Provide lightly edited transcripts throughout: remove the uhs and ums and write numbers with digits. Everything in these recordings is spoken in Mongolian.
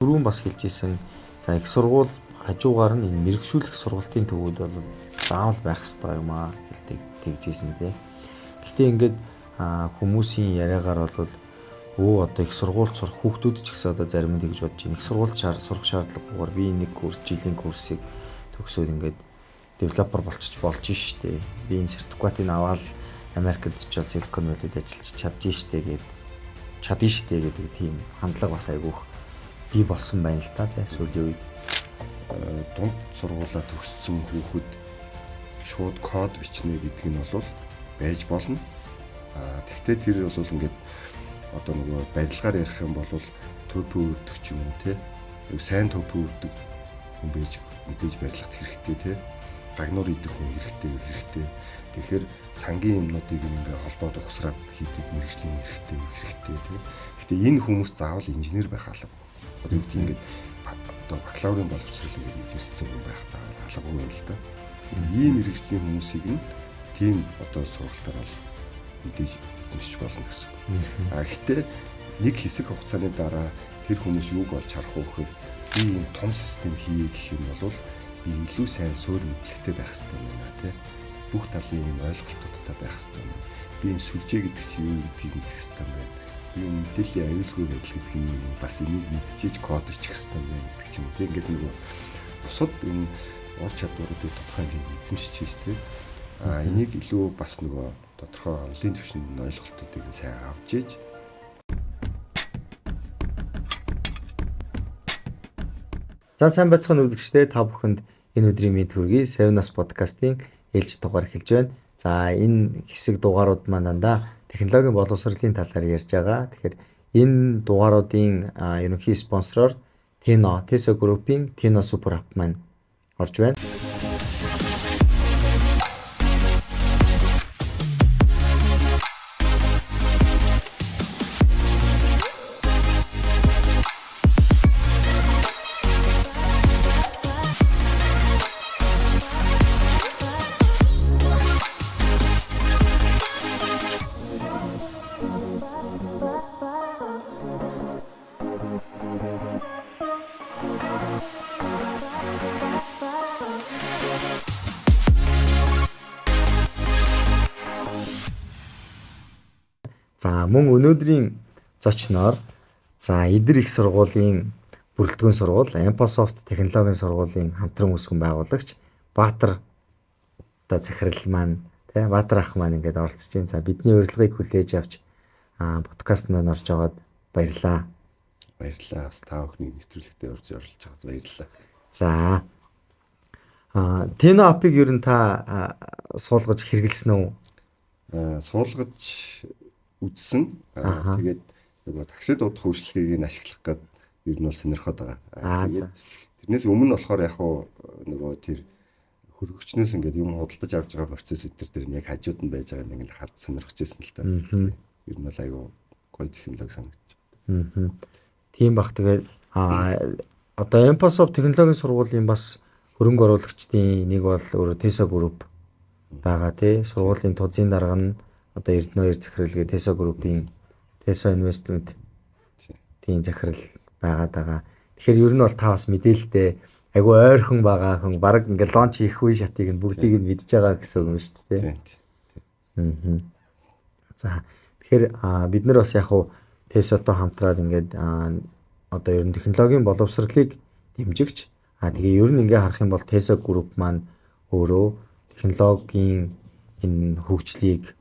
Түрүүн бас хэлж исэн. За их сургууль хажуугаар нь энэ мэрэгшүүлэх сургалтын төвүүд бол заавал байх ёстой юм аа гэлдэг тэгжсэн тий. Гэхдээ ингээд хүмүүсийн яриагаар бол одоо их сургуульд сурах хүүхдүүд ч гэсэн одоо зарим нь тэгж бодож байна. Их сургуульд сурах шаардлагагүйгээр би нэг курс жилийн курсыг төгсөөд ингээд developer болчих болж штэ. Би энэ сертификатыг аваад Америкт очиод Silicon Valley-д ажиллаж чадж штэ гэд чадна штэ гэдэг тийм хандлага бас айгүйх бий болсон байна л та тий сүүлийн үед. Дунд сургуулаа төгссөн хүүхэд шууд код бичнэ гэдэг нь бол байж болно. Тэгвэл тэр бол ингээд одоо нөгөө барилгаар ярих юм бол төпөө үрдэг ч юм уу тий. Сайн төпөө үрдэг хүн байж мэдээж барилгад хэрэгтэй тий. Гагнуур идэх хүн хэрэгтэй. Тэгэхээр сангийн юмнуудыг ингээ холбоод угсраад хийдэг мэрэгжлийн хэрэгтэй тий. Гэтэ энэ хүмүүс заавал инженер байх алба. Одоо юу гэдэг ингээд одоо бакалаврын боловсрол ингээд эзэмшсэн хүн байх заавал албагүй юм л да. Ийм мэрэгжлийн хүмүүсийг нь тийм одоо сургалтаар бол мэдээж эзэмшиж болно гэсэн. Гэхдээ нэг хэсэг хугацааны дараа тэр хүмүүс юуг олж харах вэ гэхээр би ийм том систем хийе гэх юм бол би илүү сайн суур мэдлэгтэй байх хэрэгтэй байна тий. Бүх талын ийм ойлголтуудтай байх хэрэгтэй байна. Би ийм сүлжээ гэдэг чинь юу гэдгийг мэдэх хэрэгтэй байна. Би ийм мэдээллийн аюулгүй байдал гэдгийг бас энийг мэдчихэж код бичих хэрэгтэй байна гэдэг ч юм уу тий. Ингээд нөгөө бусад энэ ур чадваруудыг тодорхой хэмжээнд эзэмшиж тий. Энийг илүү бас нөгөө тодорхой онлын түвшинд ойлголтуудыг нь сайн авч иж. За сайн байцгаана үзэгчдээ, та бүхэнд энэ өдрийн мэнд хүргэе. 7 Us podcast-ийн ээлж дугаар эхэлж байна. За энэ хэсэг дугаарууд маань дандаа технологийн боловсролын талаар ярьж байгаа. Тэгэхээр энэ дугааруудын ерөнхий спонсороор Teno, Teso Group-ийн Teno Super App маань орж байна. За мөн өнөөдрийн зочноор за Эдэр их сургуулийн бүрэлдэхүүн сургууль Emposoft технологийн сургуулийн хамтран үүсгэн байгуулагч Баатар одоо захирал маань тий Баатар ах маань ингээд оролцож байна. За бидний урилгыг хүлээж авч подкаст маань орж байгаад баярлалаа. Баярлалаа. Бас та бүхний нэвтрүүлэгтээ орж оролцож байгаад баярлалаа. За Teno app-ыг ер нь та суулгаж хэрэглэсэн үү? Суулгаж үзсэн. Тэгээд нөгөө такси дуудах үйлчилгээг нь ашиглах гээд ер нь бол сонирхоод байгаа. Тэгээд тэрнээс өмнө болохоор яг хуу нөгөө тэр хөргөгчнөөс ингээд юм худалдаж авч байгаа процесс энэ төр нь яг хажууд нь байж байгаа нэг л хард сонирхож байсан л та. Ер нь бол айгүй гоё технологи санагдчих. Тийм бах. Тэгээд одоо Emposoft технологийн сургуулийн бас хөрөнгө оруулагчдын нэг бол өөрөө Teso Group байгаа тий. Сургуулийн тузын дарга нь одоо Эрдэнэ хоёр захирал Teso Group-ийн Teso Investment тийм захирал байгаад байгаа. Тэгэхээр ер нь бол та бас мэдээлэлтэй айгүй ойрхон байгаа хүн баг ингээд лонч хийх үе шатыг нь бүгдийг нь мэдж байгаа гэсэн үг юм шүү дээ тий. За тэгэхээр бид нар бас яг хуу Teso-той хамтраад ингээд одоо ер нь технологийн боловсролыг дэмжигч. Тэгээ ер нь ингээ харах юм бол Teso Group маань өөрөө технологийн энэ хөгжлийг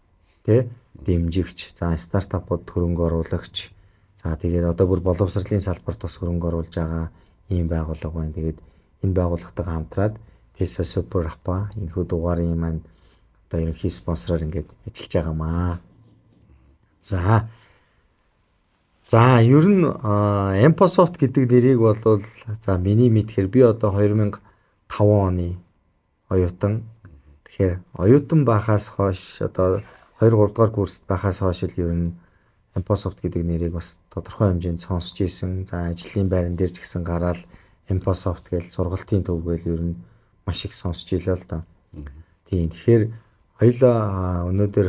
тий дэмжигч, за стартапууд хөрөнгө оруулагч, за тэгээд одоо бүр боловсролын салбарт бас хөрөнгө оруулж байгаа ийм байгууллага байна. Тэгээд энэ байгууллагатайгаа хамтраад Teso Super App-а энэхүү дугаарын маань одоо ерөнхий спонсороор ингээд ажиллаж байгаа маа. За ер нь Emposoft гэдэг нэрийг бол за миний мэдхээр би одоо 2005 оны оюутан. Тэгэхээр оюутан байхаас хойш одоо 2 3 дугаар курст байхаас хойш л ер нь Emposoft гэдэг нэрийг бас тодорхой хэмжээнд сонсч ийсэн. За ажлын байран дээр ч гэсэн гараал Emposoft гэж сургалтын төв гээл ер нь маш их сонсч илээ л доо. Тийм. Тэгэхээр хоёлаа өнөөдөр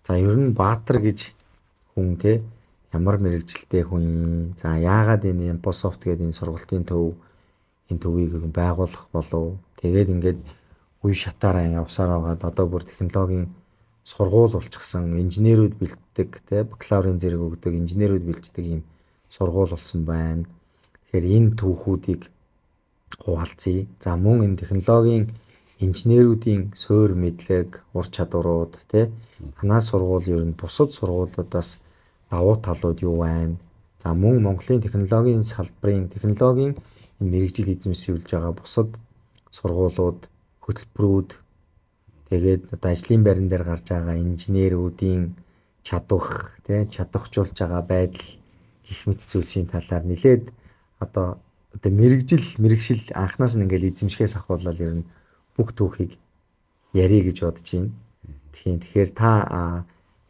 за ер нь Баатар гэж хүн те Ямар мэргэжилтэй хүн юм? За яагаад энэ Emposoft гэдэг энэ сургалтын төв энэ төвийг байгуулах болов? Тэгээд ингээд үе шатаараа явсаар байгаад одоо бүр технологийн сургууль болчихсон, инженерүүд бэлддэг, тэ бакалаврын зэрэг өгдөг, инженерүүд бэлддэг ийм сургууль болсон байна. Тэгэхээр энэ түүхүүдийг хуваалцъя. За мөн энэ технологийн инженерүүдийн суур мэдлэг, ур чадварууд, тэ танай сургууль ер нь бусад сургуулиудаас давуу талууд юу байна? За мөн Монголын технологийн салбарын технологийн энэ мэргэжил эзэмшүүлж байгаа бусад сургуулиуд, хөтөлбөрүүд, тэгээд одоо ажлын байран дээр гарч байгаа инженерүүдийн чадвах, тэ чадварчулж байгаа байдал гэх мэт зүйлсийн талаар нэлээд одоо мэргэжил анханаас нь ингээл эзэмшихээс ахуулаад ер нь бүх түүхийг ярих гэж бодож байна. Тэгэхээр та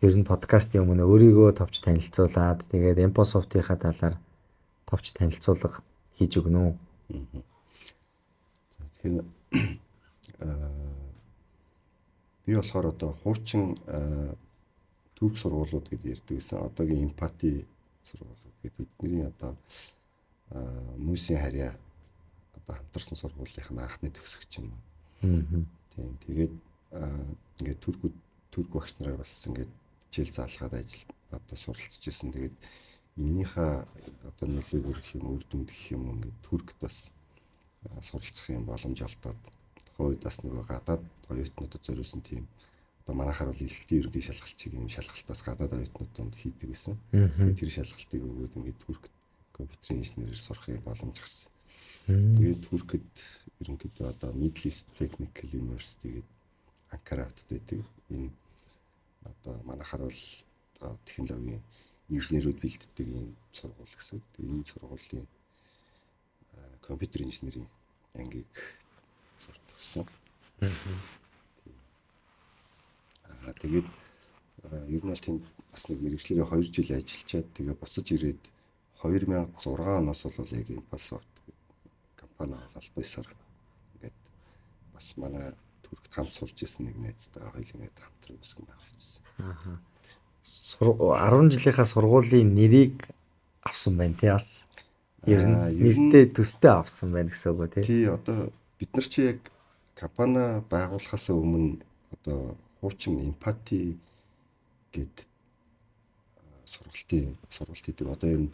ер нь подкастын өмнө өөрийгөө товч танилцуулаад тэгээд Emposoft-ийнхаа талаар товч танилцуулга хийж өгнө үү? За тэгэхээр би болохоор одоо хуучин түрк сургуулиуд гэдээ ярьдаг гэсэн. Одоогийн эмпати сургуулиуд гэдэг эдний одоо мүйсийн харьяа одоо хамтарсан сургуулийнх нь анхны төгсөгч юм. Тийм. Тэгээд ингээд түрк багш нараар бас ингээд хичээл заалгаад ажил одоо суралцж ирсэн. Тэгээд эннийхээ одоо нөлөөг өргөх юм, үр дүнд гэх юм ингээд Түркт бас суралцах юм боломж олдоод тухайн үед бас нөгөө гадаад оюутнуудад зориулсан тийм одоо манайхаар бол элсэлтийн ерөнхий шалгалт шиг юм шалгалтаас гадаад оюутнууд донд хийдэг байсан. Тэгээд тэр шалгалтыг өгөөд ингээд Түркт компьютерийн инженерээр сурах юм боломж гарсан. Тэгээд Түркэд ерөнхийдөө одоо Middle East Technical University гэдэг Анкара хотод байдаг. Энэ одоо манайхаар бол одоо технологийн инженерүүд бэлддэг ийм сургууль гэсэн. Тэгээд энэ сургуулийн компьютер инженерийн ангийг суртагсан. Тэгээд ер нь бол тэнд бас нэг мэргэжлээрээ 2 жил ажиллачаад тэгээ буцаж ирээд 2006 оноос бол яг Emposoft компани албан ёсоор ингээд бас манай Түркт хамт сурч ирсэн нэг найзтайгаа хоёул ингээд хамтран үүсгэн байгуулсан. Аа. 10 жилийнхаа сургуулийн нэрийг авсан байна тий бас. Ер нь нэртэй төстэй авсан байна гэсэн үг үү тий? Тий, одоо бид нар чи яг компани байгуулахаас өмнө одоо хуучин эмпати гэд сургалт хийдэг. Одоо ер нь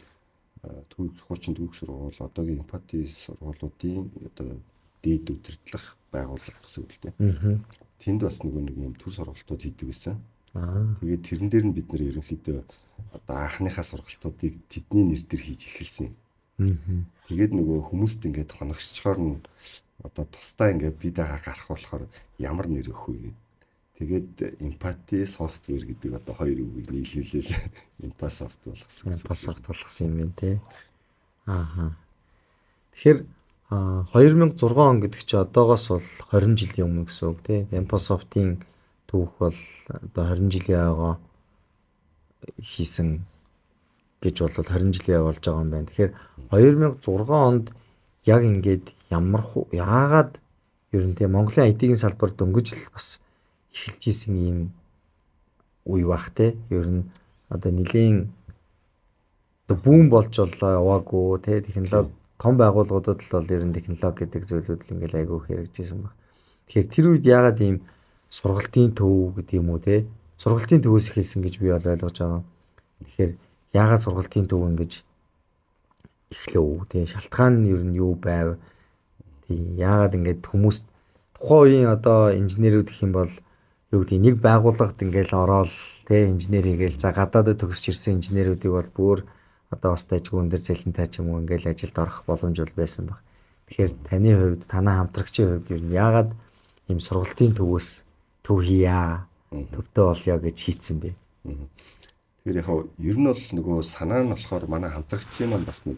түрк хуучин түрк сургууль одоогийн эмпати сургуулиудын одоо дээд удирдлах байгууллага гэсэн үг л дээ. Тэнд бас нөгөө нэг юм төр сургалтууд хийдэг байсан. Тэгээд тэрэн дээр нь бид нэр ерөнхийдөө одоо анхныхаа сургалтуудыг тэдний нэр дээр хийж эхэлсэн. Тэгээд нөгөө хүмүүст ингээд хоногсчоор нь одоо тусдаа ингээд бид байгаа гарах болохоор ямар нэр өгөх вэ гэд. Тэгээд эмпати софтвер гэдэг одоо хоёр үгийг нийлүүлээл Emposoft болгосон гэсэн. Emposoft болгосон юм байна те. Ааха. Тэгэхээр 2006 он гэдэг чинь одоогоос бол 20 жилийн өмнө гэсэн үг тий. Emposoft-ийн түүх бол одоо 20 жилийн ойгоо хийсэн гэж бол 20 жилийн ой болж байгаа юм байна. Тэгэхээр 2006 онд яг ингээд ямар яагаад ер нь тий Монголын IT-ийн салбар дөнгөж л бас эхэлж исэн ийм үе бах те. Ер нь одоо нэлийн одоо бүүн болж боллоо яваагүй те, технологи том байгууллагуудад л бол ер нь технологи гэдэг зүйлүүд л ингээл айгүй хэрэгжижсэн баг. Тэгэхээр тэр үед яагаад ийм сургалтын төв гэдэг юм уу те, сургалтын төвөөс эхэлсэн гэж би бол ойлгож байгаа. Тэгэхээр яагаад сургалтын төв ингэж эхлэв те, шалтгаан нь ер нь юу байв? Тий, яагаад ингээд хүмүүс тухайн үеийн одоо инженерүүд гэх юм бол юу гэдэг нэг байгууллагад ингээл ороод те инженер хийгээл, за гадаадд төгсөж ирсэн инженерүүдийг бол бүр одоо бас тайжгүй өндөр цалинтай ч юм уу ингээл ажилд орох боломж бол байсан баг. Тэгэхээр таны хувьд, танай хамтрагчийн хувьд ер нь яагаад ийм сургалтын төвөөс төв хийя, төвтэй болёо гэж хийцэн бэ? Тэгэхээр яг ер нь бол нөгөө санаа нь болохоор манай хамтрагчийн маань бас нэг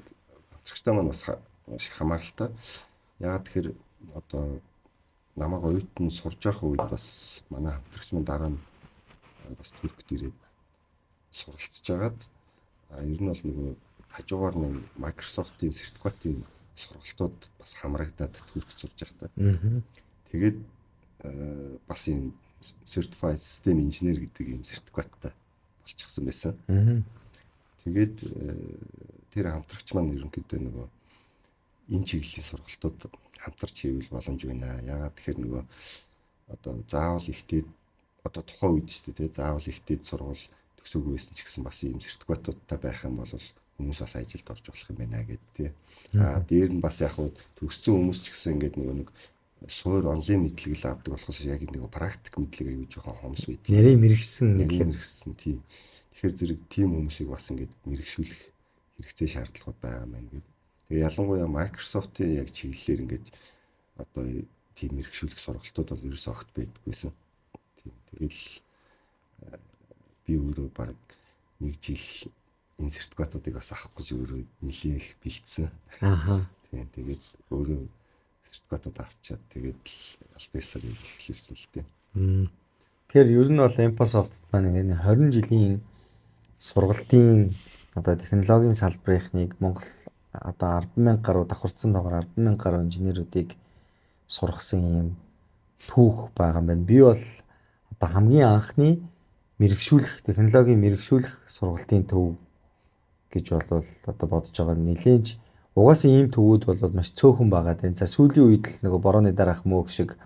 хамтрагчтай маань бас маш их хамааралтай. Яагаад тэгэхээр одоо намайг оюутан сурж явах үед бас манай хамтрагч маань дараа нь бас Туркт ирээд суралцж агаад ер нь бол нөгөө хажуугаар нэг Microsoft-ийн сертификатын сургалтууд бас хамрагдаад Туркт сурж байхдаа. Тэгээд бас ийм Certified System Engineer гэдэг ийм сертификаттай болчихсон байсан. Тэгээд тэр хамтрагч маань ерөнхийдөө нөгөө энэ чиглэлийн сургалтууд хамтарч хийвэл боломж байна. Яагаад тэгэхээр нөгөө одоо заавал ихтэй одоо тухайн үед шүү дээ, тий, заавал ихтэй сургууль төгсөөгүй байсан ч гэсэн бас ийм сертификатуудтай байх юм бол хүмүүс бас ажилд орж болох юм байна гэд, тий. Аа, дээр нь бас яг хуу төгссөн хүмүүс ч гэсэн ингээд нөгөө нэг суур онлайн мэдлэг л авдаг болохоос яг нэг практик мэдлэг аюу жоохон хомс байдаг. Нарийн мэрэгсэн мэдлэг мэрэгсэн, тий. Тэгэхээр зэрэг тийм хүмүүсийг бас ингээд мэрэгшүүлэх хэрэгцээ шаардлагууд байгаа юм байна гэдэг. Тэгээ ялангуяа Microsoft-ийн яг чиглэлээр ингээд одоо тийм мэрэгшүүлэх сургалтууд бол ерөөсөө огт байдаггүйсэн. Тийм. Тэгэл би өөрөө баг нэг жил энэ сертификатуудыг бас авах гэж өөрөө нэлээх бэлдсэн. Ааха. Тийм. Тэгээд өөрөө сертификатууд авчиад тэгээд аль биесээр эхлүүлсэн л дээ. Тэгэхээр ер нь бол Emposoft маань ингээд 20 жилийн сургалтын одоо технологийн салбарынхныг Монгол одоо 10,000 гаруй давхарцсан тоогоор 10,000 гаруй инженерүүдийг сургасан юм түүх байгаа юм байна. Би бол одоо хамгийн анхны мэрэгшүүлэх технологийн мэрэгшүүлэх сургалтын төв гэж болвол одоо бодож байгаа. Нэлээнч угаасаа ийм төвүүд бол маш цөөхөн байгаа даа. За сүүлийн үед л нөгөө борооны дараах мөөг шиг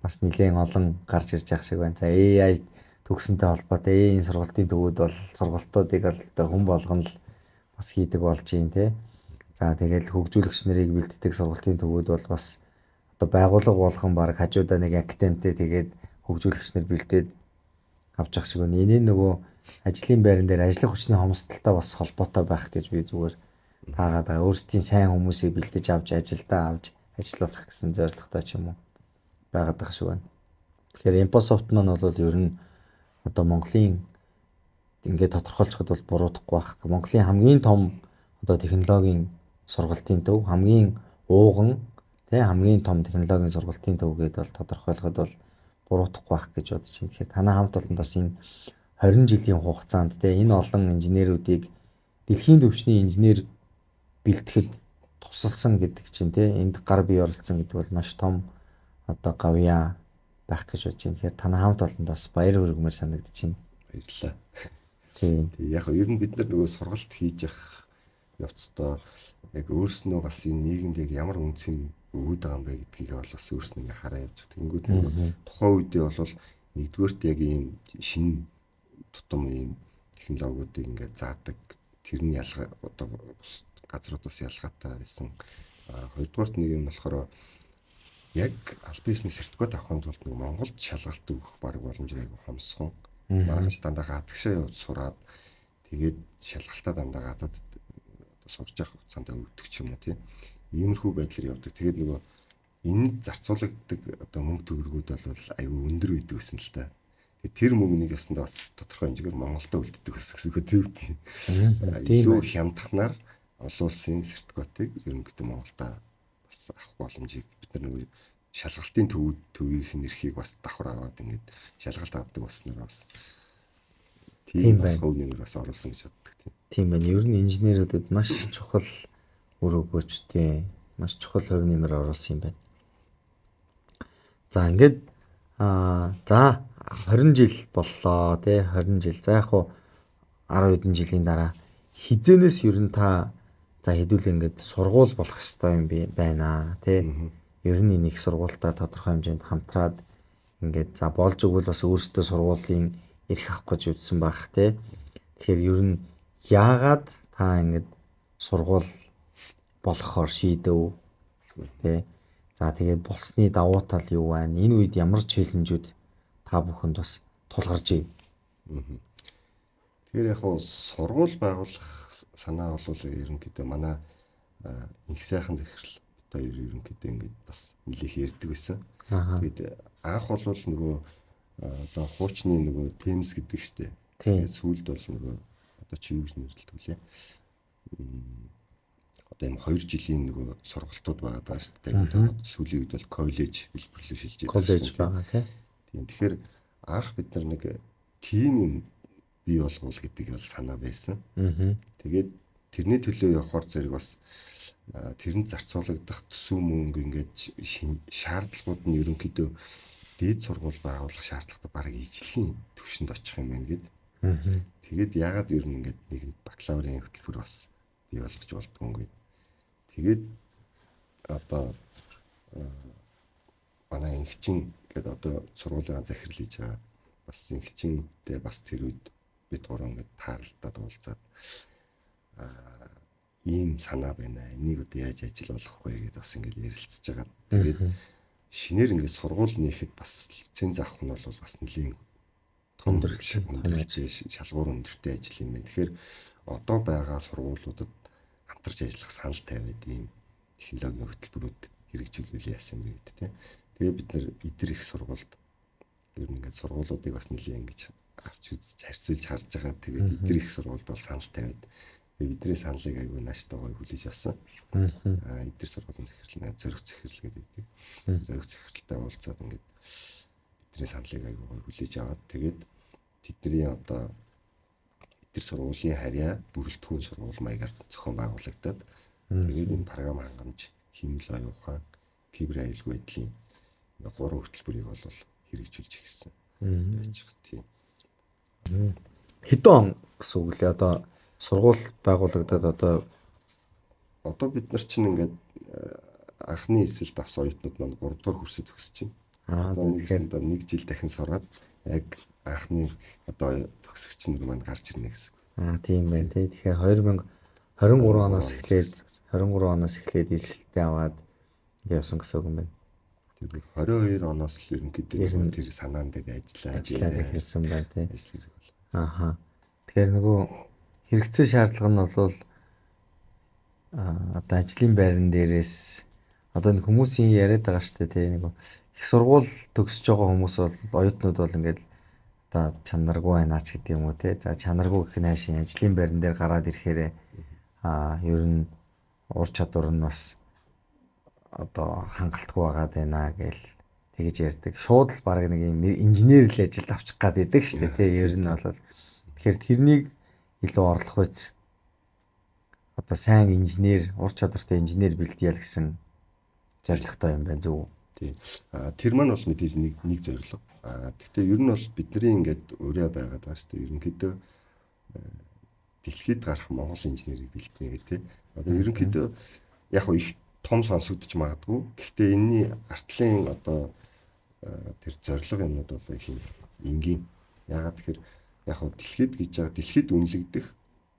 бас нэлээн олон гарч ирж байгаа шиг байна. За AI төгсөнтэй холбоотой AI-ийн сургалтын төвүүд бол сургалтуудыг бол одоо хүн болгоно л бас хийдэг болж байна, те. За тэгэл хөгжүүлэгч нарыг бэлддэг сургалтын төвүүд бол бас одоо байгууллага болгон баг хажуудаа нэг академитэй тэгээд хөгжүүлэгч нар бэлдээд авч явах шиг байна. Энэ нөгөө ажлын байран дээр ажиллах хүчний хомсдолтой бас холбоотой байх гэж би зүгээр таагаад байгаа. Өөрсдийн сайн хүмүүсийг бэлдэж авч ажилдаа авч ажиллуулах гэсэн зорилготой ч юм уу байгаад байгаа шиг байна. Тэгэхээр Emposoft маань бол ер нь одоо Монголын ингээд тодорхойлцоход бол буруудахгүй байх. Монголын хамгийн том одоо технологийн сургалтын төв, хамгийн ууган тий хамгийн том технологийн сургалтын төв гэдээ бол тодорхойлоход бол буруутахгүй байх гэж бодож байна. Тэгэхээр танай хамт олонд бас энэ 20 жилийн хугацаанд тий энэ олон инженерүүдийг дэлхийн түвшний инженер бэлтгэхэд тусалсан гэдэг чинь тий энд гар бие оролцсон гэдэг бол маш том одоо гавьяа байх гэж бодож байна. Тэгэхээр танай хамт олонд бас баяр хүргэмээр санагдаж байна. Баярлалаа. Тий. Тий, яг ер нь бид нар нөгөө сургалт хийж явах явцдаа яг өөрснөө бас энэ нийгэмд яг ямар үнцийг өгөөд байгаа юм бэ гэдгийг бол бас өөрснөө ингээ хараа явж байгаа. Тэнгүүд нөгөө тухайн үедээ бол нэгдүгээрт яг ийм шинэ тутам ийм технологиудыг ингээ заадаг. Тэр нь ялгаа одоо бус газруудаас ялгаатай байсан. Хоёрдугаарт нэг юм болохоор яг аль биесний сертификат авахын тулд нэг Монголд шалгалт өгөх баг боломж нэг хомсхон. Маргааш дандаа гадагшаа явж сураад тэгээд шалгалтаа дандаа гадаад сурж явах хугацаанд өгдөг ч юм уу, тийм. Иймэрхүү байдлаар явдаг. Тэгээд нөгөө энд зарцуулагддаг одоо мөнгө төгрөгүүд бол айгүй өндөр байдаг гэсэн л та. Тэгээд тэр мөнгөнийг ясандаа бас тодорхой хэмжээгээр Монголдо үлддэг гэсэн үг тэр үгүй. Илүү хямдханаар олон улсын сертификатыг ерөнхийдөө Монголда бас авах боломжийг бид нар нөгөө шалгалтын төвийн эрхийг бас давхар аваад ингээд шалгалт авдаг болсноор бас тийм бас хувь нэмэр бас оруулсан гэж боддог тийм. Тийм байна. Ер нь инженерүүдэд маш чухал үр өгөөчтэй, маш чухал хувь нэмэр оруулсан юм байна. За ингээд за 20 жил боллоо тий 20 жил. За яг хуу 10 хэдэн жилийн дараа хизэнээс ер нь та за хэдүүлээ ингээд сургууль болох ёстой юм байна тий. Ер нь энэ их сургуультаа тодорхой хэмжээнд хамтраад ингээд за болж өгвөл бас өөрсдөө сургуулийн эрх авах гэж үзсэн байх тий. Тэгэхээр ер нь яагаад та ингээд сургууль болохоор шийдэв тий. За тэгээд болсны давуу тал юу байна? Энэ үед ямар челленжүүд та бүхэнд бас тулгарч ив? Тэгэхээр яг хуу сургууль байгуулах санаа бол ерөнхийдөө манай инх сайхан захирал бит хоёр ерөнхийдөө ингээд бас нэлээх ярьдаг байсан. Тэгээд анх бол нөгөө одоо хуучны нөгөө Teams гэдэг штеп. Тэгээд сүүлд бол нөгөө одоо чи юу гэж нэрлэдэг вүлээ? Одоо юм 2 жилийн нөгөө сургалтууд байгаа даа шүү дээ. Одоо сүүлийн үед бол коллеж хэлбэрлүү шилжиж коллеж байгаа тий. Тийм. Тэгэхээр анх бид нар нэг тим юм бий болгоул гэдэг бол санаа байсан. Тэгээд тэрний төлөө явахаар зэрэг бас тэрэнд зарцуулагдах төсөв мөнгө ингээд шаардлагууд нь ерөнхийдөө дээд сургууль байгуулах шаардлагатай бараг ижлэгийн төвшөнд очих юм байна гэд. Тэгээд яагаад ер нь ингээд нэгэнд бакалаврын хөтөлбөр бас бий болгож болдгоо юм гээд. Тэгээд одоо манай инхчин гэдэг одоо сургуулийн захирал хийж байгаа бас инхчинтэй бас тэр үед бид гурав ингээд таарлалтад уулзаад ийм санаа байна. Энийг одоо яаж ажил болгох вэ гэдээ бас ингээд ярилцж байгаа. Тэгээд шинээр ингээд сургууль нээхэд бас лиценз авах нь бол бас нэлийн том өндөрлөж шалгуур өндөртэй ажил юм байна. Тэгэхээр одоо байгаа сургуулиудад хамтарч ажиллах санал тавиад ийм технологийн хөтөлбөрүүд хэрэгжүүлвэл яасан бэ гэдэг тийм. Тэгээ бид нэр эдэр их сургуульд ер нь ингээд сургуулиудыг бас нэлийн ингэж авч үзэж харьцуулж харж байгаа. Тэгээд эдэр их сургуульд бол санал тавиад тэгээ бидний саналыг айгүй нааштай гоё хүлээж авсан. Эдэр сургуулийн захирал зориг захирал гэдэг. Зориг захиралтай уулзаад ингээд бидний саналыг айгүй гоё хүлээж аваад тэгээд тэдний одоо эдэр сургуулийн харьяа бүрэлдэхүүн сургууль маягаар зохион байгуулагдаад тэгээд энэ програм хангамж, хиймэл оюун ухаан, кибер аюулгүй байдлын гурван хөтөлбөрийг бол хэрэгжүүлж ирсэн байж байгаа тийм. Хэдэн он гэсэн үг лээ одоо сургууль байгуулагдаад одоо бид нар чинь ингээд анхны эсэлд авсан оюутнууд маань 3 дугаар курсыг төгсөж байна. Тэгэхээр нэг жил дахин сураад яг анхны одоо төгсөгч нар маань гарч ирнэ гэсэн. Тийм байна тий. Тэгэхээр 2023 оноос эхлээд 23 оноос эхлээд эсэлтээ аваад явсан гэсэн үг юм байна. Тэр 22 оноос л ерөнхийдөө тэр санаан дээр ажиллаад эхэлсэн байна тий. Ажил хэрэг бол. Аха. Тэгэхээр нөгөө хэрэгцээ шаардлага нь бол одоо ажлын байран дээрээс одоо нэг хүмүүсийн яриад байгаа шүү дээ тий. Нөгөө их сургууль төгсөж байгаа хүмүүс бол оюутнууд бол ингээд одоо чанаргүй байна ч гэдэг юм уу тий. За чанаргүй гэх нь хаашийн ажлын байран дээр гараад ирэхээр ер нь ур чадвар нь бас одоо хангалтгүй байгаад байна гэл тэгэж ярьдаг. Шууд л баг нэг юм инженер л ажилд авчих гад идэг шүү дээ тий. Ер нь бол тэгэхээр тэрнийг илүү орлох үйц одоо сайн инженер, ур чадвартай инженер бэлдъя л гэсэн зорилготой юм байна зөв үү? Тий. Тэр маань бол мэдээж нэг зорилго. Гэхдээ ер нь бол бидний ингээд ураа байгаад байгаа шүү дээ. Ерөнхийдөө дэлхийд гарах Монгол инженерийг бэлдэнэ гэх тий. Одоо ерөнхийдөө яг хөө их том сонсогдож магадгүй. Гэхдээ энэний артлын одоо тэр зорилго юмнууд бол их энгийн. Яагаад тэгэхээр яг хөө дэлхийд гэж байгаа дэлхийд үнэлэгдэх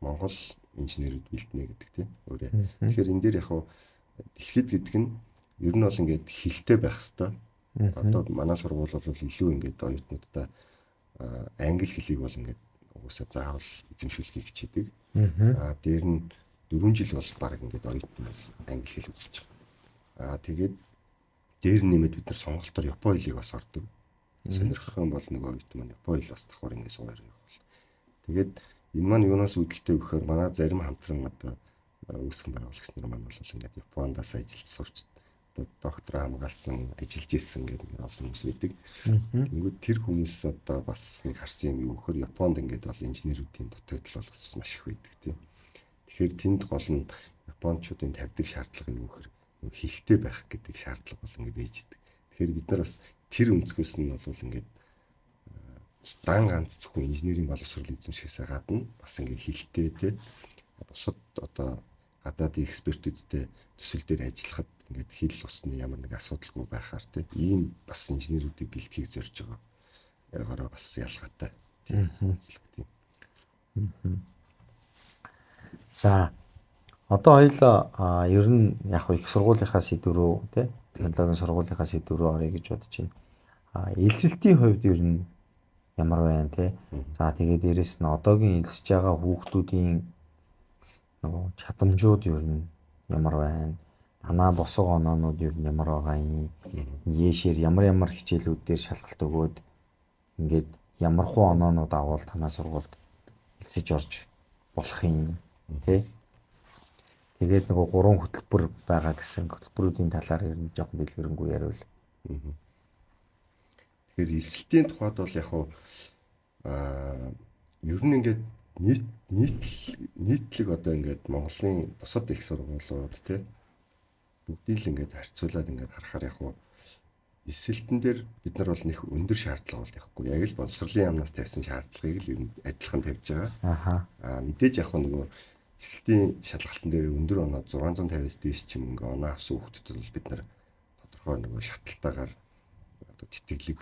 Монгол инженерүүд бэлдэнэ гэдэг тийм өөрөө. Тэгэхээр энэ дээр яг хөө дэлхийд гэдэг нь ер нь бол ингээд хилтэй байх хэвээр. Одоо манай сургууль бол илүү ингээд оюутнуудаа англи хэлийг бол ингээд угаасаа заавал эзэмшүүлэхийг хичээдэг. Дээр нь 4 жил бол баг ингээд оюутан бол англи хэл үзэж байгаа. Тэгээд дээр нэмээд бид нар сонголтоор Япон хэлийг бас ордог. Сонирхох юм бол нөгөө оюутан маань Япон хэл бас давхар ингээд суугаар явах бол. Тэгээд энэ маань юунаас үүдэлтэй гэхээр манай зарим хамтран одоо үүсгэн байгуулагч нар маань бол ингээд Япондаас ажиллаж сурч одоо доктор хамгаалсан ажиллаж исэн гэдэг олон хүмүүс байдаг. Тэнгүүд тэр хүмүүс одоо бас нэг харсан юм юу гэхээр Японд ингээд бол инженерүүдийн дутагдал бол бас маш их байдаг тийм. Тэгэхээр тэнд гол нь японочдын тавьдаг шаардлага юу гэхээр хилтэй байх гэдэг шаардлага бол ингээд байж идэг. Тэгэхээр бид нар бас тэр өнцгөөс нь бол ингээд дан ганц зөвхөн инженерийн боловсрол эзэмшихээс гадна бас ингээд хилтэй тий бусад одоо гадаадын экспертүүдтэй төсөл дээр ажиллахад ингээд хэл усны ямар нэг асуудалгүй байхаар тий ийм бас инженерүүдийг бэлтгэхийг зорж байгаа. Ягаараа бас ялгаатай тий онцлог тий. За одоо хоёлоо ер нь яг их сургуулийнхаа сэдв рүү тий технологийн сургуулийнхаа сэдв рүү оръё гэж бодож байна. Элсэлтийн хувьд ер нь ямар байна тий? За тэгээд дээрэс нь одоогийн элсэж байгаа хүүхдүүдийн нөгөө чадамжууд ер нь ямар байна? Танаа босго оноонууд ер нь ямар байгаа юм? Ээшээр ямар ямар хичээлүүд дээр шалгалт өгөөд ингээд ямар хуу оноонууд авал танаа сургуульд элсэж орж болох юм тий? Тэгээд нөгөө гурван хөтөлбөр байгаа гэсэн хөтөлбөрүүдийн талаар ер нь жоохон дэлгэрэнгүй яриул. Тэгэхээр элсэлтийн тухайд бол яг хуу ер нь ингээд нийтлэг одоо ингээд Монголын бусад их сургуулиуд тий бүгдийг л ингээд харьцуулаад ингээд харахаар яг хуу Эсэлтэн дээр бид нар бол нэх өндөр шаардлага бол тавихгүй. Яг л боловсролын яамнаас тавьсан шаардлагыг л ер нь адилхан тавьж байгаа. Аа мэдээж яг нөгөө эсэлтийн шалгалтын дээр өндөр оноо 650-аас дээш ч юм ингээ оноо авсан хүүхдэд бол бид нар тодорхой нөгөө шаталтайгаар одоо тэтгэлэг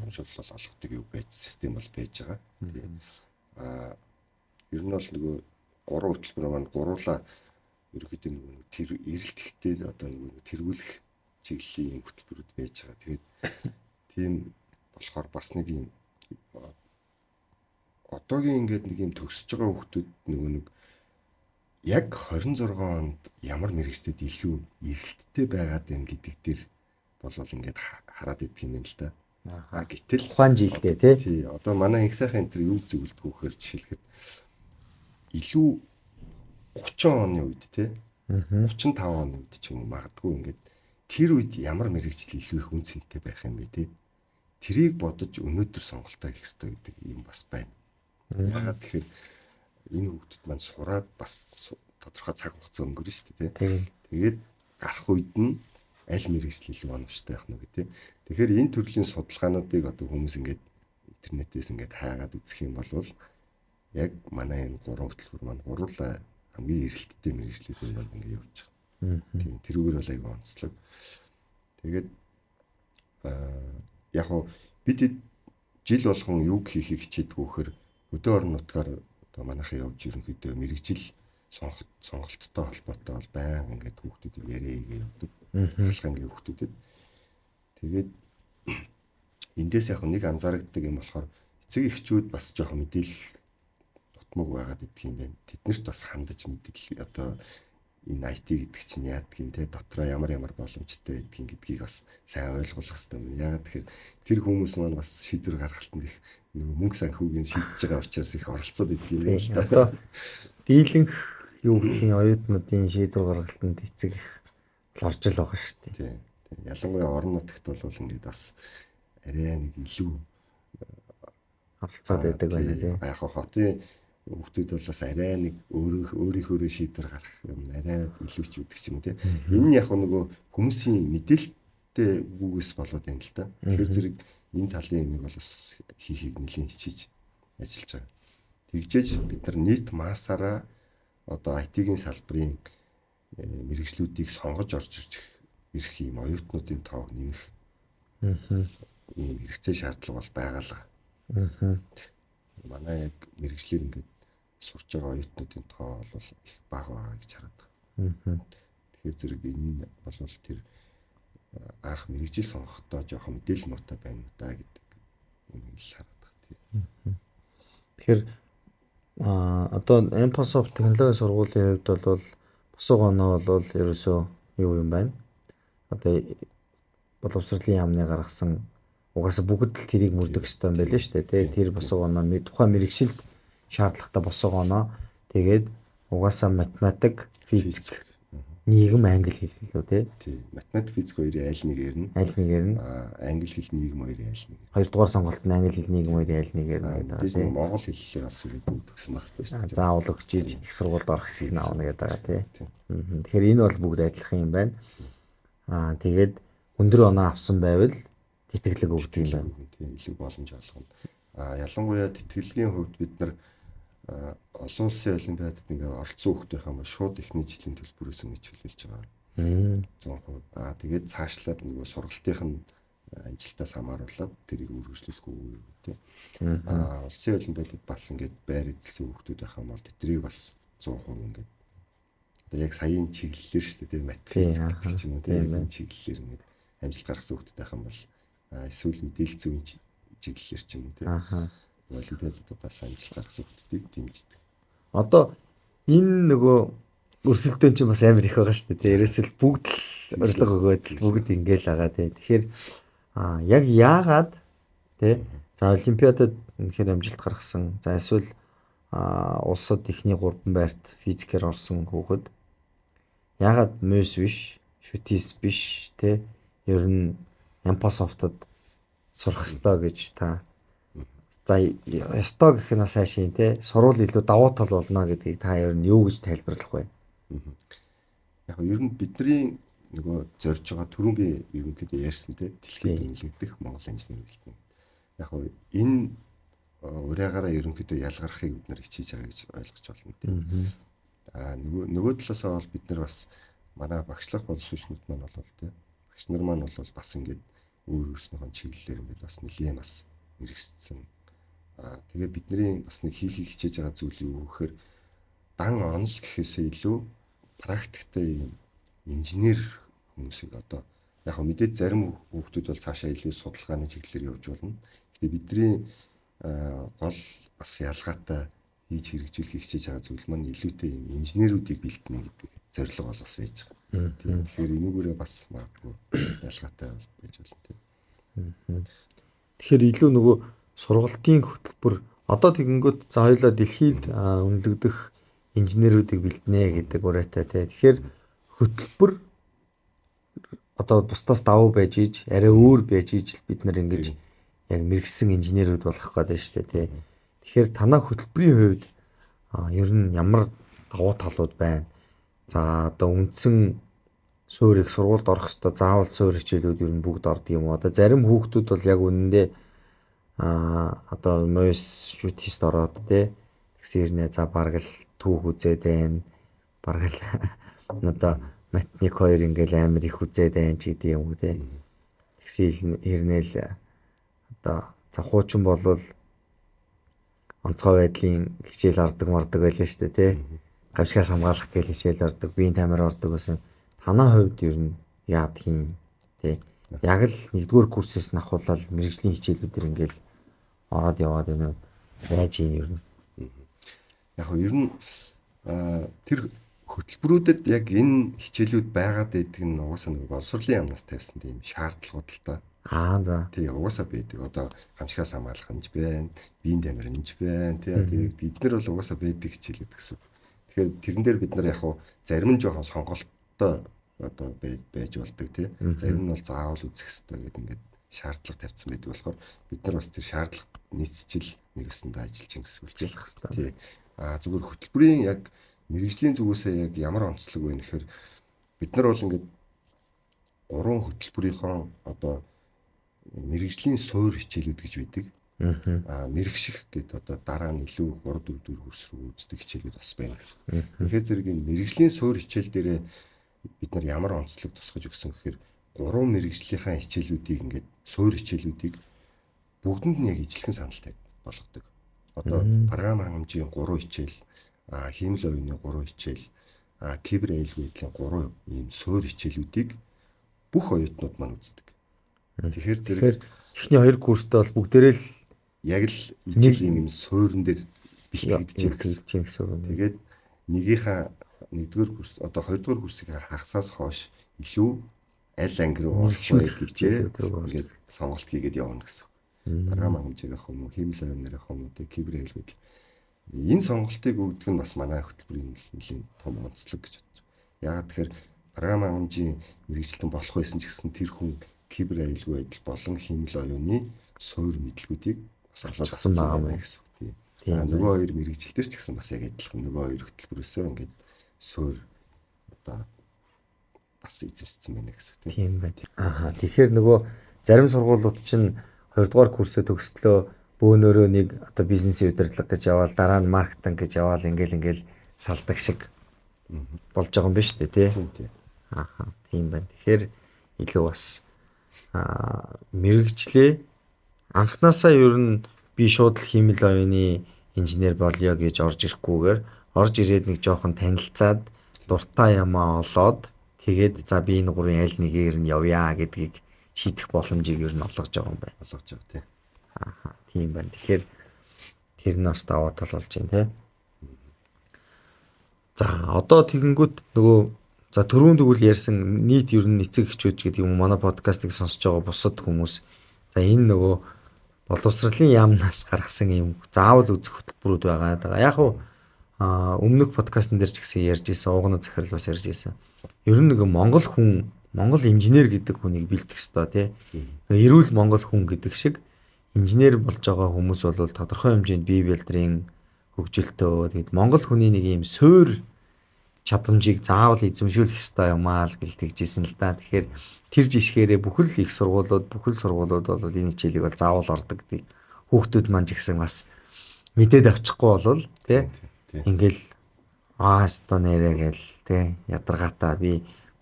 урамшуулал олгодог юу байж систем бол байж байгаа. Тийм. Аа ер нь бол нөгөө гурван хөтөлбөр маань гуруула ерөнхийдөө нөгөө тэр эрэлт ихтэй одоо нөгөө тэргүүлэх чиглэлийн юм хөтөлбөрүүд байж байгаа. Тэгээд тийм болохоор бас нэг юм одоогийн ингээд нэг юм төгсөж байгаа хүмүүс нөгөө нэг яг 26 онд ямар мэргэжлүүд илүү эрэлттэй байгаад байна гэдэг дээр болвол ингээд хараад идэх юм байна л да. Аа гэтэл тухайн жилдээ тий. Тий. Одоо манай их сайхан энэ төр юу зөвлөдөг вэ гэхээр жишээлхэд илүү 30 оны үед тий 35 оны үед ч юм уу магадгүй ингээд тэр үед ямар мэргэжил илүү их үн цэнтэй байх юм бэ тий. Тэрийг бодож өнөөдөр сонголтоо хийх ёстой гэдэг юм бас байна. Яагаад тэгэхээр энэ хүүхдүүд маань сураад бас тодорхой цаг хугацаа өнгөрнө шүү дээ тий. Тэгээд гарах үед нь аль мэргэжил илүү оновчтой байх нь вэ тий. Тэгэхээр энэ төрлийн судалгаануудыг одоо хүмүүс ингээд интернетээс ингээд хайгаад үзэх юм бол яг манай энэ гурван хөтөлбөр маань гуруула хамгийн эрэлттэй мэргэжлүүдийн донд ингээд явж байгаа. Тийм, тэрүүгээр бол айгүй онцлог. Тэгээд яг хуу бид жил болгон юг хийхийг хичээдэг вөхөр хөдөө орон нутгаар одоо манайхаа явж ерөнхийдөө мэргэжил сонголттой холбоотой бол байнга ингээд хүүхдүүдэд яриа хийгээ явдаг. Ахлах ангийн хүүхдүүдэд. Тэгээд эндээс яг нэг анзаарагддаг юм болохоор эцэг эхчүүд бас жоохон мэдээлэл дутмаг байгаад идэх юм байна. Тэднэрт бас хандаж мэдээлэл одоо энэ IT гэдэг чинь яадгийн те дотроо ямар ямар боломжтой байдгийг гэдгийг бас сайн ойлгуулах хэрэгтэй юм. Яагаад тэгэхээр тэр хүмүүс маань бас шийдвэр гаргалтанд их нөгөө мөнгө санхүүгийн шийдэж байгаа учраас их оролцоод идэх юм байна л да. Одоо дийлэнх юу гэх юм оюутнуудын шийдвэр гаргалтанд эцэг их орж л байгаа шүү дээ. Тийм. Ялангуяа орон нутагт бол ингээд бас арай нэг илүү оролцоод байдаг байна тийм. Яг хотын хүүхдүүд бол бас арай нэг өөрийнхөөрөө шийдвэр гаргах юм арай илүү ч гэдэг ч юм тийм. Энэ нь яг нөгөө хүмүүсийн мэдээлэлтэй үгээс болоод байна л да. Тэгэхээр зэрэг энэ талын юмыг бол бас хийхийг нэлийн хичээж ажиллаж байгаа. Тэгжээж бид нар нийт массаараа одоо IT-ийн салбарын мэргэжлүүдийг сонгож орж ирж ирэх юм оюутнуудын тоог нэмэх ийм хэрэгцээ шаардлага бол байгаа л. Манай яг мэргэжлэр ингээд сурч байгаа оюутнуудын тоо бол их бага байгаа гэж хараад байгаа. Тэгэхээр зэрэг энэ бол тэр анх мэргэжил сонгохдоо жоохон мэдээлэл муутай байна да гэдэг юм л хараад байгаа тийм. Тэгэхээр одоо Microsoft технологийн сургуулийн хувьд бол босго оноо бол ерөөсөө юу юм байна? Одоо боловсролын яамны гаргасан угаасаа бүгд л тэрийг мөрдөх ёстой юм байл нь шүү дээ. Тэр босго оноо тухайн мэргэжилд шаардлагатай босго оноо. Тэгээд угаасаа математик, физик, нийгэм, англи хэл лүү тий. Тий. Математик, физик хоёрын аль нэгээр нь. Аль нэгээр нь. Англи хэл, нийгэм хоёрын аль нэгээр. Хоёрдугаар сонголт нь англи хэл, нийгэм хоёрын аль нэгээр нь гэдэг. Тий. Монгол хэллээ бас ингээд бүгд өгсөн байх хэрэгтэй шүү дээ. Заавал өгч иж их сургуульд орох хэрэг нь авна гэдэг байгаа тий. Тэгэхээр энэ бол бүгд адилхан юм байна. Тэгээд өндөр оноо авсан байвал тэтгэлэг өгдөг юм байна. Тийм, илүү боломж олгоно. Ялангуяа тэтгэлгийн хувьд бид нар олон улсын олимпиадад ингээд оролцсон хүүхд байх юм бол шууд эхний жилийн төлбөрөөс ингэж чөлөөлж байгаа. 100%. Тэгээд цаашлаад нөгөө сургалтынх нь амжилтаас хамааруулаад тэрийг өргөжлүүлэх үү гэдэг. Улсын олимпиадад бас ингээд байр эзэлсэн хүүхдүүд байх юм бол тэднийг бас 100% ингээд одоо яг саяын чиглэлээр шүү дээ, тийм математик гэдэг ч юм уу тийм энэ чиглэлээр ингээд амжилт гаргасан хүүхдүүд байх юм бол эсвэл мэдээлэл зүйн чиглэлээр ч юм уу тийм. Олимпиадад бас амжилт гаргасан хүүхдүүдийг дэмждэг. Одоо энэ нөгөө өрсөлдөөн чинь бас амар их байгаа шүү дээ. Ерөөсөл бүгд л урилга өгөөд бүгд ингээл байгаа тийм. Тэгэхээр яг яагаад тий за олимпиадад үнэхээр амжилт гаргасан. За эсвэл улсад эхний 3 байрт физикээр орсон хүүхэд яагаад мөс биш, шүтис биш тий ер нь Microsoft-д сурах ёстой гэж та за ёстой гэх нь бас хайшин тий сурвал илүү давуу тал болно гэдгийг та ер нь юу гэж тайлбарлах вэ? Яг ер нь бидний Нөгөө зорж байгаа түрүүн би ерөнхийдөө ярьсан те дэлхийд үнэлэгдэх Монгол инженер бэлтнэ. Яг хөө энэ ураагаараа ерөнхийдөө ялгархыг бид нар хичээж байгаа гэж ойлгож байна тийм. Аа нөгөө талаасаа бол бид нар бас манай багшлах боловсруучнууд маань бол тийм багш нар маань бол бас ингээд өөр өөрснийхөө чиглэлээр ингээд бас нэлээд бас мэрэгссэн. Аа тэгээ бидний бас нэг хийхийг хичээж байгаа зүйл юу гэхээр дан онол гэхээсээ илүү практиктай юм инженер хүмүүсийг одоо яг хөө мэдээж зарим хүүхдүүд бол цаашаа илүү судалгааны чиглэлээр явж болно. Гэтэ бидний гол бас ялгаатай хийж хэрэгжүүлэхийг хичээж байгаа зүйл маань илүүтэй юм инженерүүдийг бэлтнэ гэдэг зорилго бол бас байж байгаа. Тийм. Тэгэхээр энүүгээрээ бас магадгүй ялгаатай байж болно тийм. Тэгэхээр илүү нөгөө сургалтын хөтөлбөр одоо тэгэнгүүт за хоёлаа дэлхийд үнэлэгдэх инженерүүдийг бэлтнэ гэдэг уриатай тий. Тэгэхээр хөтөлбөр одоо бусдаас давуу байж иж арай өөр байж иж бид нар ингэж яг мэрэгсэн инженерүүд болох гэдэг нь шүү дээ тий. Тэгэхээр танаа хөтөлбөрийн хувьд ер нь ямар давуу талууд байна? За одоо үндсэн суурь их сургуульд орох хэвээр заавал суурь хичээлүүд ер нь бүгд ордог юм уу? Одоо зарим хүүхдүүд бол яг үнэндээ одоо моёс шүтист ороод тий тэгсэн хэрнээ за бараг л түүх үзээд байна. Бараг л одоо математик хоёр ингээл амар их үзээд байна ч гэдэг юм уу тий. Тэгсэн хэрнээ л одоо за хуучин болвол онцгой байдлын хичээл ордог мардаг байлаа шүү дээ тий. Гавшгаас хамгаалах гэл хичээл ордог, биеийн тамир ордог гэсэн. Танаа хувьд ер нь яадгийн тий. Яг л нэгдүгээр курсээс нь ахуулаад мэрэгжлийн хичээлүүдэр ингээл ороод яваад байна уу? Яаж юм ер нь? Яг нь ер нь тэр хөтөлбөрүүдэд яг энэ хичээлүүд байгаад байдаг нь угаасаа нэг боловсролын яамнаас тавьсан тийм шаардлагууд л та. Аа за. Тий, угаасаа байдаг. Одоо хамшигаас хамгаалах нь ч байна, биеийн тамир нь ч байна. Тий, тэгээд эднэр бол угаасаа байдаг хичээлүүд гэсэн. Тэгэхээр тэрэн дээр бид нар яг хуу зарим нь жоохон сонголттой одоо байж болдог тий. Зарим нь бол заавал үзэх ёстой гэдэг ингээд шаардлага тавьсан байдаг болохоор бид нар бас тэр шаардлагат нийцчил нэгэсэндээ ажиллаж гин гэсэн үг тий. Тий. Аа зүгээр хөтөлбөрийн яг мэрэгжлийн зүгээсээ яг ямар онцлог вэ гэхээр бид нар бол ингээд гурван хөтөлбөрийнхөө одоо мэрэгжлийн суур хичээлүүд гэж байдаг. Аа мэрэгших гэд одоо дараа нь илүү 3 4 4 курс рүү үздэг хичээлүүд бас байна гэсэн. Тэгэхээр зэрэг энэ мэрэгжлийн суур хичээл дээрээ бид нар ямар онцлог тусгаж өгсөн гэхээр гурван мэрэгжлийнхаа хичээлүүдийг ингээд суур хичээлүүдийг бүгдэнд нь яг ижилхэн санал болгодог. Одоо програм хангамжийн 3 хичээл, хиймэл оюуны 3 хичээл, кибер аюулгүй байдлын 3 ийм суур хичээлүүдийг бүх оюутнууд маань үздэг. Тэгэхээр зэрэг эхний хоёр курстэй бол бүгдээрээ л яг л ижил юм суурин дээр бэлтгэгдэж байна гэсэн үг. Тэгээд нэгийнхаа нэгдүгээр курс одоо хоёрдугаар курсыг хагасаас хойш илүү аль анги руу орох вэ гэжээ ингээд сонголт хийгээд явна гэсэн. Програм хангамжээр явах юм уу, хиймэл оюунаар явах юм уу, тэг кибер аюулгүй байдал. Энэ сонголтыг өгдөг нь бас манай хөтөлбөрийн нэлийн том онцлог гэж бодож байна. Яагаад тэгэхээр програм хангамжийн мэрэгжилтэн болох байсан ч гэсэн тэр хүн кибер аюулгүй байдал болон хиймэл оюуны суур мэдлэгүүдийг бас олоод авсан байгаа гэсэн үг тийм. Аа нөгөө хоёр мэрэгжил төр ч гэсэн бас яг адилхан нөгөө хоёр хөтөлбөрөөсөө ингээд суур одоо бас эзэмшсэн байна гэсэн үг тийм байна. Аа тэгэхээр нөгөө зарим сургуулиуд чинь 2 дугаар курсээ төгслөө бөөнөрөө нэг одоо бизнесийн удирдлага гэж яваал дараа нь маркетинг гэж яваал ингээл салдаг шиг болж байгаа юм биш үү тий? Тийм. Аа тийм байна. Тэгэхээр илүү бас мэрэгчлээ анханасаа ер нь би шууд л хиймэл оюуны инженер болёо гэж орж ирэхгүйгээр орж ирээд нэг жоохон танилцаад дуртай юмаа олоод тэгээд за би энэ гурвын аль нэгээр нь явъя гэдгийг шийдэх боломжийг ер нь олгож байгаа юм байна. Олгож байгаа тийм. Аа тийм байна. Тэгэхээр тэр нь бас даваа тал болж байна тий. За одоо тэгэнгүүт нөгөө за түрүүн тэгвэл ярьсан нийт ер нь эцэг эхчүүд гэдэг юм уу манай подкастыг сонсож байгаа бусад хүмүүс за энэ нөгөө боловсролын яамнаас гаргасан юм заавал үзэх хөтөлбөрүүд байгаа. Яг уу өмнөх подкастн дээр ч гэсэн ярьж исэн, уугна захирал бас ярьж исэн. Ер нь нэг монгол хүн, монгол инженер гэдэг хүнийг бэлтгэх ёстой тий. Эрүүл монгол хүн гэдэг шиг инженер болж байгаа хүмүүс бол тодорхой хэмжээнд бие бэлдрийн хөгжилтөө тэгээд монгол хүний нэг юм суур чадамжийг заавал эзэмшүүлэх ёстой юм аа л гэл тэгжсэн л да. Тэгэхээр тэр жишгээрээ бүхэл их сургуулиуд, бүхэл сургуулиуд бол энэ хичээлийг бол заавал ордог гэдэг хүүхдүүд маань ч гэсэн бас мэдээд авчихгүй болвол тий ингээл ааста нэрэ гэл тий ядаргаатай би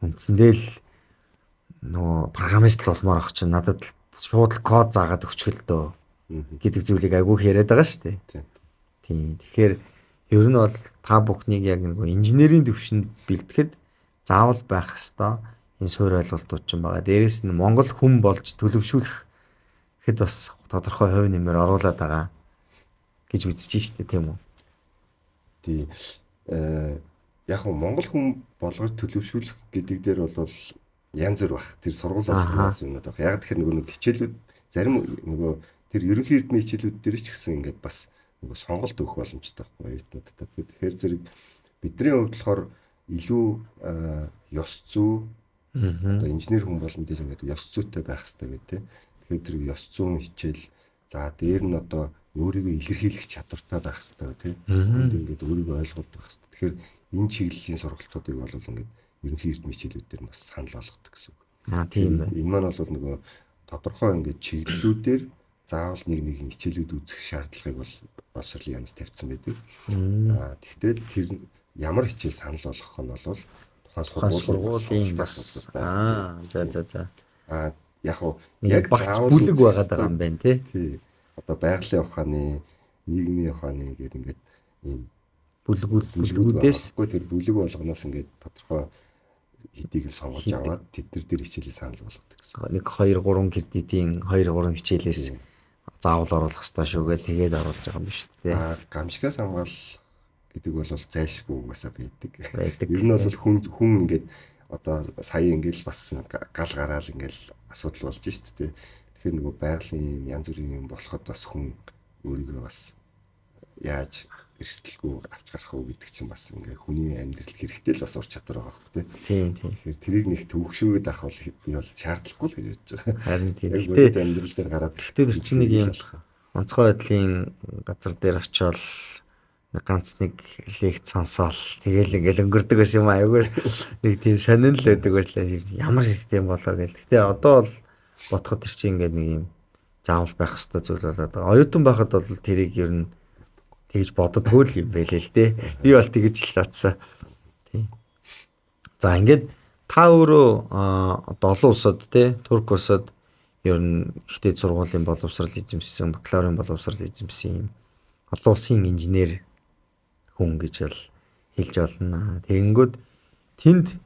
үндсэндээ л нөгөө программист л болмоор ах чинь надад шууд л код заагаад өгчих л дөө гэдэг зүйлийг айгүйх яриад байгаа шүү дээ. Тийм. Тэгэхээр ер нь бол та бүхнийг яг нөгөө инженерийн төвшөнд бэлтгэхэд заавал байх ёстой энэ суурь ойлголтууд ч юм байгаа. Дээрээс нь Монгол хүн болж төлөвшүүлэхэд бас тодорхой хувь нэмэр оруулаад байгаа гэж үзэж штэ, тийм үү? Тий. Яг нь Монгол хүн болгож төлөвшүүлэх гэдэг дээр бол янз бүр бах. Тэр сургуулиас бас юмнууд баг. Яг тэгэхээр нөгөө нэг хичээлүүд зарим нөгөө тэр ерөнхий эрдмийн хичээлүүд дээр ч гэсэн ингээд бас нөгөө сонголт өгөх боломжтой байхгүй оюутнуудад. Тэгэхээр зэрэг бидний хувьд болохоор илүү ёс зүй одоо инженер хүн бол мэдээж ингээд ёс зүйтэй байх хэрэгтэй гэдэг тийм. Тэгэхээр тэр ёс зүйн хичээл за дээр нь одоо өөрийгөө илэрхийлэх чадвартай байх хэрэгтэй тийм. Хүнд ингээд өөрийгөө ойлгуулдаг байх хэрэгтэй. Тэгэхээр энэ чиглэлийн сургалтуудыг бол ингээд ерөнхий эрдмийн хичээлүүд дээр бас санал болгодог гэсэн үг. Аа тийм байна. Энэ маань бол нөгөө тодорхой ингээд чиглэлүүдээр заавал нэг нэгэн хичээлүүд үзэх шаардлагыг бол боловсролын яамс тавьсан байдаг. Аа тэгтэл тэр ямар хичээл санал болгох нь бол тухайн сургуулийн бас аа за за за. Аа яг уу яг заавал бүлэг байгаад байгаа юм байна тий. Тий. Одоо байгалийн ухааны, нийгмийн ухааны гэдэг ингээд ийм бүлгүүдээс тэр бүлэг болгоноос ингээд тодорхой хэдийг нь сонгож аваад тэд нар дээр хичээлээ санал болгодог гэсэн. 1 2 3 кредитийн 2 3 хичээлээс заавал оруулах ёстой шүү гэж тэгээд оруулж байгаа юм биш үү? Аа гамшигаас хамгаалах гэдэг бол зайлшгүй угаасаа байдаг. Ер нь бол хүн ингээд одоо сая ингээд бас гал гараал ингээд асуудал болж шít тэ. Тэгэхээр нөгөө байгалийн юм янз бүрийн юм болоход бас хүн өөрийгөө бас яаж эрсдэлгүй авч гарах уу гэдэг чинь бас ингээ хүний амьдралд хэрэгтэй л бас ур чадвар байгаа хөөх тээ. Тийм тийм. Тэгэхээр тэрийг нэг төвөгшөөд авах бол би бол шаардлагагүй л гэж бодож байгаа. Харин тийм. Гэхдээ амьдрал дээр гараад тэр чинь нэг юм онцгой байдлын газар дээр очиод нэг ганц нэг лекц сонсоол тэгэл ингээл өнгөрдөг байсан юм аягүй нэг тийм сонин л байдаг байлаа. Ямар хэрэгтэй юм болоо гэл. Гэтэ одоо бол бодоход тэр чинь ингээд нэг юм заавал байх ёстой зүйл болоод байгаа. Оюутан байхад бол тэрийг ер нь тэгж боддгоо л юм байлээ л дээ. Би бол тэгж л бодсон. Тийм. За ингээд та өөрөө одоо олон улсад те Турк улсад ер нь ихтэй сургуулийн боловсрал эзэмшсэн, бакалаврын боловсрал эзэмшсэн юм олон улсын инженер хүн гэж бол хэлж болно. Тэгэнгүүт тэнд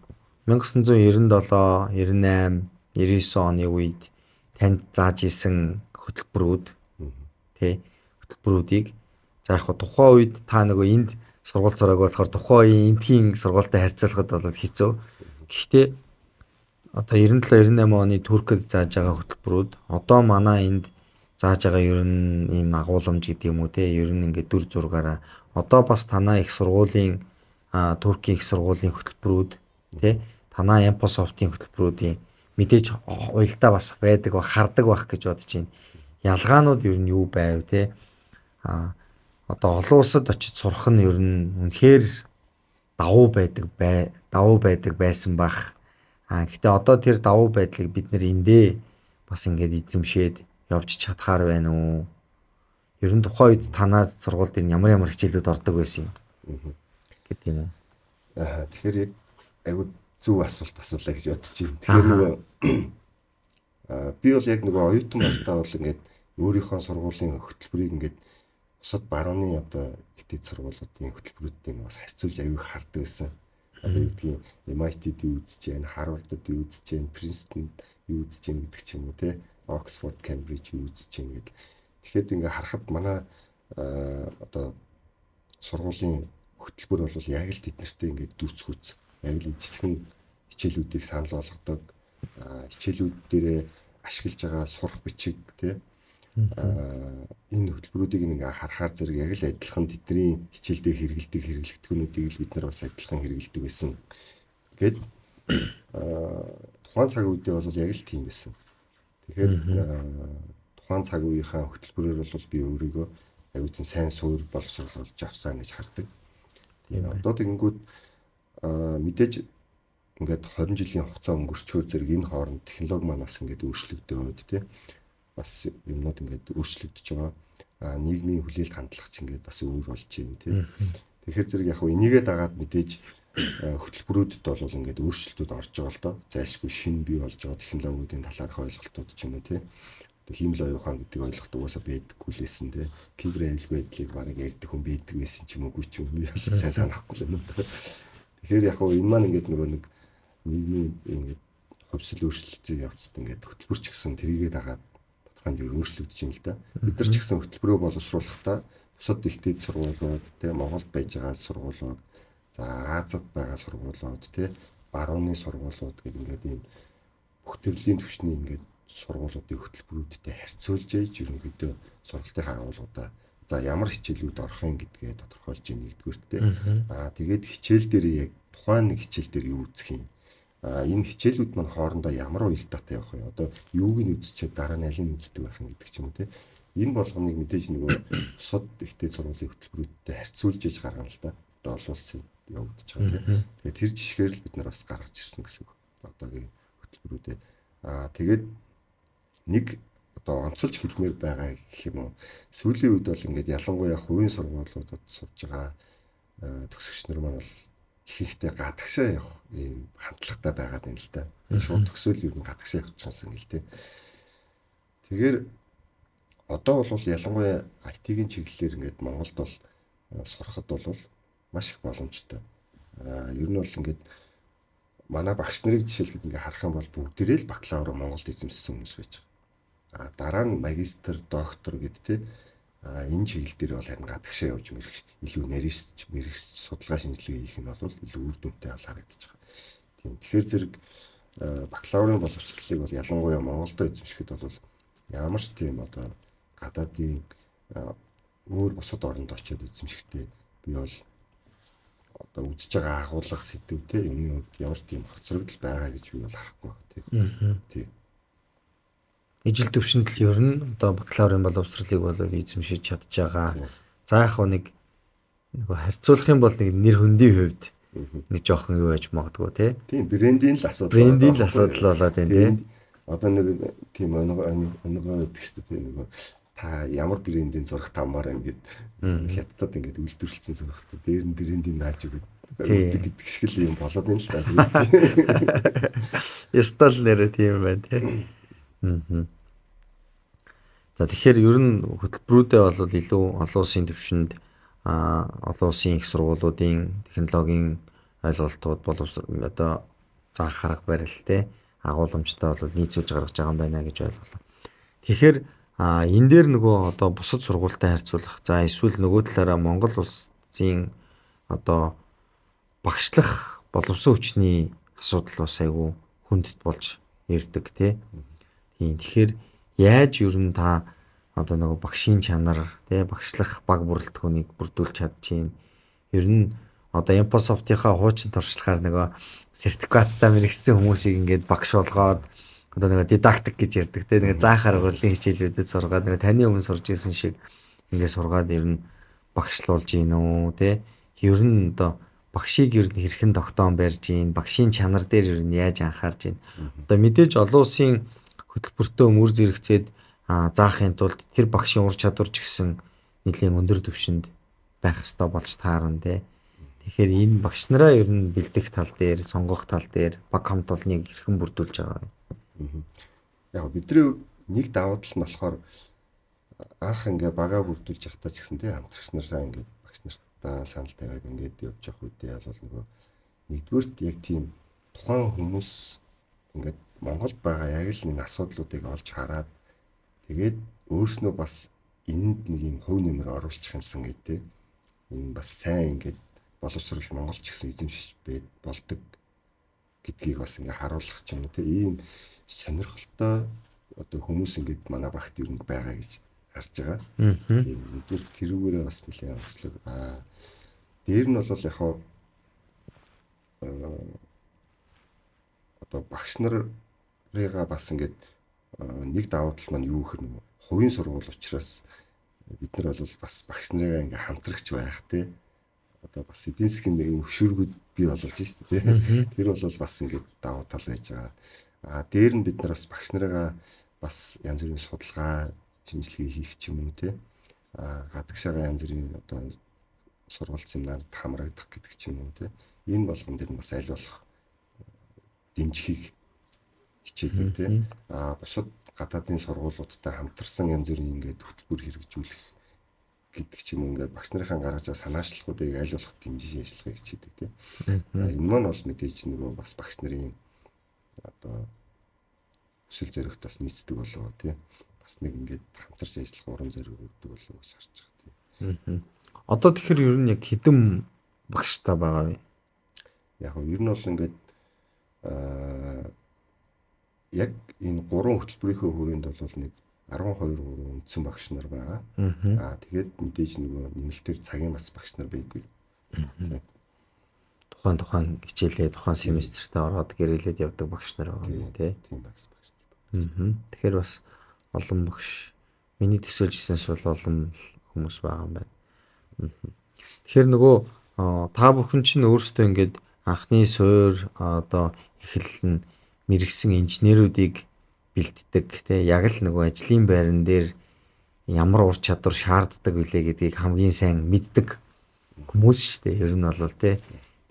1997, 98, 99 оны үед танд зааж исэн хөтөлбөрүүд тий хөтөлбөрүүдийг за яг тухайн үед та нөгөө энд сургууль зурааг болохоор тухайн үеийн эндхийн сургуультай харьцуулахад бол хэцүү. Гэхдээ одоо 97 98 оны Туркд зааж байгаа хөтөлбөрүүд одоо манай энд зааж байгаа ер нь ийм агуулмж гэдэг юм уу те ер нь ингээд дүр зургаараа одоо бас танаа их сургуулийн Туркийн их сургуулийн хөтөлбөрүүд те танаа Emposoft-ийн хөтөлбөрүүдийн мэдээж уялдаа бас байдаг ба хардаг байх гэж бодож байна. Ялгаанууд ер нь юу байв те одоо олон улсад очиж сурах нь ер нь үнэхээр давуу байдаг байсан бах. Гэхдээ одоо тэр давуу байдлыг бид нэр эндээ бас ингээд эзэмшээд явж чадхаар байна уу? Ер нь тухайн үед танаас сургууль дээр ямар ямар хичээлүүд ордог байсан юм гэдэг юм уу? Аа тэгэхээр яг айгуу зөв асуулт асуулаа гэж бодож байна. Тэгэхээр нөгөө би бол яг нөгөө оюутан байхдаа бол ингээд өөрийнхөө сургуулийн хөтөлбөрийг ингээд бусад барууны одоо их дэд сургуулиудын хөтөлбөрүүдтэй бас харьцуулж аюу хардаг байсан. Одоо юу гэдгийг MIT-д юу үзэж байна, Harvard-д юу үзэж байна, Princeton-д юу үзэж байна гэдэг ч юм уу те. Oxford, Cambridge юу үзэж байна гэдэл. Тэгэхэд ингээ харахад манай одоо сургуулийн хөтөлбөр бол яг л тэднэртэй ингээд дүүцхүүц, яг л ижилхэн хичээлүүдийг санал болгодог, хичээлүүд дээрээ ашиглаж байгаа сурах бичиг те энэ хөтөлбөрүүдийг ингээ харахаар зэрэг яг л адилхан тэдний хичээлдээ хэрэгэлдэг хэрэглэгдэхүүнүүдийг л бид нар бас адилхан хэрэгэлдэг байсан. Ингээд тухайн цаг үедээ бол яг л тийм байсан. Тэгэхээр тухайн цаг үеийнхаа хөтөлбөрөөр бол би өөрийгөө аюу тийм сайн суур боловсруулж авсан гэж хардаг. Тийм одоо тэгэнгүүт Мэдээж ингээд 20 жилийн хугацаа өнгөрчхөөр зэрэг энэ хооронд технологи маань бас ингээд өөрчлөгдөөд тий бас юмнууд ингээд өөрчлөгдөж байгаа. Нийгмийн хүлээлт хандлага ч ингээд бас өөр болж байна тий. Тэгэхээр зэрэг яг хөө энийгээ дагаад мэдээж хөтөлбөрүүдэд бол ингээд өөрчлөлтүүд орж байгаа л доо. Зайлшгүй шинэ бий болж байгаа технологиудын талаарх ойлголтууд ч юм уу тий. Одоо хиймэл оюун ухаан гэдэг ойлголт угаасаа байдаггүй л байсан тий. Кибер аюулгүй байдлыг бараг ярьдаг хүн байдаг байсан ч юм уугүй ч юм би бол сайн санахгүй л байна. Тэгэхээр яг хөө энэ маань ингээд нөгөө нэг нийгмийн ингээд хувьсэл өөрчлөлтийн явцад ингээд хөтөлбөр ч гэсэн тэрийгээ дагаад тодорхой хэмжээгээр өөрчлөгдөж байна л да. Бид нар ч гэсэн хөтөлбөрөө боловсруулахдаа бусад их дэд сургуулиуд тий Монголд байж байгаа сургуулиуд, за Азад байгаа сургуулиуд тий барууны сургуулиуд гэдэг ингээд ийм бүх төрлийн түвшний ингээд сургуулиудын хөтөлбөрүүдтэй харьцуулж ээж ерөнхийдөө сургалтын агуулгуудаа за ямар хичээлүүд орох юм гэдгээ тодорхойлж ийн нэгдүгüрт тий. Тэгээд хичээл дээр яг тухайн нэг хичээл дээр юу үзэх юм? Энэ хичээлүүд маань хоорондоо ямар уялдаатай явах юм? Одоо юуг нь үзчихэд дараа нь алийг үздэг байх юм гэдэг ч юм уу тий. Энэ болгоныг мэдээж нөгөө бусад ихтэй сургуулийн хөтөлбөрүүдтэй харьцуулж ээж гаргана л да. Одоо олон улсын явагдаж байгаа тий. Тэгээд тэр жишгээр л бид нар бас гаргаж ирсэн гэсэн үг. Одоогийн хөтөлбөрүүдэд. Тэгээд нэг одоо онцолж хэлмээр байгаа гэх юм уу. Сүүлийн үед бол ингээд ялангуяа хувийн сургуулиудад сурж байгаа төгсөгч нар маань бол ихэнхдээ гадагшаа явах ийм хандлагатай байгаад байна л да. Шууд төгсөөл ер нь гадагшаа явчих юмсан гэл тээ. Тэгэхээр одоо бол ялангуяа IT-ийн чиглэлээр ингээд Монголд бол сурахад бол маш их боломжтой. Ер нь бол ингээд манай багш нарыг жишээлбэл ингээд харах юм бол бүгдээрээ л бакалавр Монголд эзэмшсэн хүмүүс байж байгаа. Дараа нь магистр, доктор гэд тээ энэ чиглэл дээр бол харин гадагшаа явж илүү нарийсч, мэрэгсч судалгаа шинжилгээ хийх нь бол илүү үр дүнтэй бол харагдаж байгаа. Тийм. Тэгэхээр зэрэг бакалаврын боловсролыг бол ялангуяа Монголдо эзэмшихэд бол ямар ч тийм одоо гадаадын өөр бусад оронд очиод эзэмшихдээ би бол одоо үзэж байгаа агуулга сэдв те юмны хувьд ямар ч тийм хоцрогдол байгаа гэж би бол харахгүй байна тийм. Тийм. Ижил төвшөнд л ер нь одоо бакалаврын боловсролыг бол эзэмшиж чадж байгаа. За яг нэг нөгөө харьцуулах юм бол нэг нэр хүндийн хувьд нэг жоохон юу байж магадгүй тий. Тийм, брендийн л асуудал. Брендийн л асуудал болоод байна тий. Одоо нэг тийм онгоо байдаг шүү дээ тий нөгөө та ямар брендийн зураг тамаар ингээд хятадд ингээд үйлдвэрлэсэн зурагт дээр нь брендийн нааж өгöd гэдэг шиг л юм болоод байна л да. Ястал нэрэ тийм байна тий. За тэгэхээр ер нь хөтөлбөрүүдээ бол илүү олон улсын түвшинд олон улсын их сургуулиудын технологийн ойлголтууд боловс одоо заах арга барил те агуулмжтай бол нийцүүлж гаргаж байгаа юм байна гэж ойлголоо. Тэгэхээр энэ дээр нөгөө одоо бусад сургуультай харьцуулах за эсвэл нөгөө талаараа Монгол улсын одоо багшлах боловсон хүчний асуудал бас айгүй хүндд болж ирдэг те. Тийм. Тэгэхээр яаж ер нь та одоо нөгөө багшийн чанар тий багшлах баг бүрэлдэхүүнийг бүрдүүлж чадчихээн. Ер нь одоо Emposoft-ийнхаа хуучин туршлагаар нөгөө сертификаттай мэрэгсэн хүмүүсийг ингээд багш болгоод одоо нөгөө дидактик гэж ярьдаг тий нөгөө заах арга барилын хичээлүүдэд сургаад нөгөө таны өмнө сурж исэн шиг ингээд сургаад ер нь багшлуулж гин үү тий. Ер нь одоо багшийг ер нь хэрхэн тогтоон барьж гин, багшийн чанар дээр ер нь яаж анхаарж гин. Одоо мэдээж олон улсын хөтөлбөртөө мөр зэрэгцээд заахын тулд тэр багшийн ур чадвар ч гэсэн нэлийн өндөр түвшинд байх ёстой болж таарна тий. Тэгэхээр энэ багш нараа ер нь бэлдэх тал дээр, сонгох тал дээр баг хамт олныг хэрхэн бүрдүүлж байгаа вэ? Яг бидний нэг давуу тал нь болохоор анх ингээ багаа бүрдүүлж явахдаа ч гэсэн тий хамтрагч нараа ингээ багш нартаа санал тавиад ингээд явж явах үедээ бол нөгөө нэгдүгüрт яг тийм тухайн хүмүүс ингээд Монголд байгаа яг л нэг асуудлуудыг олж хараад тэгээд өөрснөө бас энд нэг юм хувь нэмэр оруулчих юмсан гэдэг. Энэ бас сайн ингээд боловсрол Монгол ч гэсэн эзэмшиж болдог гэдгийг бас ингээ харуулах ч юм уу те ийм сонирхолтой одоо хүмүүс ингээд манай багт ер нь байгаа гэж харж байгаа. Тийм нэгдүгээр тэрүүгээрээ бас нэлээд онцлог. Дээр нь бол яг хаа одоо багш нарыгаа бас ингээд нэг давуу тал маань юу гэхээр нөгөө хувийн сургууль учраас бид нар бол бас багш нарыгаа ингээ хамтрагч байх те одоо бас эдийн засгийн нэг юм хөшүүргүүд бий болгож шүү дээ, тий. Тэр бол бас ингээд давуу тал байж байгаа. А дээр нь бид нар бас багш нарыгаа бас янз бүрийн судалгаа шинжилгээ хийх ч юм уу, тий. А гадагшаага янз бүрийн одоо сургалт семинард хамрагдах гэдэг ч юм уу, тий. Энэ болгон дээр нь бас аль болох дэмжихийг хичээдэг, тий. А бусад гадаадын сургуулиудтай хамтарсан янз бүрийн ингээд хөтөлбөр хэрэгжүүлэх гэдэг ч юм уу, ингээд багш нарын гаргаж байгаа санаачлагуудыг аль болох дэмжиж ажиллахыг хичээдэг, тий. За энэ маань бол мэдээж нөгөө бас багш нарын одоо хүсэл зоригт бас нийцдэг болоо, тий. Бас нэг ингээд хамтарч ажиллах урам зориг өгдөг болоо гэж харж байгаа, тий. Одоо тэгэхээр ер нь яг хэдэн багштай байгаа вэ? Яг нь ер нь бол ингээд яг энэ гурван хөтөлбөрийнхөө хүрээнд бол нэг 12 3 үндсэн багш нар байгаа. Аа тэгээд мэдээж нөгөө нэмэлтээр цагийн бас багш нар байдаг. Тухайн хичээлээ тухайн семестртээ ороод гэрээлээд явдаг багш нар байгаа тий. Тийм бас багш нар. Тэгэхээр бас олон багш, миний төсөөлж ирсэнээс бол олон хүмүүс байгаа юм байна. Тэгэхээр нөгөө та бүхэн чинь өөрсдөө ингээд анхны суур одоо эхлэл нь мэргэсэн инженерүүдийг бэлддэг тий, яг л нөгөө ажлын байран дээр ямар ур чадвар шаарддаг вүлээ гэдгийг хамгийн сайн мэддэг хүмүүс шүү дээ. Ер нь бол тий.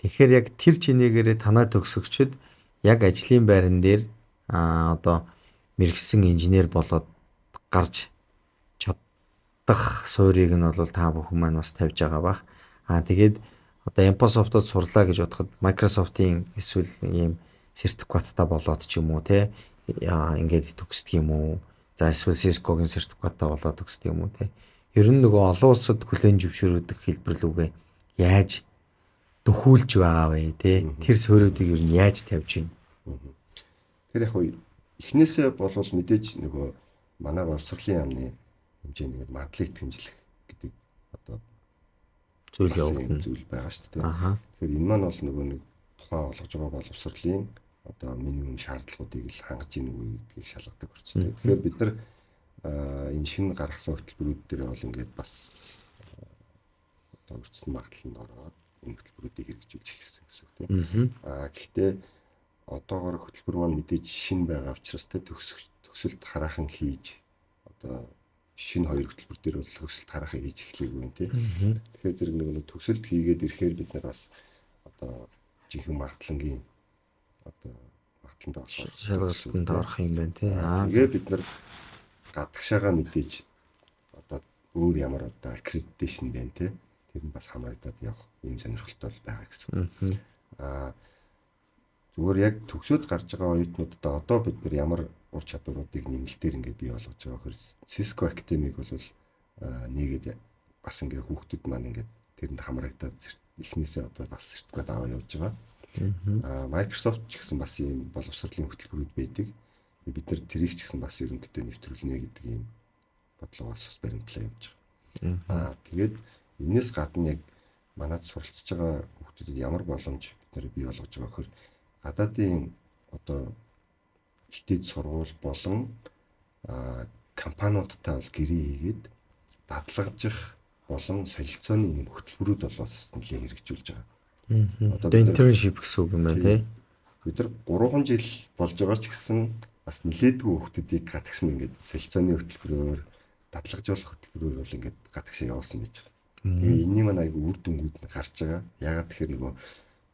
Тэгэхээр яг тэр чинээгээрээ танай төгсөгчд яг ажлын байран дээр одоо мэргэсэн инженер болоод гарч чадах суурийг нь бол та бүхэн маань бас тавьж байгаа бах. Аа тэгээд одоо Microsoft-од сурлаа гэж бодоход Microsoft-ийн эсвэл ийм сертификаттай болоод ч юм уу те, ингээд төгсдөг юм уу? За эсвэл Cisco-гийн сертификаттай болоод төгсдөг юм уу те. Ер нь нөгөө олон улсад хүлээн зөвшөөрөгдөх хэлбэр лүүгээ яаж дөхүүлж байгаа вэ те? Тэр суурьуудыг ер нь яаж тавьж байна? Тэр яг эхнээсээ болвол мэдээж нөгөө манай боловсролын яамны хэмжээнд ингээд мадлыг итгэмжлэх гэдэг одоо зүйл явагдана. Зүйл байгаа шүү дээ. Тэгэхээр энэ маань бол нөгөө нэг тухайн олгож байгаа боловсролын одоо минимум шаардлагуудыг л хангаж ийн үгүй гэдгийг шалгадаг орчтой. Тэгэхээр бид нар энэ шинэ гаргасан хөтөлбөрүүд дээр бол ингээд бас одоо өртсөн магадлалд ороод энэ хөтөлбөрүүдийг хэрэгжүүлж эхэлсэн гэсэн үг тийм. Гэхдээ одоогор хөтөлбөр маань мэдээж шинэ байгаа учраас те төгсөлт хараахан хийж одоо шинэ хоёр хөтөлбөр дээр бол төгсөлт хараахан хийж эхлэегүй юм тийм. Тэгэхээр зэрэг нэг төгсөлт хийгээд ирэхээр бид нар бас одоо жинхэнэ магадлангийн одоо магадлалд бас орох шалгалтанд орох юм байна тий. Тэгээ бид нар гадагшаага мэдээж одоо өөр ямар одоо аккредитейшн байна тий. Тэр нь бас хамрагдаад явах ийм сонирхолтой байгаа гэсэн. Зүгээр яг төгсөөд гарч байгаа оюутнуудад одоо бид нар ямар ур чадваруудыг нэмэлтээр ингээд бий болгож байгаа гэхээр Cisco Academy-г бол нэгээд бас ингээд хүүхдүүд маань ингээд тэрэнд хамрагдаад эхнээсээ одоо бас сертификат аваа явж байгаа. Microsoft ч гэсэн бас ийм боловсролын хөтөлбөрүүд байдаг. Бид нар тэрийг ч гэсэн бас ерөнхийдөө нэвтрүүлнэ гэдэг ийм бодлогоос бас баримтлаа явж байгаа. Тэгээд энэс гадна яг манад суралцж байгаа хүүхдүүдэд ямар боломж бид нар бий болгож байгаа гэхээр гадаадын одоо их дээд сургууль болон компаниудтай бол гэрээ хийгээд дадлагжих болон солилцооны ийм хөтөлбөрүүд болоос нэлээд хэрэгжүүлж байгаа. Одоо internship гэсэн үг юм байна тий. Бид нар 3 жил болж байгаа ч гэсэн бас нэлээдгүй хүүхдүүдийг гадагш нь ингээд солилцооны хөтөлбөрөөр дадлагжуулах хөтөлбөрөөр бол ингээд гадагшаа явуулсан байж байгаа. Тэгээ энэний маань айгүй үр дүнгууд нь гарч байгаа. Яагаад тэгэхээр нөгөө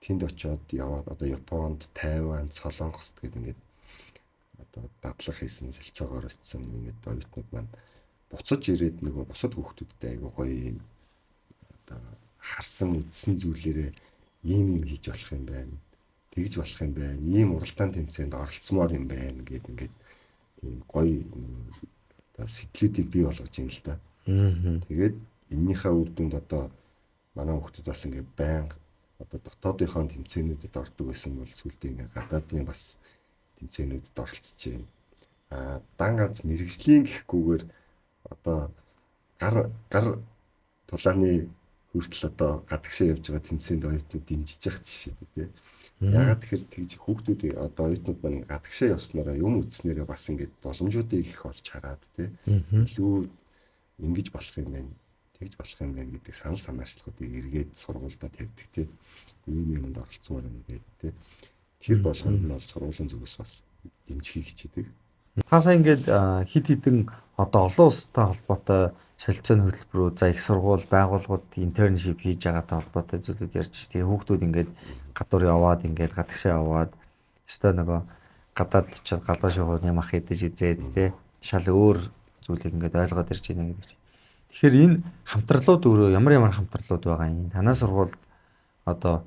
тэнд очиод яваад одоо Японд, Тайван, Солонгост гэдэг ингээд одоо дадлага хийсэн, солилцоогоор очисон ингээд оюутнууд маань буцаж ирээд нөгөө бусад хүүхдүүдтэй айгүй гоё юм одоо харсан үдсэн зүйлээрээ ийм юм хийж болох юм байна. Тэгж болох юм байна. Ийм уралдаан тэмцээнд оролцмоор юм байна гэд ингээд тийм гоё одоо сэтлүүдийг бий болгож юм л да. Тэгээд эннийхээ үр дүнд одоо манай хүүхдүүд бас ингээд байнга одоо дотоодынхоо тэмцээнүүдэд ордог байсан бол сүүлдээ ингээд гадаадын бас тэмцээнүүдэд оролцож байна. Дан ганц мэрэгжлийн гэхгүйгээр одоо гар тулааны хүртэл одоо гадагшаа явж байгаа тэмцээнд оюутнууд дэмжиж явах жишээ тий. Яагаад тэгэхээр тэгж хүүхдүүд одоо оюутнууд маань гадагшаа явснараа юм үзснээрээ бас ингээд боломжуудыг их олж хараад тий. Илүү ингэж болох юм байна. Тэгж болох юм байна гэдэг санал санаачлахуудыг эргээд сургуульдаа тавьдаг тий. Ийм юмд оролцмоор юм гээд тий. Тэр болгонд нь бол сургуулийн зүгээс бас дэмжихийг хичээдэг. Та сая ингээд хэд хэдэн одоо олон улстай холбоотой солилцооны хөтөлбөрүүд, за их сургууль, байгууллагууд internship хийж байгаатай холбоотой зүйлүүд ярьж ш. Тэгээ хүүхдүүд ингээд гадуур яваад ингээд гадагшаа яваад өстой нөгөө гадаад ч галаа шувуу юм ах идэж үзээд тий шал өөр зүйлийг ингээд ойлгоод ирж байна гэдэг чинь. Тэгэхээр энэ хамтралууд өөрөө ямар ямар хамтралууд байгаа юм? Танай сургуульд одоо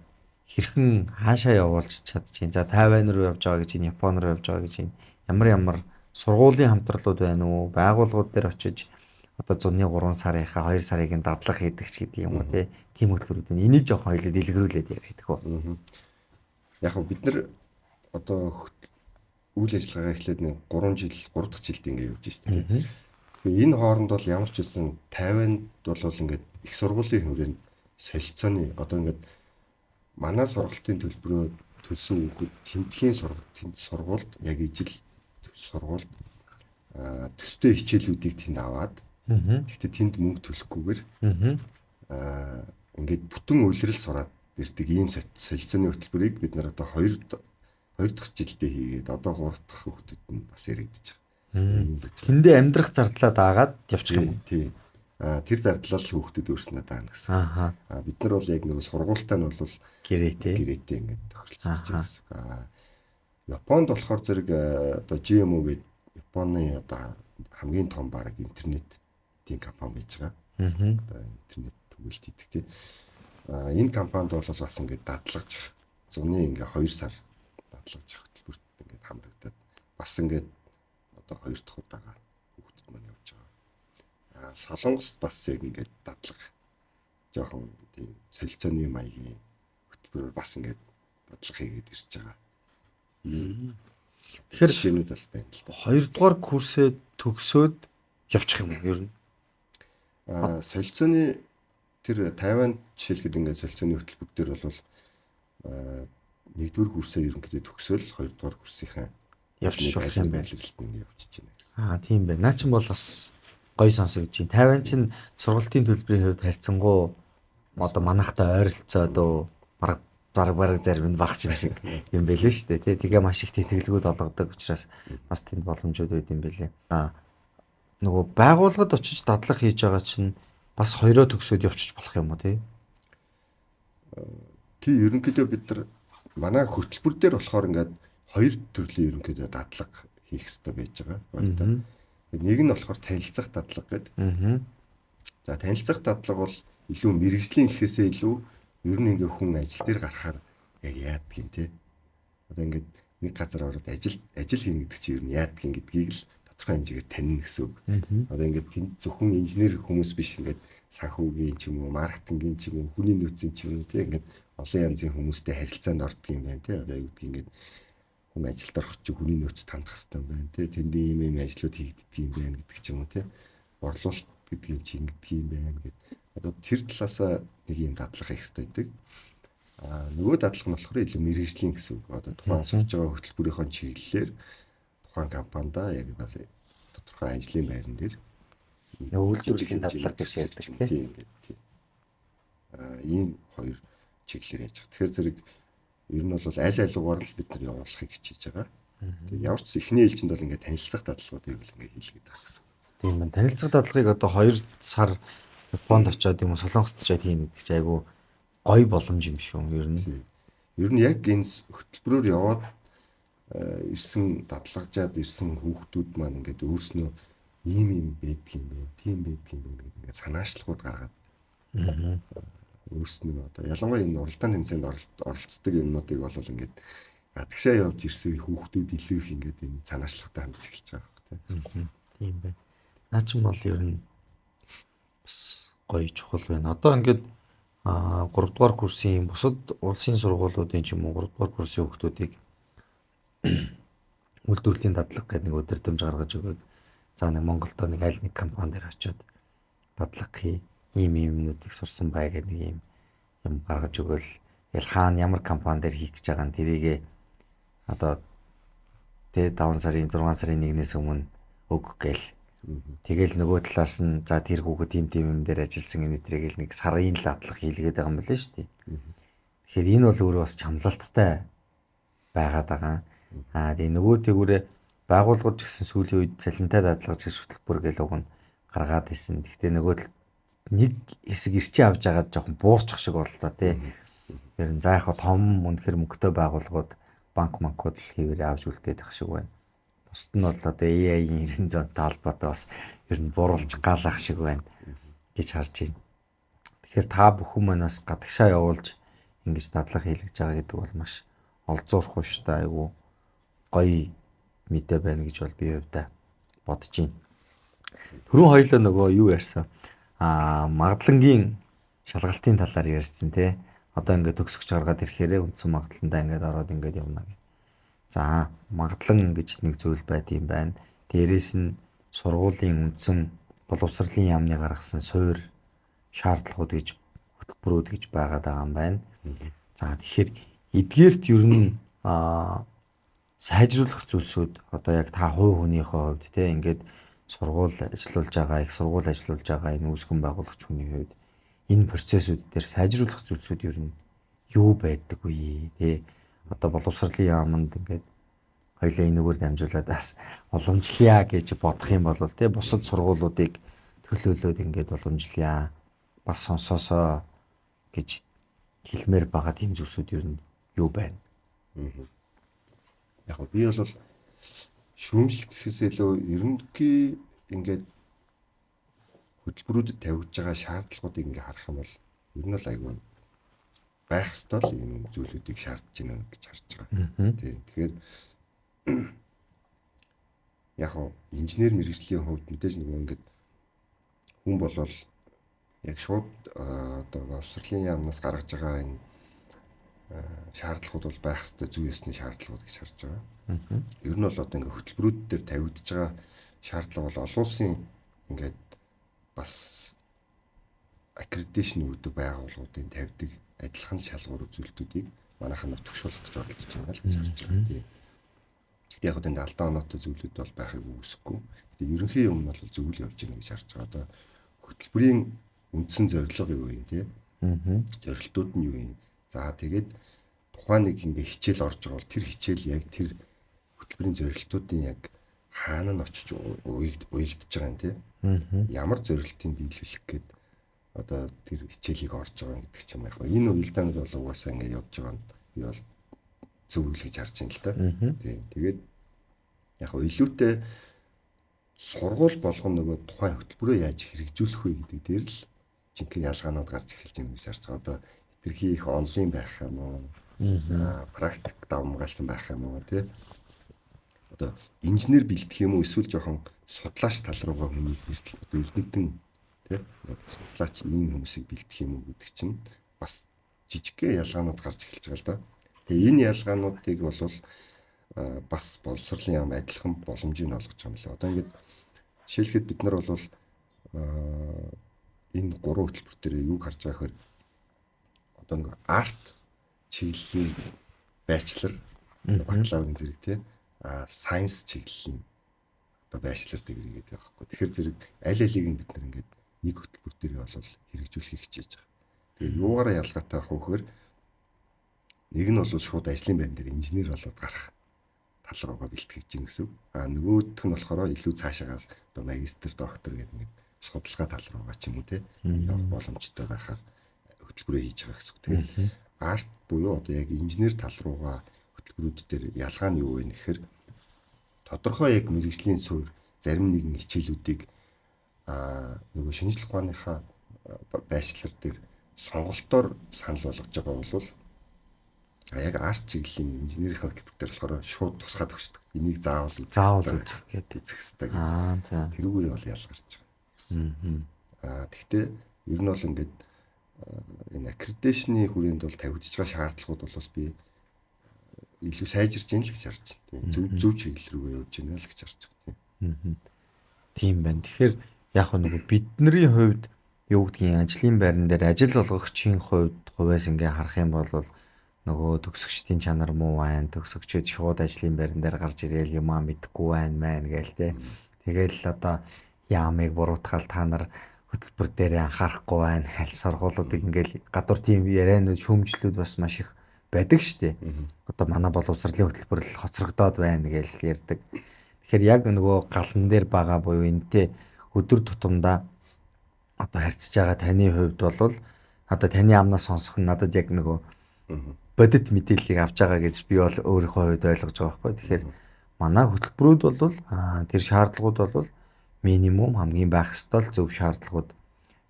хэрхэн хаашаа явуулж чадчихээн? За Тайван руу явж байгаа гэж байна, Япон руу явж байгаа гэж байна. Ямар ямар сургуулийн хамтралууд байна уу? Байгууллагууд дээр очиж одоо зуны 3 сарынхаа 2 сарыг нь дадлага хийдэг ч гэдэг юм уу тий. Тим хөтөлбөрүүд нь энийг жоохон хоёулаа дэлгэрүүлээд яриад гэх үү. Яг нь бид нар одоо үйл ажиллагаагаа эхлээд нэг 3 жил 3 дахь жилд ингэ явж штэ тий. Тэгэхээр энэ хооронд бол ямар ч үсэн Тайванд бол ингээд их сургуулийн хүрээнд солилцооны одоо ингээд манай сургалтын төлбөрөө төлсөн хүүхэд тэмдгийн сургуульд яг ижил сургуульд төстэй хичээлүүдийг тэнд аваад гэхдээ тэнд мөнгө төлөхгүйгээр ингээд бүтэн улирал сураад ирдэг ийм солилцооны хөтөлбөрийг бид нар одоо 2 дахь жилдээ хийгээд одоо 3 дахь хүүхдүүд нь бас яригдчих байгаа. Ийм байж байгаа. Тэндээ амьдрах зардлаа дагаад явчих юм уу? Тий. Тэр зардлаа л хүүхдүүд өөрснөө даана гэсэн. Аа бид нар бол яг нөгөө сургуультай нь бол гэрээтэй ингээд тохиролцож байгаа гэсэн. Японд болохоор зэрэг одоо GMO гэдэг Японы одоо хамгийн том бараг интернетийн компани байж байгаа. Одоо интернет түгэлт хийдэг тий. Энэ компанид бол бас ингээд дадлагж зуны ингээд 2 сар дадлагж хөтөлбөрт ингээд хамрагдаад бас ингээд одоо 2 дахь удаага хүүхдүүд маань явж байгаа. Солонгост бас яг ингээд дадлага жоохон тийм солилцооны маягийн хөтөлбөрөөр бас ингээд дадлага хийгээд ирж байгаа. Ийм тэгэхээр жишээнүүд бол байна л да. 2 дугаар курсээ төгсөөд явчих юм уу ер нь? Солилцооны тэр Тайванд жишээлхэд ингээд солилцооны хөтөлбөр дээр бол 1-р курсээ ерөнхийдөө төгсөөл 2-р курсынхаа явчих болох юм байна. Улиралд ингээд явчихж байна гэсэн. Тийм байна. Наа чин бол бас гоё сонсогдож байна. Тайван чин сургалтын төлбөрийн хувьд харьцангуй одоо манайхтай ойролцоод бараг бараг зарим нь багч юм шиг юм байлээ шүү дээ. Тэгээ маш их тэтгэлгүүд олгодог учраас бас тэнд боломжууд байд юм байлээ. Нөгөө байгууллагад очиж дадлага хийж байгаа чинь бас хоёроо төгсөөд явчих болох юм уу тий? Тий, ерөнхийдөө бид нар манай хөтөлбөр дээр болохоор ингээд хоёр төрлийн ерөнхийдөө дадлага хийх хэрэгтэй байж байгаа. Нэг нь болохоор танилцах дадлага гэдэг. За танилцах дадлага бол илүү мэрэгжлийн гэхээсээ илүү ер нь ингээ хүн ажил дээр гарахаар яг яадгийн тий. Одоо ингээд нэг газар ороод ажил хийнэ гэдэг чинь ер нь яадгийн гэдгийг л тодорхой хэмжээгээр танина гэсэн үг. Одоо ингээд тэнд зөвхөн инженер хүмүүс биш ингээд санхүүгийн ч юм уу, маркетингийн ч юм уу, хүний нөөцийн ч юм уу тий ингээд олон янзын хүмүүстэй харилцаанд ордог юм байна тий. Одоо юу гэдгийг ингээд хүн ажилд орох чинь хүний нөөц тандах хэрэгтэй юм байна тий. Тэнд ийм ийм ажлууд хийгддэг юм байна гэдэг ч юм уу тий. Борлуулалт гэдэг юм чи ингэдэг юм байна гэд. Одоо тэр талаасаа нэг юм дадлага хийх хэрэгтэй байдаг. Нөгөө дадлага нь болохоор илүү мэрэгжлийн гэсэн үг. Одоо тухайн сурч байгаа хөтөлбөрийнхөө чиглэлээр тухайн компанида яг бас тодорхой ажлын байран дээр үйлдвэрлэлийн дадлага гэж ярьдаг тийм ингээд тийм. Ийм хоёр чиглэлээр яаж байгаа. Тэгэхээр зэрэг ер нь бол аль алиугаар л бид нар явуулахыг хичээж байгаа. Тэгээ ямар ч эхний ээлжинд бол ингээд танилцах дадлагуудыг л ингээд хийлгээд байгаа гэсэн. Тийм байна. Танилцах дадлагыг одоо 2 сар Японд очиод юм уу Солонгост очиод хийнэ гэдэг чинь айгүй гоё боломж юм шүү ер нь. Ер нь яг энэ хөтөлбөрөөр яваад ирсэн дадлагжаад ирсэн хүүхдүүд маань ингээд өөрснөө ийм юм байдгийн байх, тийм байдгийн байх гэдэг ингээд санаачлахууд гаргаад өөрснөө одоо ялангуяа энэ уралдаан тэмцээнд оролцдог юмнуудыг бол ингээд гадагшаа явж ирсэн хүүхдүүд илүү их ингээд энэ санаачлахтай хандж эхэлж байгаа хэрэг тийм. Тийм байна. Наа чин бол ер нь бас гоё чухал байна. Одоо ингээд 3 дугаар курсын бусад улсын сургуулиудын ч юм уу 3 дугаар курсын хүүхдүүдийг үйлдвэрлэлийн дадлага гэдэг нэг өдөртөмж гаргаж өгөөд за нэг Монголдо нэг аль нэг компани дээр очиод дадлага хий, ийм юмнуудыг сурсан бай гэдэг нэг юм гаргаж өгөөл ял хаана ямар компани дээр хийх гэж байгаа нь тэрийгэ одоо тэ 5 сарын 6 сарын 1-ээс өмнө өг гээл. Тэгэл нөгөө талаас нь за тэр хүүхэд тийм тийм юм дээр ажилласан энэ тэрийг л нэг сарын л адлах хийлгээд байгаа юм байна шүү дээ. Тэгэхээр энэ бол өөрөө бас чамлалттай байгаад байгаа. Аа тэгээ нөгөө тэгүрээ байгууллагууд ч гэсэн сүүлийн үед цалинтай дадлага гэж хөтөлбөр гэл уг нь гаргаад исэн. Гэхдээ нөгөө тал нэг хэсэг ирчээ авч агаад жоохон буурчих шиг боллоо тий. Ер нь за яг том үнэхэр мөнгөтэй байгууллагууд банк банкуд л хэвээрээ авч үлдээд байх шиг байна. Бусд нь бол одоо AI-ийн 90 зонтой холбоотой бас ер нь буруулж гаалах шиг байна гэж харж байна. Тэгэхээр та бүхэн манаас гадагшаа явуулж ингэж дадлага хийлгэж байгаа гэдэг бол маш олзуурах шүү дээ. Айгу гоё мэдээ байна гэж бол би хувьдаа бодож байна. Түрүүн хоёлоо нөгөө юу ярьсан? Аа магадлангийн шалгалтын талаар ярьсан тий. Одоо ингээд төгсгөж гаргаад ирэхээрээ үндсэн магадлаландаа ингээд ороод ингээд явна гэх. За магадлан гэж нэг зүйл байд юм байна. Дээрээс нь сургуулийн үндсэн боловсролын яамны гаргасан суур шаардлагууд гэж хөтөлбөрүүд гэж байгаад байгаа юм байна. За тэгэхээр эдгээрт ер нь сайжруулах зүйлсүүд одоо яг та хувь хүнийхээ хувьд те ингээд сургууль ажиллуулж байгаа, их сургууль ажиллуулж байгаа энэ үүсгэн байгуулагч хүний хувьд энэ процессүүд дээр сайжруулах зүйлсүүд ер нь юу байдаг вэ те одоо боловсролын яаманд ингээд хоёлаа энэгээр дамжуулаад бас уламжлая гэж бодох юм бол те бусад сургуулиудыг төлөөлөөд ингээд уламжлая бас сонсоосоо гэж хэлмээр байгаа тийм зүйлсүүд ер нь юу байна? Яг би бол шүүмжлэх гэхээс илүү ерөнхий ингээд хөтөлбөрүүдэд тавигдж байгаа шаардлагуудыг ингээ харах юм бол ер нь бол айгүй байх ёстой л юм зүйлүүдийг шаардж байна гэж харж байгаа. Тийм. Тэгэхээр яг хоо инженер мэргэжлийн хувьд мэдээж нөгөө ингээд хүн болол яг шууд одоо боловсролын яамнаас гаргаж байгаа энэ шаардлагууд бол байх ёстой зүй ёсны шаардлагууд гэж харж байгаа. Ер нь бол одоо ингээ хөтөлбөрүүд дээр тавигдж байгаа шаардлага бол олон улсын ингээд бас аккредиташн өгдөг байгууллагуудын тавьдаг адилхан шалгуур үзүүлэлтүүдийг манайхан нутагшуулах гэж оролдож байна л гэж харж байгаа. Тийм. Гэтэ яг энд алдаа оноотой зүйлүүд бол байхыг үгүйсэхгүй. Гэтэ ерөнхий юм нь бол зөв л явж байна гэж харж байгаа. Одоо хөтөлбөрийн үндсэн зорилго юу юм те? Зорилтууд нь юу юм? За тэгээд тухайн нэг ингээ хичээл орж байгаа бол тэр хичээл яг тэр хөтөлбөрийн зорилтуудын яг хаана нь очиж уялдж байгаа юм те? Ямар зорилтыг биелүүлэх гээд одоо тэр хичээлийг орж байгаа гэдэг ч юм яг. Энэ уялдаанууд бол угаасаа ингээ явж байгаа нь би бол зөв л гэж харж байна л да. Тийм. Тэгээд яг илүүтэй сургууль болгон нөгөө тухайн хөтөлбөрөө яаж хэрэгжүүлэх вэ гэдэг дээр л жинхэнэ ялгаанууд гарч эхэлж байна гэж харж байгаа. Одоо хэтэрхий их онлайн байх юм уу? Практик давмгаалсан байх юм уу тий? Одоо инженер бэлтгэх юм уу эсвэл жоохон судлаач тал руугаа хүнийг бэлтгэх одоо эрдэмтэн тий? Судлаач ийм хүмүүсийг бэлтгэх юм уу гэдэг чинь бас жижигхэн ялгаанууд гарч эхэлж байгаа л да. Тэгээ энэ ялгаануудыг бол бас боловсролын яам адилхан боломжийг олгож байгаа юм лээ. Одоо ингээд жишээлхэд бид нар бол энэ гурван хөтөлбөр дээр юуг харж байгаа гэхээр одоо нэг арт чиглэлийн bachelor бакалаврын зэрэг тий а science чиглэлийн одоо bachelor degree гэдэг байгаа байхгүй. Тэгэхээр зэрэг аль алийг нь бид нар ингээд нэг хөтөлбөр дээр бол хэрэгжүүлэхийг хичээж байгаа. Тэгээ юугаараа ялгаатай байх вэ гэхээр нэг нь бол шууд ажлын байран дээр инженер болоод гарах тал руугаа бэлтгэж гин гэсэн. А нөгөөх нь болохоор илүү цаашаагаас одоо магистр, доктор гэдэг нэг судалгаа тал руугаа ч юм уу те явах боломжтой байхаар хөтөлбөрөө хийж байгаа гэсэн үг. Тэгээд арт буюу одоо яг инженер тал руугаа хөтөлбөрүүд дээр ялгаа нь юу вэ гэхээр тодорхой яг мэрэгжлийн суурь зарим нэгэн хичээлүүдийг нөгөө шинжлэх ухааныхаа байчлал дээр сонголтоор санал болгож байгаа бол яг арт чиглэлийн инженерийн хөтөлбөр дээр болохоор шууд тусгаад өгчдөг. Энийг заавал үзэх гэдэг үзэх хэрэгтэй. Аа за. Тэрүүгээр бол ялгарч байгаа. Аа тэгтээ ер нь бол ингээд энэ аккредиташны хүрээнд бол тавигдж байгаа шаардлагууд бол би илүү сайжирч байна л гэж харж байна. Зөв зөв чиглэл рүүгээ явж байна л гэж харж байгаа тийм. Тийм байна. Тэгэхээр яг нөгөө бидний хувьд юу гэдгийг ажлын байран дээр ажил олгогчийн хувьд хувьас ингээ харах юм бол нөгөө төгсөгчдийн чанар муу байна. Төгсөгчд шууд ажлын байран дээр гарч ирээл юмаа мэдэхгүй байна мэн гээл те. Тэгэл одоо яамыг буруутгаал та нар хөтөлбөр дээр анхаарахгүй байна. Аль сургуулиудыг ингээл гадуур тийм ярианууд шүүмжлүүд бас маш их байдаг шүү дээ. Одоо манай боловсролын хөтөлбөр л хоцрогдоод байна гэж ярьдаг. Тэгэхээр яг нөгөө галан дээр байгаа буюу энэтэй өдөр тутамдаа одоо харьцаж байгаа таны хувьд бол одоо таны амнаас сонсох нь надад яг нөгөө бодит мэдээллийг авч байгаа гэж би бол өөрийнхөө хувьд ойлгож байгаа байхгүй. Тэгэхээр манай хөтөлбөрүүд бол тэр шаардлагууд бол минимум хамгийн байх ёстой л зөв шаардлагууд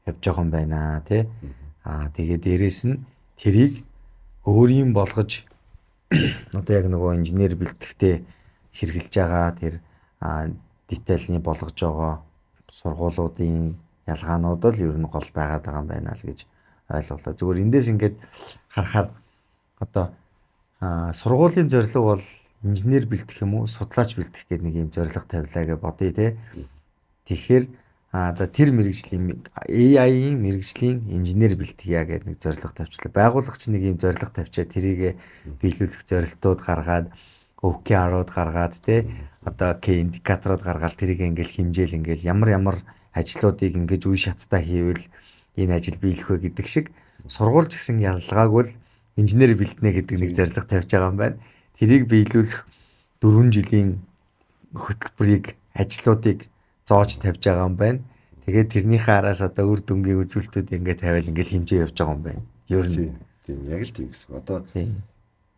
явж байгаа юм байна тий. Тэгээд дээрэс нь тэрийг өөрийн болгож одоо яг нөгөө инженер бэлтгэхдээ хэрэгжилж байгаа тэр детальны болгож байгаа сургуулиудын ялгаанууд л ер нь гол байгаад байгаа юм байна л гэж ойлголоо. Зүгээр эндээс ингээд харахаар одоо сургуулийн зорилго бол инженер бэлтгэх юм уу, судлаач бэлтгэх гэдэг нэг юм зорилго тавилаа гэж бодъё те. Тэгэхээр за тэр мэрэгжлийн AI-ийн мэрэгжлийн инженер бэлтгэе гэдэг нэг зорилго тавьчлаа. Байгууллагч нэг юм зорилго тавьчаа тэрийг биелүүлэх зорилтууд гаргаад OKR-ууд гаргаад те одоо K индикаторууд гаргаад тэрийг ингээл хэмжээл ингээл ямар ямар ажлуудыг ингэж үе шаттай хийвэл энэ ажил биелэх вэ гэдэг шиг сургууль ч гэсэн ялгаагүй л инженер бэлтнэ гэдэг нэг зорилго тавьж байгаа юм байна. Тэрийг биелүүлэх 4 жилийн хөтөлбөрийг ажлуудыг зоож тавьж байгаа юм байна. Тэгээд тэрнийхээ араас одоо үр дүнгийн үзүүлэлтүүд ингээд тавиал ингээд хэмжээ явж байгаа юм байна. Ер нь тийм яг л тийм гэсэн. Одоо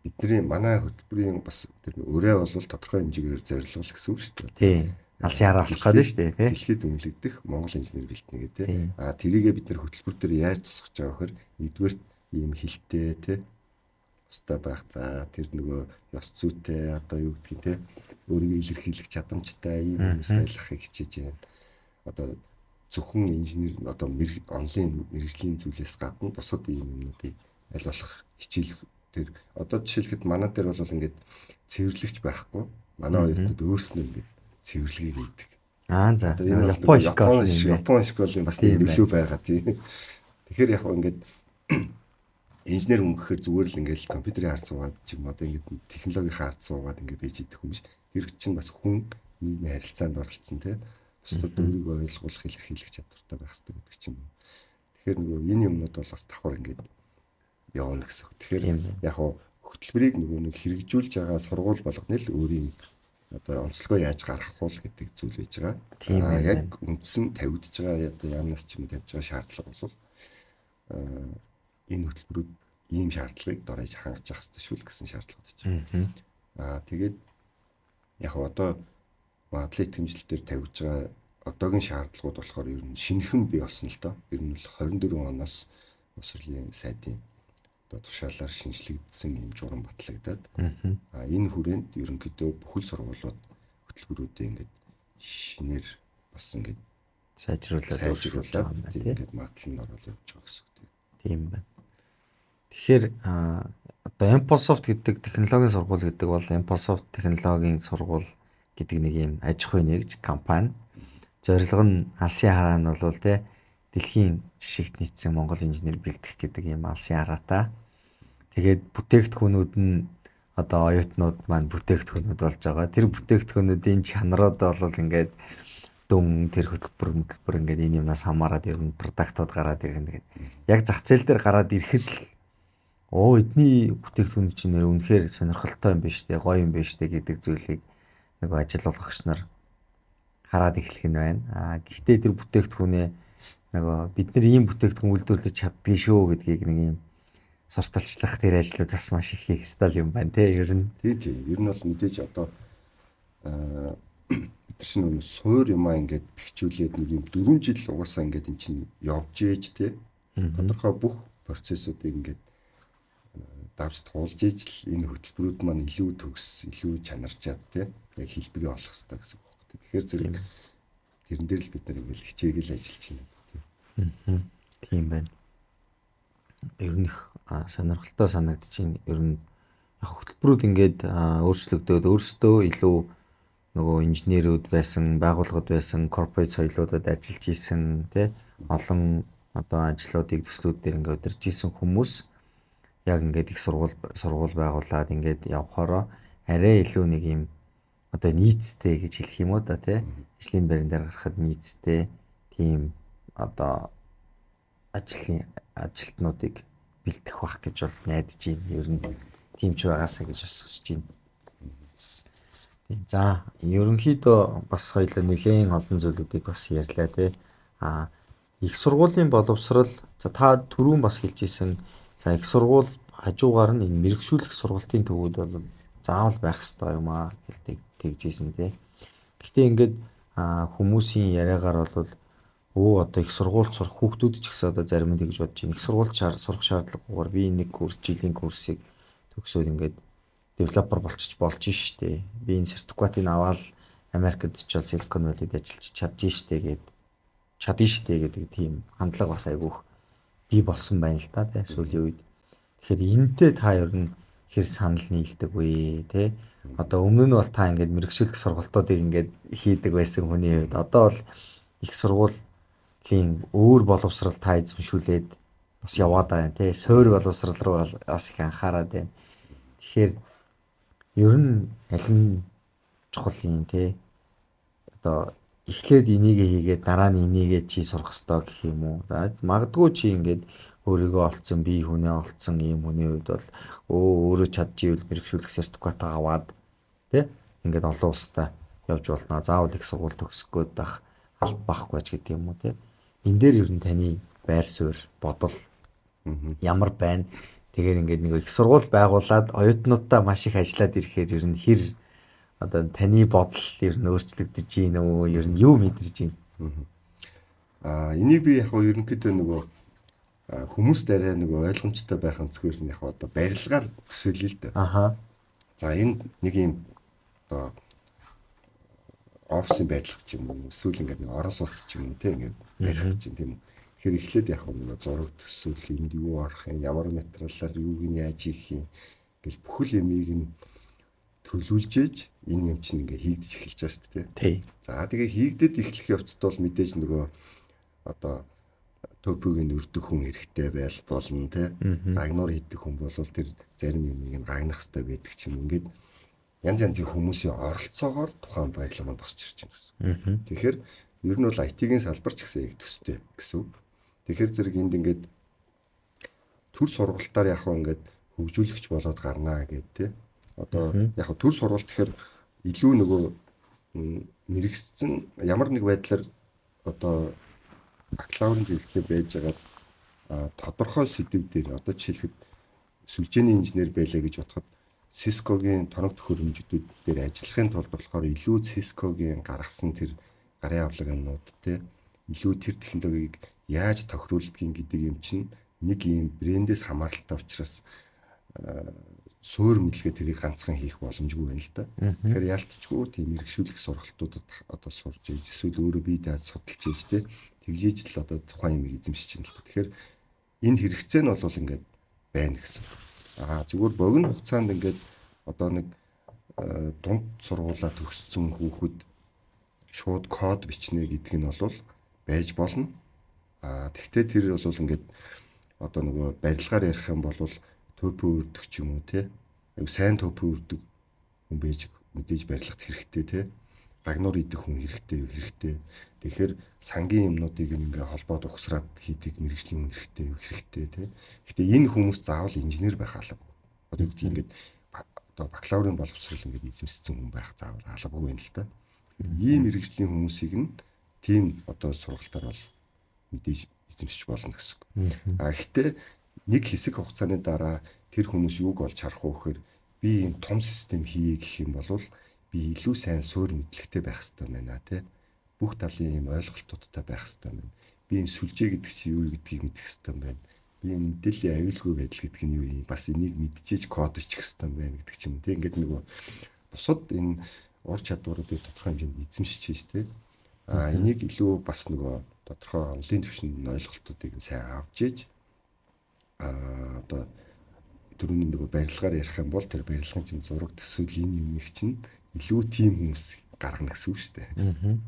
бидний манай хөтөлбөрийн бас тэр өрөө бол тодорхой хэмжээгээр зорилго л гэсэн үг шүү дээ. Тийм. Алсын хараа болох гэдэг шүү дээ, тий. Дэлхийд үнэлэгдэх Монгол инженер бэлтнэ гэдэг. Аа тэрийгээ бид нэр хөтөлбөр дээр яаж тусгаж байгаа вэхээр нэгдүгээр ийм хилтэй тий ёстой байх. За тэр нөгөө ёс зүйтэй одоо юу гэдгийг те өөрийгөө илэрхийлэх чадамжтай ийм хүмүүс байлгахыг хичээж байна. Одоо зөвхөн инженер одоо онлайн мэрэгжлийн зүйлээс гадна бусад ийм юмнуудыг аль болох хичээл тэр одоо жишээлхэд манай дээр бол ингээд цэвэрлэгч байхгүй. Манай оюутнууд өөрснөө ингээд цэвэрлэгийг хийдэг. Аа за. Япон школ Япон школын бас нэг нөлөө байгаа тийм. Тэгэхээр яг ингээд инженер хүн гэхээр зүгээр л ингээд компьютерийн ард суугаад ч юм одоо ингээд технологийн ард суугаад ингээд байж идэх хүн биш. Тэр чинь бас хүн нийгмийн харилцаанд оролцсон тийм. Бусдад өөрийгөө ойлгуулах, илэрхийлэх чадвартай байх хэрэгтэй гэдэг ч юм уу. Тэгэхээр нөгөө энэ юмнууд бол бас давхар ингээд явна гэсэн үг. Тэгэхээр яг хөтөлбөрийг нөгөө нэг хэрэгжүүлж байгаа сургууль болгоно л өөрийн одоо онцлогоо яаж гаргах вэ гэдэг зүйл байж байгаа. Тийм ээ. Яг үндсэн тавигдж байгаа одоо яамнаас ч юм уу тавьж байгаа шаардлага бол энэ хөтөлбөрүүд ийм шаардлагыг дорож хангаж явах хэрэгтэй шүү л гэсэн шаардлага тавьж байгаа. Аа тэгээд яг одоо магадлал итгэмжлэл дээр тавьж байгаа одоогийн шаардлагууд болохоор ер нь шинэхэн бий болсон л доо. Ер нь бол 24 оноос боловсролын сайдын одоо тушаалаар шинжлэгдсэн ийм журам батлагдаад энэ хүрээнд ерөнхийдөө бүхэл сургуулиуд хөтөлбөрүүдээ ингээд шинээр бас ингээд сайжруулад тийм ингээд магадлал нь орол явж байгаа гэсэн үг. Тийм байна. Тэгэхээр одоо Emposoft гэдэг технологийн сургууль гэдэг бол Emposoft технологийн сургууль гэдэг нэг ийм аж ахуйн нэгж компани. Зорилго нь алсын хараа нь бол те дэлхийн жишгт нийцсэн Монгол инженер бэлтгэх гэдэг ийм алсын хараатай. Тэгээд бүтээгдэхүүнүүд нь одоо оюутнууд маань бүтээгдэхүүнүүд болж байгаа. Тэр бүтээгдэхүүнүүдийн чанарууд бол ингээд дүн тэр хөтөлбөр ингээд энэ юмнаас хамаарат ер нь продуктууд гараад ирнэ. Тэгээд яг зах зээл дээр гараад ирэхэд л эдний бүтээгдэхүүн чинь нэр үнэхээр сонирхолтой юм биш үү, гоё юм биш үү гэдэг зүйлийг нөгөө ажил олгогч нар хараад эхлэх нь байна. Аа гэхдээ тэр бүтээгдэхүүнээ нөгөө бид нар ийм бүтээгдэхүүн үйлдвэрлэж чаддгийг шүү гэдгийг нэг ийм сурталчлах тэр ажлууд бас маш их хийх ёстой юм байна те ер нь. Тий. Ер нь бол мэдээж одоо бид нар чинь нөгөө суур юмаа ингээд бэхжүүлээд нэг юм 4 жил угаасаа ингээд эн чинь явж ээж те тодорхой бүх процессуудыг ингээд давж туулж ээж л энэ хөтөлбөрүүд маань илүү төгс, илүү чанарчаад те яг хэлбэрийг олох хэрэгтэй гэсэн үг байхгүй. Тэгэхээр зэрэг тэрэн дээр л бид нар ингээд хичээгэл ажиллаж байна тийм. Тийм байна. Ер нь их сонирхолтой санагдчихээн. Ер нь яг хөтөлбөрүүд ингээд өөрчлөгдөөд өөрсдөө илүү нөгөө инженерүүд байсан, байгууллагууд байсан, корпорат соёлуудад ажиллаж исэн тий олон одоо ажлуудыг төслүүд дээр ингээд удирж исэн хүмүүс яг ингээд их сургууль байгуулад ингээд явхаараа арай илүү нэг юм одоо нийцтэй гэж хэлэх юм уу да тий. Ажлын байран дээр гарахад нийцтэй тийм одоо ажлын ажилтнуудыг бэлтгэх бах гэж бол найдаж байна. Ер нь тийм ч байгаасаа гэж бас хүсэж байна. За, ерөнхийдөө бас хоёлоо нэлээд олон зүйлүүдийг бас ярьлаа тий. А их сургуулийн боловсрал, за та түрүүн бас хэлж исэн, за их сургууль хажуугаар нь энэ мэрэгшүүлэх сургалтын төвүүд бол заавал байх ёстой юм аа гэж тэгжсэн тий. Гэхдээ ингээд хүмүүсийн яриагаар бол одоо их сургуульд сурах хүүхдүүд ч гэсэн одоо зарим нь тэгж бодож байна. Их сургуульд сурах шаардлагагүйгээр би нэг курс, жилийн курсыг төгсөөд ингээд developer болчих болж штэ. Би энэ сертификатыг аваад Америкт очиод Silicon Valley-д ажиллаж чадж штэ гэд чадна штэ гэдэг тийм хандлага бас айгүйх бий болсон байна л да тий сүүлийн үед. Тэгэхээр энэтэй та ер нь хэр санал нийлдэг вэ тий? Одоо өмнө нь бол та ингээд мэрэгшүүлэх сургалтуудыг ингээд хийдэг байсан хүний хувьд одоо бол их сургуулийн өөр боловсрал та эзэмшүүлээд бас яваад байна тий. Суур боловсрал руу бас их анхаарад байна. Тэгэхээр ер нь аль нь чухал юм тий? Одоо эхлээд энийг хийгээд дараа нь энийгээ чи сурах ёстой гэх юм уу? За магадгүй чи ингээд өөрийгөө олцсон, бие хүнээ олцсон ийм хүний хувьд бол өөрөө чадчихвэл мэрэгшүүлэх сертификат аваад тий ингээд олон улстай явж болно. Заавал их сургууль төгсөх гээд байх алба байхгүй ч гэдэг юм уу тий. Энэ дээр ер нь таны байр суурь, бодол ямар байна? Тэгээд ингээд нэг их сургууль байгуулад оюутнуудтай маш их ажиллаад ирэхээр ер нь хэр одоо таны бодол ер нь өөрчлөгдөж гин үү? Ер нь юу мэдэрч байна? Аа энийг би яг ерөнхийдөө нөгөө хүмүүст арай нөгөө ойлгомжтой байх өнцгөөс нь яг одоо барилгаар төсөөлье л дээ. Аха. За энэ нэг юм одоо офисын барилга ч юм уу эсвэл ингээд нэг орон сууц ч юм уу тийм ингээд барих гэж тийм үү. Тэгэхээр эхлээд яг нөгөө зураг төсөөл, энд юу орох юм, ямар материалаар юуг нь яаж хийх юм гэл бүхэл юмыг нь төлөвлөж ээж энэ юм чинь ингээ хийгдэж эхэлж байгаа шүү дээ. Тий. За тэгээ хийгдэд эхлэх явцад бол мэдээж нөгөө одоо топыг нь өрдөг хүн хэрэгтэй байл болно тий. Гагнуур хийдэг хүн бол тэр зарим юмыг нь гагнах хэрэгтэй байдаг ч юм. Ингээд янз янзын хүмүүсийн оролцоогоор тухайн барилга маань босч ирж байна гэсэн. Тэгэхээр ер нь бол IT-ийн салбар ч гэсэн яг төстэй гэсэн үг. Тэгэхээр зэрэг энд ингээд төр сургалтаар яг хөө ингээд хөгжүүлэгч болоод гарнаа гэд тий. Одоо яг хөө төр сургалт гэхээр илүү нөгөө мэрэгссэн ямар нэг байдлаар одоо бакалаврын зэрэгтэй байж байгаа тодорхой сэдв дээр одоо жишээлхэд сүлжээний инженер байлаа гэж бодоход Cisco-гийн тоног төхөөрөмжүүдүүд дээр ажиллахын тулд болохоор илүү Cisco-гийн гаргасан тэр гарын авлага юмнууд те илүү тэр технологиг яаж тохируулдгийг гэдэг юм чинь нэг ийм брэндээс хамааралтай учраас суур мэдлэгээ тэрийг ганцхан хийх боломжгүй байна л да. Тэгэхээр ялцчгүй тийм мэрэгшүүлэх сургалтуудад одоо сурж ийж эсвэл өөрөө бие дааж судалж ийж те тэгжээж л одоо тухайн юмыг эзэмшиж байна л да. Тэгэхээр энэ хэрэгцээ нь бол ингээд байна гэсэн. Аа зүгээр богино хугацаанд ингээд одоо нэг дунд сургуулаа төгссөн хүүхэд шууд код бичнэ гэдэг нь бол байж болно. Аа тэгтээ тэр бол ингээд одоо нөгөө барилгаар ярих юм бол топо өрдөг ч юм уу те. Айгу сайн топо өрдөг хүн байж мэдээж барилгад хэрэгтэй те. Гагнуур идэх хүн хэрэгтэй хэрэгтэй. Тэгэхээр сангийн юмнуудыг ингээ холбоод угсраад хийдэг мэрэгжлийн хүн хэрэгтэй хэрэгтэй те. Гэтэ энэ хүмүүс заавал инженер байх албагүй. Одоо юу гэдгийг ингээд одоо бакалаврын боловсрол ингээд эзэмссэн хүн байх заавал албагүй юм л та. Тэгэхээр ийм мэрэгжлийн хүмүүсийг нь тийм одоо сургалтаар бол мэдээж эзэмшиж болно гэсэн үг. А гэхдээ нэг хэсэг хугацааны дараа тэр хүмүүс юуг олж харах вэ гэхээр би ийм том систем хийе гэх юм бол би илүү сайн суур мэдлэгтэй байх хэрэгтэй байна тий. Бүх талын ийм ойлголтуудтай байх хэрэгтэй байна. Би ийм сүлжээ гэдэг чинь юу гэдгийг мэдэх хэрэгтэй байна. Би энэ мэдээллийн аюулгүй байдал гэдэг нь юу юм? Бас энийг мэдчихэж код бичих хэрэгтэй байна гэдэг ч юм тий. Ингээд нөгөө бусад энэ ур чадваруудыг тодорхой хэмжээнд эзэмшиж тий. А энийг илүү бас нөгөө тодорхой онлын түвшинд ойлголтуудыг сайн авч ээж одоо түрүүний нөгөө барилгаар ярих юм бол тэр барилгын чинь зураг төсөөл энэ юмыг чинь илүү тийм хүмүүс гаргана гэсэн үг шүү дээ.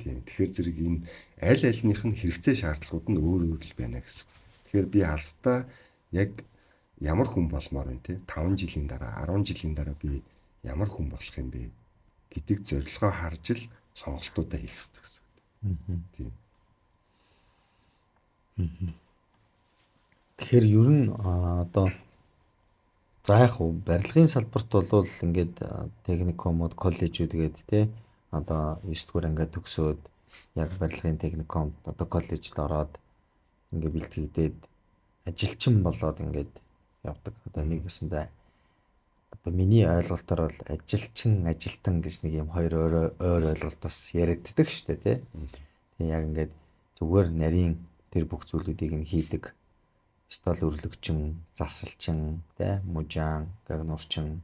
Тийм. Тэгэхээр зэрэг энэ аль альных нь хэрэгцээ шаардлагууд нь өөр өөр л байна гэсэн. Тэгэхээр би алстаа яг ямар хүн болмоор байна те 5 жилийн дараа 10 жилийн дараа би ямар хүн болох юм бэ гэдэг зорилгоо харж л сонголтуудаа хийх хэрэгтэй гэсэн үг. Тийм. Тэгэхээр ер нь одоо за яг хуу барилгын салбарт бол ингээд техникумууд, коллежүүд гээд те одоо 9 дугаар ангиа төгсөөд яг барилгын техникум одоо коллежид ороод ингээд бэлтгэгдээд ажилчин болоод ингээд явдаг. Одоо нэг өсөндөө одоо миний ойлголтоор бол ажилчин, ажилтан гэж нэг юм хоёр өөр ойлголт бас яригддаг шүү дээ тий. Тэгээ яг ингээд зүгээр нарийн тэр бүх зүйлүүдийг нь хийдэг стол өрлөгчин, засалчин, тий, мужаан, гагнуурчин.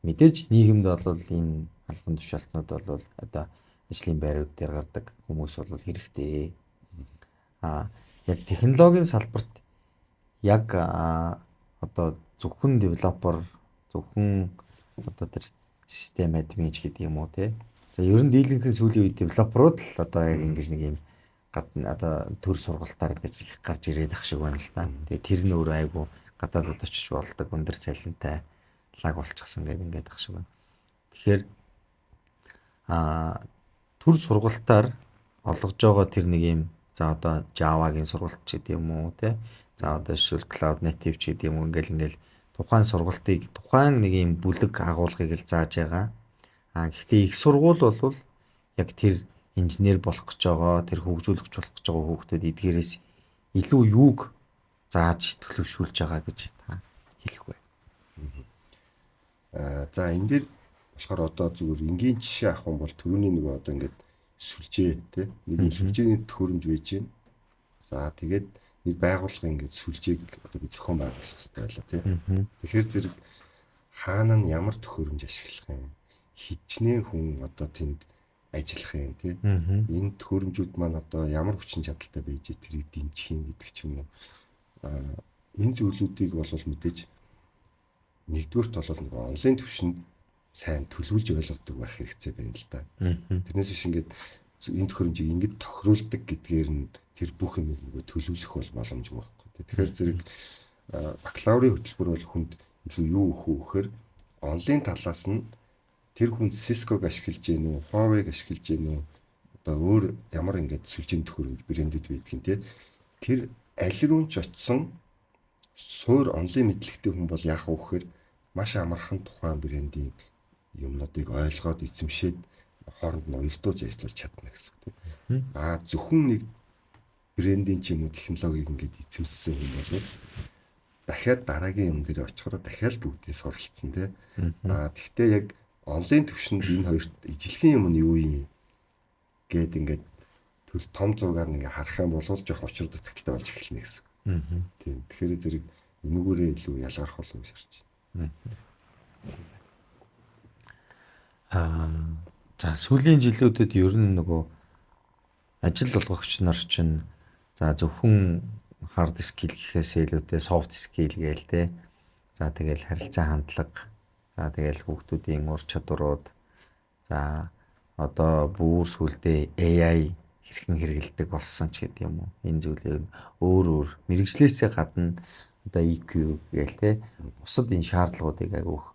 Мэдээж нийгэмд бол энэ албан тушаалтнууд бол одоо ажлын байрууд дээр гардаг хүмүүс бол хэрэгтэй. Яг технологийн салбарт яг одоо зөвхөн developer, зөвхөн одоо тэр систем админ ч гэдэг юм уу те. За ер нь дийлэнхэн сүүлийн үед developer ууд л одоо яг ингэж нэг юм гадна одоо төр сургалтаар ингэж их гарч ирээд ах шиг байна л да. Тэгээ тэр нь өөрөө айгу гадаадд очиж болдог өндөр цалинтай лаг болчихсон гэдэг ингээд ах шиг байна. Тэгэхээр төр сургалтаар олгож байгаа тэр нэг юм за одоо Java-гийн сургалт ч гэдэг юм уу те. За одоо жишээл Cloud Native ч гэдэг юм уу ингээл тухайн сургалтыг тухайн нэг юм бүлэг агуулгыг л зааж байгаа. Гэхдээ их сургууль бол яг тэр инженер болох гэж байгаа, тэр хөгжүүлэгч болох гэж байгаа хүүхдэд эдгээрээс илүү юуг зааж төлөвшүүлж байгаа гэж та хэлэх вэ? За энэ дээр болохоор одоо зүгээр энгийн жишээ авах юм бол түрүүний нөгөө одоо ингээд сүлжээ тий нэг юм сүлжээний төхөөрөмж байж байна. За тэгээд нэг байгууллагын ингээд сүлжээг одоо би зохион байгуулах хэрэгтэй байлаа тий. Тэгэхээр зэрэг хаана нь ямар төхөөрөмж ашиглах юм, хичнээн хүн одоо тэнд ажиллах юм тий. Энэ төхөөрөмжүүд маань одоо ямар хүчин чадалтай байж тэрийг дэмжих юм гэдэг ч юм уу. Энэ зүйлүүдийг бол мэдээж нэгдүгээрт бол нөгөө онлайн түвшинд сайн төлөвлөж ойлгодог байх хэрэгцээ байна л да. Тэрнээс биш ингээд энэ төхөөрөмжийг ингэж тохируулдаг гэдгээр нь тэр бүх юмыг нөгөө төлөвлөх бол боломжгүй байхгүй. Тэгэхээр зэрэг бакалаврын хөтөлбөр бол хүнд илүү юу өгөх вэ гэхээр онлайн талаас нь тэр хүн Cisco-г ашиглаж гин үү, Huawei-г ашиглаж гин үү, одоо өөр ямар ингээд сүлжээний төхөөрөмж брэндүүд байдгийг те. Тэр аль руу ч очисон суур онлайн мэдлэгтэй хүн бол яах вэ гэхээр маш амархан тухайн брендийн юмнуудыг ойлгоод эзэмшээд хооронд нь уялдуулж ажиллаж чадна гэсэн үг тийм. Зөвхөн нэг брендийн ч юм уу технологиг ингээд эзэмссэн хүн бол дахиад дараагийн юм дээр очихороо дахиад бүгдийг суралцсан тийм. Тэгтээ яг онлайн түвшинд энэ хоёрт ижилхэн юм нь юу юм гээд ингээд төл том зургаар ингээ харах юм бол жоох учир дутагдaltaй болж эхэлнэ гэсэн. Тийм. Тэгэхээр зэрэг энүүгээрээ илүү ялгарх болов гэж харж байна. За сүүлийн жилүүдэд ер нь нөгөө ажил олгогч нар чинь за зөвхөн hard skill гэхээс илүүтэй soft skill гээл те. За тэгэл харилцан хандлага, за тэгэл хүүхдүүдийн ур чадварууд, за одоо бүр сүулдэ AI хэрхэн хэрэгэлдэг болсон ч гэдэг юм уу. Энэ зүйлийг өөр өөр мэрэгжлээсээ гадна одоо EQ гээл те. Бусад энэ шаардлагуудыг агиух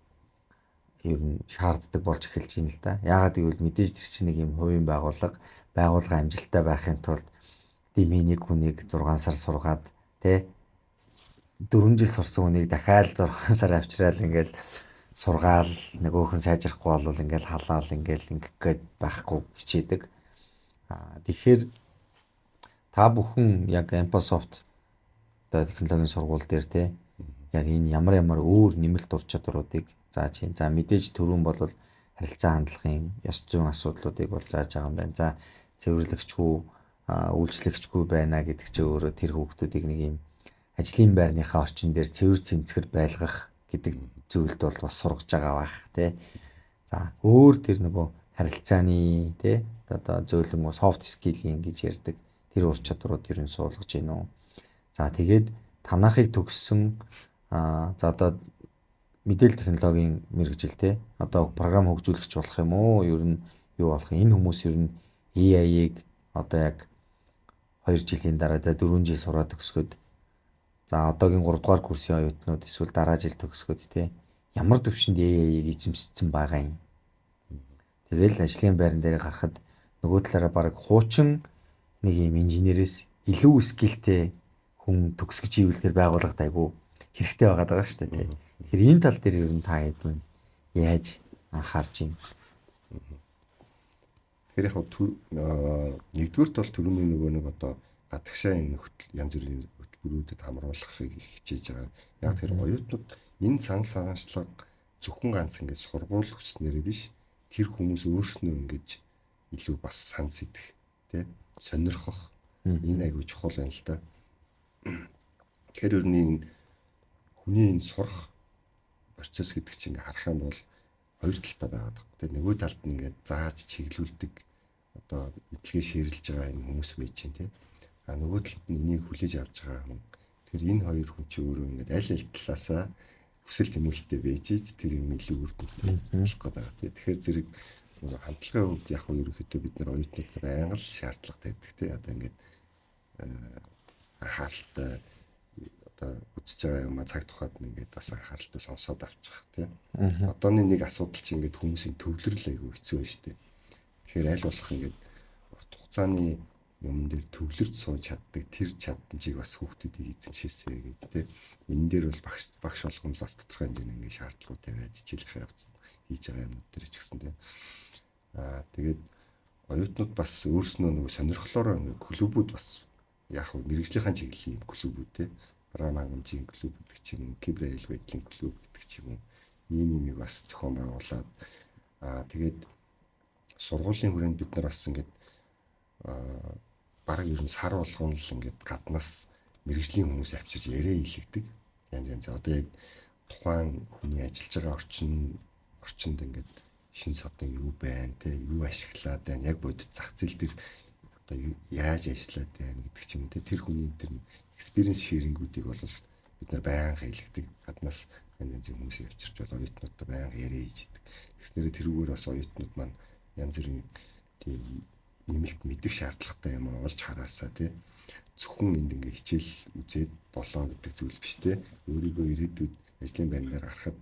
ер нь шаарддаг болж эхэлж байна л да. Яагаад гэвэл мэдээж тэр чинь нэг юм хувийн байгууллага, байгууллага амжилттай байхын тулд дими нэг хүнийг 6 сар сургаад те 4 жил сурсан хүнийг дахиад 6 сар авчираад ингээл сургаал нөгөөх нь сайжрахгүй бол ингээл халаал ингээл ингэх гээд байхгүй хичээдэг. Тэгэхээр та бүхэн яг Emposoft одоо технологийн сургууль дээр те яг энэ ямар ямар өөр нэмэлт ур чадваруудыг зааж юм. За мэдээж түрүүн бол харилцан хандлагын ёс зүйн асуудлуудыг бол зааж байгаа юм байна. За цэвэрлэгчгүй, үйлчлэгчгүй байна гэдэг чинь өөрөө тэр хүүхдүүдийг нэг юм ажлын байрныхаа орчин дээр цэвэр цэмцгэр байлгах гэдэг зүйлд бол бас сургаж байгаа байх тий. За өөр тэр нөгөө харилцааны тий одоо зөөлөн soft skill-ийн гэж ярьдаг тэр ур чадварууд ер нь суулгаж гин үү. За тэгээд танахыг төгссөн за одоо мэдээлэл технологийн мэргэжил те одоо програм хөгжүүлэгч болох юм уу? Ер нь юу болох юм? Энэ хүмүүс ер нь AI-ыг одоо яг 2 жилийн дараа за 4 жил сураад төгсгöd за одоогийн 3 дугаар курсын оюутнууд эсвэл дараа жил төгсгöd те ямар төвшөнд AI-ыг эзэмшсэн байгаа юм? Тэгэл ажлын байран дээр гарахад нөгөө талаараа баг хуучин нэг юм инженерээс илүү скиллтэй хүн төгсгөж ивэл тэр байгууллагад айгүй хэрэгтэй байгаад байгаа шүү дээ. Тэгэхээр энэ тал дээр ер нь та хэд мэн яаж анхаарч байна? Тэгэхээр яг нэгдүгüрт бол төрөмийн нөгөө нэг одоо гадагшаа энэ янз бүрийн хөтөлбөрүүдэд хамруулахыг хичээж байгаа. Яг тэр оюутнууд энэ санал санаачлага зөвхөн ганц ингээд сургууль хүснээрээ биш, тэр хүмүүс өөрснөө ингэж илүү бас сан сэдэх тий сонирхох энэ айгүй чухал байна л да. Тэгэхээр ер нь энэ хүний энэ сурах процесс гэдэг чинь ингээ харах юм бол хоёр талтай байгаад байгаа. Тэгээ нөгөө талд нь ингээд зааж чиглүүлдэг одоо мэдлэгээ ширэлж байгаа энэ хүмүүс байж чинь тий. А нөгөө талд нь энийг хүлээж авч байгаа хүн. Тэгэхээр энэ хоёр хүн чинь өөрөө ингээд аль аль талаасаа хүсэл тэмүүлэлтэй байж ич тэр юм илүү үр дүнтэй болох гэдэг байгаа тий. Тэгэхээр зэрэг хандлагын хувьд яг нь ерөнхийдөө бид нар оюутнуудад байнга л шаардлага тавьдаг тий. Одоо ингээд анхааралтай одоо үзэж байгаа юм а цаг тухайд нь ингээд бас анхааралтай сонсоод авчих тий. Одооны нэг асуудал чинь ингээд хүмүүсийн төвлөрөл айгүй хэцүү байна шүү дээ. Тэгэхээр аль болох ингээд урт хугацааны юм дээр төвлөрч сууж чаддаг тэр чадамжийг бас хүүхдүүдийг эзэмшээсэй гэдэг тий. Энэ дээр бол багш болгон л бас тодорхой хэмжээний ингээд шаардлагууд тавиад хичээлийнхээ явцад хийж байгаа юмнууд дээр ч гэсэн тий. Аа тэгээд оюутнууд бас өөрснөө нөгөө сонирхлоороо ингээд клубүүд бас яг хөө мэрэгжлийнхаа чиглэлийн юм клубүүд тий. Програм хангамжийн клуб гэдэг ч юм уу, кибер аюулгүй байдлын клуб гэдэг ч юм уу. Ийм юмыг бас зохион байгуулад аа тэгээд сургуулийн хүрээнд бид нар бас ингээд бараг ер нь сар болгон л ингээд гаднаас мэрэгжлийн хүмүүс авчирч яриа хийлэгдэг. Янз янз. Одоо яг тухайн хүний ажиллаж байгаа орчинд ингээд шин содон юу байна те, юу ашиглаад байна, яг бодит зах зээл дээр одоо яаж ажиллаад байна гэдэг ч юм уу те, тэр хүний тэр experience sharing-үүдийг бол бид нар байнга хийлэгдэг. Гаднаас янз янзын хүмүүсийг авчирч бол оюутнуудтай байнга яриа хийж идэг. Тэгснээрээ тэрүүгээр бас оюутнууд маань янз бүрийн тийм нэмэлт мэдэх шаардлагатай юм олж хараасаа тий. Зөвхөн энд ингээ хичээл үзээд болоо гэдэг зүйл биш тий. Өөрийгөө ирээдүйд ажлын байрнаар гарахад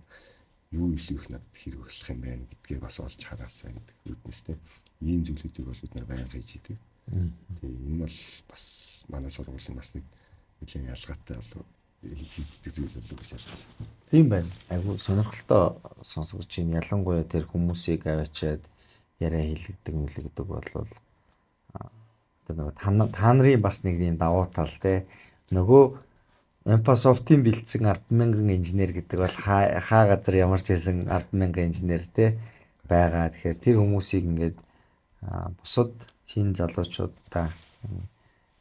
юу илүү их надад хэрэг болох юм байна гэдгээ бас олж хараасаа гэдэг үүднээс тий. Ийм зүйлүүдийг бол бид нар байнга хийж идэг. Тий, энэ бол бас манай сургуулийн бас нэг нэлээд ялгаатай болов хийгддэг зүйл болов гэж харж байна. Тийм байна. Айгу сонирхолтой сонсогдож байна. Ялангуяа тэр хүмүүсийг аваачаад яриа хийлэгдэг мэлэгдэг болвол одоо нөгөө та нарын бас нэг юм давуу тал те. Нөгөө Empasoft-ийн бэлдсэн 10,000 инженер гэдэг бол хаа газар ямар ч байсан 10,000 инженер те байгаа. Тэгэхээр тэр хүмүүсийг ингээд бусад шинэ залуучуудаа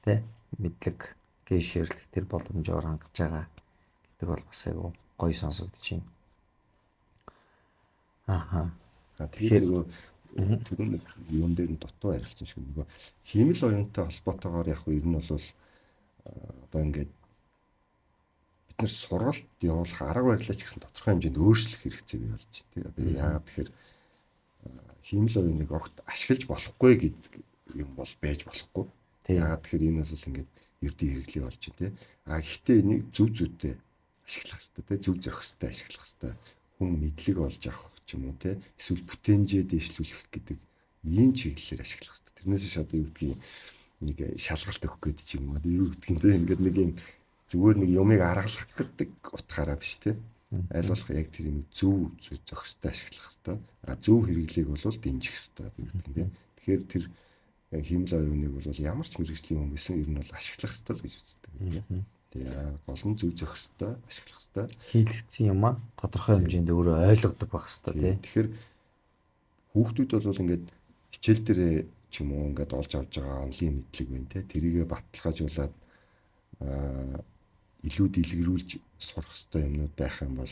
те мэдлэг ширлэх тэр боломжоор хангаж байгаа гэдэг бол бас айгу гоё сонсогдож байна. Аха. Тэгэхээр нөгөө түрүүн нэг юун дээр нь дутуу арилцсан шиг нөгөө хиймэл оюунтай холбоотойгоор яг ер нь бол одоо ингээд бид нар сургалт явуулах арга барилаа ч гэсэн тодорхой хэмжээнд өөрчлөх хэрэгцээ бий болж байна тий. Одоо яагаад тэгэхээр хиймэл оюуныг огт ашиглаж болохгүй гэдэг юм бол байж болохгүй. Яагаад тэгэхээр энэ бол ингээд ердийн хэрэглээ болж байна тий. А гэхдээ энийг зөв зүйтэй ашиглах хэрэгтэй тий. Зөв зохистой ашиглах хэрэгтэй. Хүн мэдлэг олж авах ч юм уу тий. Эсвэл бүтээмжээ дэвшлүүлэх гэдэг ийм чиглэлээр ашиглах хэрэгтэй. Тэрнээс биш одоо юу гэдгийг нэг шалгалт өгөх гээд ч юм уу юу гэдгийг тий. Ингээд нэг юм зүгээр нэг юмыг аргалах гэдэг утгаараа биш тий. Аль болох яг тэр юм зөв зохистой ашиглах хэрэгтэй. А зөв хэрэглээг бол дэмжих хэрэгтэй гэдэг юм тий. Тэгэхээр тэр хиймэл оюуныг бол ямар ч мэрэгжлийн хүн байсан ер нь бол ашиглах хэрэгтэй л гэж үздэг тийм. Тэгээ гол нь зөв зохистой ашиглах хэрэгтэй. Хийлэгдсэн юм а тодорхой хэмжээнд өөрөө ойлгодог байх хэрэгтэй тий. Тэгэхээр хүүхдүүд бол ингээд хичээл дээрээ ч юм уу ингээд олж авч байгаа онлайн мэдлэг байна те. Тэрийгэ баталгаажуулаад илүү дэлгэрүүлж сурах хэрэгтэй юмнууд байх юм бол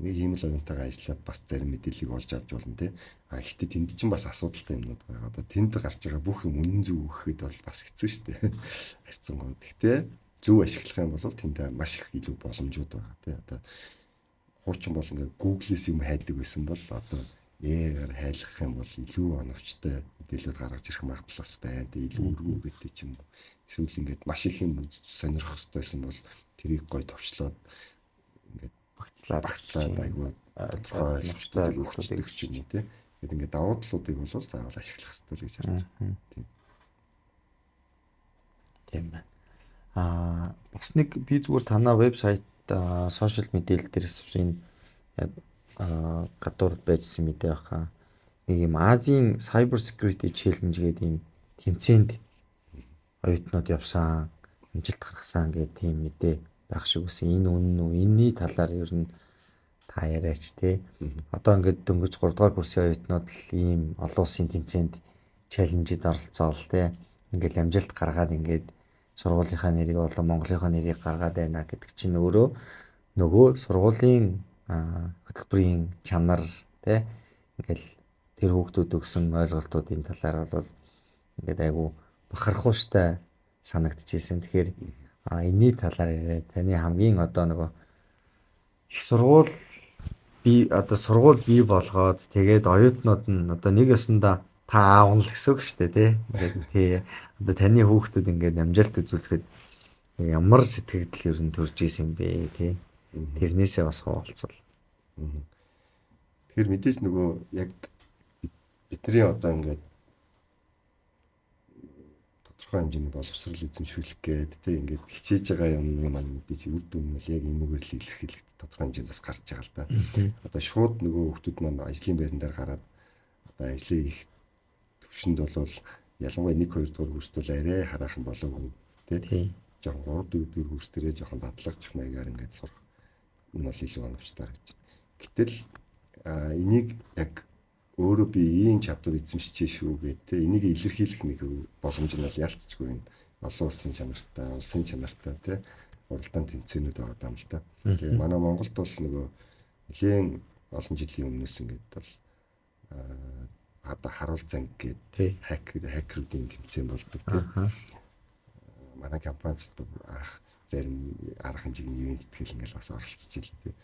нэг хиймэл оюунтайгаа ажиллаад бас зарим мэдээллийг олж авч болно тий. А гэхдээ тэнд чинь бас асуудалтай юмнууд байгаа. Одоо тэнд гарч байгаа бүх юм үнэн зөв өгөхэд бол бас хэцүү шүү дээ. Харьцангуй. Гэхдээ зөв ашиглах юм бол тэнд маш их илүү боломжууд байгаа тий. Одоо хуучин бол ингээ Google-ээс юм хайдаг байсан бол одоо AI-гаар хайлах юм бол илүү оновчтой мэдээлэлүүд гаргаж ирэх магадлал бас байна. Тэгээ илүү өргөн үрээтэй ч юм уу. Эсвэл ингээд маш их юм үзэж сонирхох хэрэгтэй байсан бол тэрийг гой товчлоод ингээд багцлаад айгүй тодорхой ойлголттой өгчдөг ч юм уу тий. Тэгэд ингээд давуу талуудыг бол заавал ашиглах хэрэгтэй л гэж харж байна. Тийм. Тийм байна. Бас нэг би зүгээр танаа вебсайт сошиал мэдээлэл дээрээс энэ яг гадуур байжсан мэдээ баха. Нэг юм Азийн Cyber Security Challenge гэдэг юм тэмцээнд оюутнууд явсан, амжилт гаргасан гэдэг тийм мэдээ байх шиг үсэн. Энэ үнэн үү? Энийний талаар ер нь та яриач те. Одоо ингээд дөнгөж 3 дугаар курсын оюутнууд л ийм олон улсын тэмцээнд челленжид оролцоол те. Ингээд амжилт гаргаад ингээд сургуулийнхаа нэрийг болон Монголынхаа нэрийг гаргаад байна гэдэг чинь өөрөө нөгөө сургуулийн хөтөлбөрийн чанар те ингээл тэр хүүхдүүд өгсөн ойлголтуудын талаар бол ингээд айгу бахархууштай санагдчихсэн. Тэгэхээр энэний талаар яриа. Таны хамгийн одоо нөгөө их сургууль би одоо сургууль бий болгоод тэгээд оюутнууд нь одоо нэг ёсондоо та аав нь л гэсэн үг шүү дээ тий. Ингээд тий одоо таны хүүхдүүд ингээд амжилт үзүүлэхэд ямар сэтгэгдэл ер нь төрж исэн бэ тий. Тэрнээсээ бас хуваалцвал. Тэгэхээр мэдээж нөгөө яг бидний одоо ингээд тодорхой хэмжээний боловсрал эзэмшүүлэх гээд тий ингээд хичээж байгаа юмны маань мэдээж үр дүн нь бол яг энэгээр л илэрхийлэх тодорхой хэмжээнд бас гарч байгаа л да. Одоо шууд нөгөө хүмүүс маань ажлын байран дээр гараад одоо ажлын их төвшөнд бол ялангуяа 1 2 дугаар курст бол арай хараахан болоогүй тий. Жохон 3 4 дугаар курс дээрээ жохон дадлагчих маягаар ингээд сурах энэ бол илүү оновчтой харагдаж байна. Гэтэл энийг яг өөрөө би ийм чадвар эзэмшижээ шүү гэх тэ энийг илэрхийлэх нэг боломж нь бол ялцчгүй энэ олон улсын чанартай, улсын чанартай тэ уралдаан тэмцээнүүд байгаа юм л та. Тэгээ манай Монголд бол нөгөө нэлээн олон жилийн өмнөөс ингээд бол одоо харуул занг гээд хакерүүдийн тэмцээн болдог тийм. Манай компанид анх зарим арга хэмжээний ивент тэгэл ингээл бас оролцож ийлээ тийм.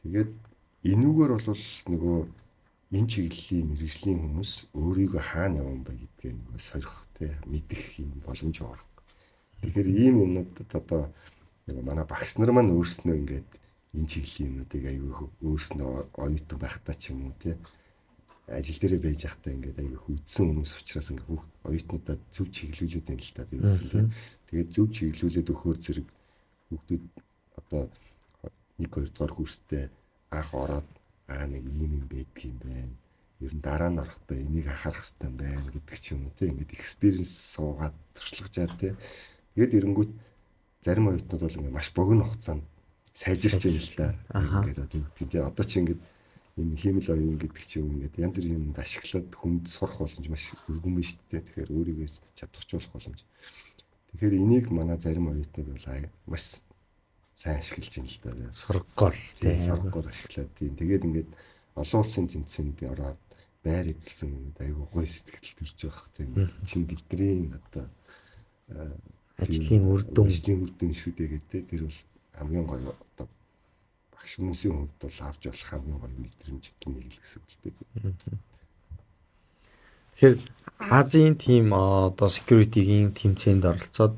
Тэгээд энүүгээр бол нөгөө энэ чиглэлийн мэрэгжлийн хүмүүс өөрийгөө хаана явсан бэ гэдгээ нөгөө сорих те мэдэх юм боломж байгаа. Тэгэхээр ийм юмнуудад одоо нөгөө манай багш нар маань өөрснөө ингээд энэ чиглэлийн юмнуудыг айгүй өөрснөө оюутан байхдаа ч юм уу те ажил дээрээ байж байхдаа ингээд айгүй хүүдсэн хүмүүс учраас ингээд хүүхд оюутнуудаа зөв чиглүүлээд байна л та тийм. Тэгээд зөв чиглүүлээд өгөхөөр зэрэг хүүхдүүд одоо 1 2 дугаар курстэй анх ороод нэг ийм юм байдг юм байна. Ер нь дараа нь орохдоо энийг анхаарах хэрэгтэй юм байна гэдэг ч юм уу тийм ингээд experience суугаад туршлагажаад тийм. Тэгээд эренгүүт зарим оюутнууд бол ингээд маш богино хугацаанд сайжирч байна л да. Ингээд одоо тийм одоо чи ингээд энэ хиймэл оюун гэдэг чи юм ингээд янз бүрийн юмд ашиглаад хүнд сурах боломж маш өргөн байна шүү дээ. Тэгэхээр өөрийгөө чадварчуулах боломж. Тэгэхээр энийг манай зарим оюутнууд бол маш сайн ашиглаж байна л да. Сургагоор тийм сургагоор ашиглаад тийм. Тэгээд ингээд олон улсын тэмцээнд ороод байр эзэлсэн ингээд айгүй гоё сэтгэл төрж байгаа хэ тийм. Чин бидний одоо ажлын үр дүн шүү дээ гэдэг. Тэр бол хамгийн гоё одоо багш хүмүүсийн хувьд бол авч болох хамгийн гоё мэдрэмж гэдэг нэг л гэсэн үг л дээ. Тэгэхээр Азийн тим одоо security-гийн тэмцээнд оролцоод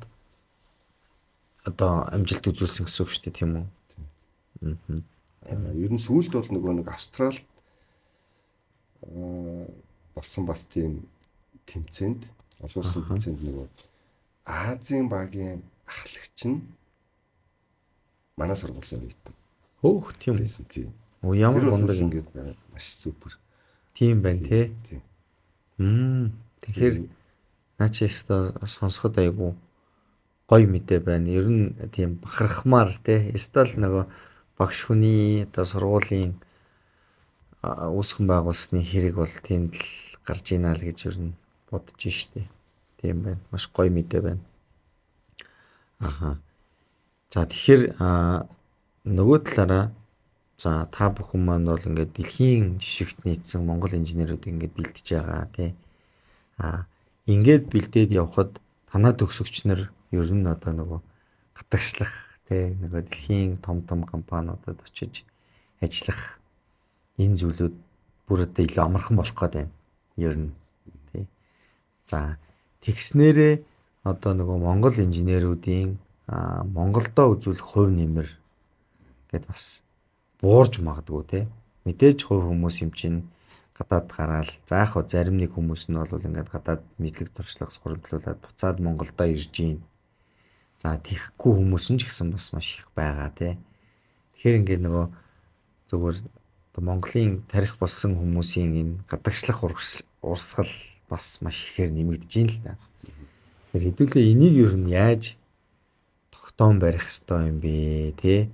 одоо амжилт үзүүлсэн гэсэн үг шүү дээ, тийм үү? Ер нь сүүлд бол нөгөө нэг Австралид болсон бас тийм тэмцээнд олон улсын тэмцээнд нөгөө Азийн багийн ахлагч нь манай сургуулийн оюутан. Хөөх тийм байсан тийм. Оо ямар мундаг ингээд маш супер. Тийм байна тий. Тийм. Тэгэхээр наа чи өстой сонсоход айгу гоё мэдээ байна. Ер нь тийм бахархмаар тий. Өстой л нөгөө багш хүний одоо сургуулийн үүсгэн байгуулсны хэрэг бол тэнд л гарч ийна л гэж ер нь бодож штэ. Тийм байна. Маш гоё мэдээ байна. Аха. За тэгэхээр нөгөө талаараа за та бүхэн маань бол ингээд дэлхийн жишгт нийцсэн Монгол инженерүүд ингээд бэлдэж байгаа тий. Ингээд бэлдээд явхад танаа төгсөгч нар ер нь одоо нөгөө гадагшлах тий нөгөө дэлхийн том том компаниудад очиж ажиллах энэ зүйлүүд бүр одоо илүү амархан болох гээд байна. Ер нь тий. За тэгснээрээ одоо нөгөө Монгол инженерүүдийн Монголдоо үзүүлэх хувь нэмэр гэд бас буурж магадгүй те. Мэдээж хувь хүмүүс юм чинь Гадаад гараал за яг хөө зарим нэг хүмүүс нь бол ингээд гадаад мэдлэг туршлага хуримтлуулад буцаад Монголдо ирж гин. За тийхгүй хүмүүс нь ч гэсэн бас маш их байгаа тий. Тэгэхээр ингээд нөгөө зүгээр одоо Монголын тарих болсон хүмүүсийн энэ гадагшлах урсгал бас маш ихээр нэмэгдэж гин л да. Тэгэхээр хэдүүлээ энийг ер нь яаж тогтоон барих ёстой юм бэ тий?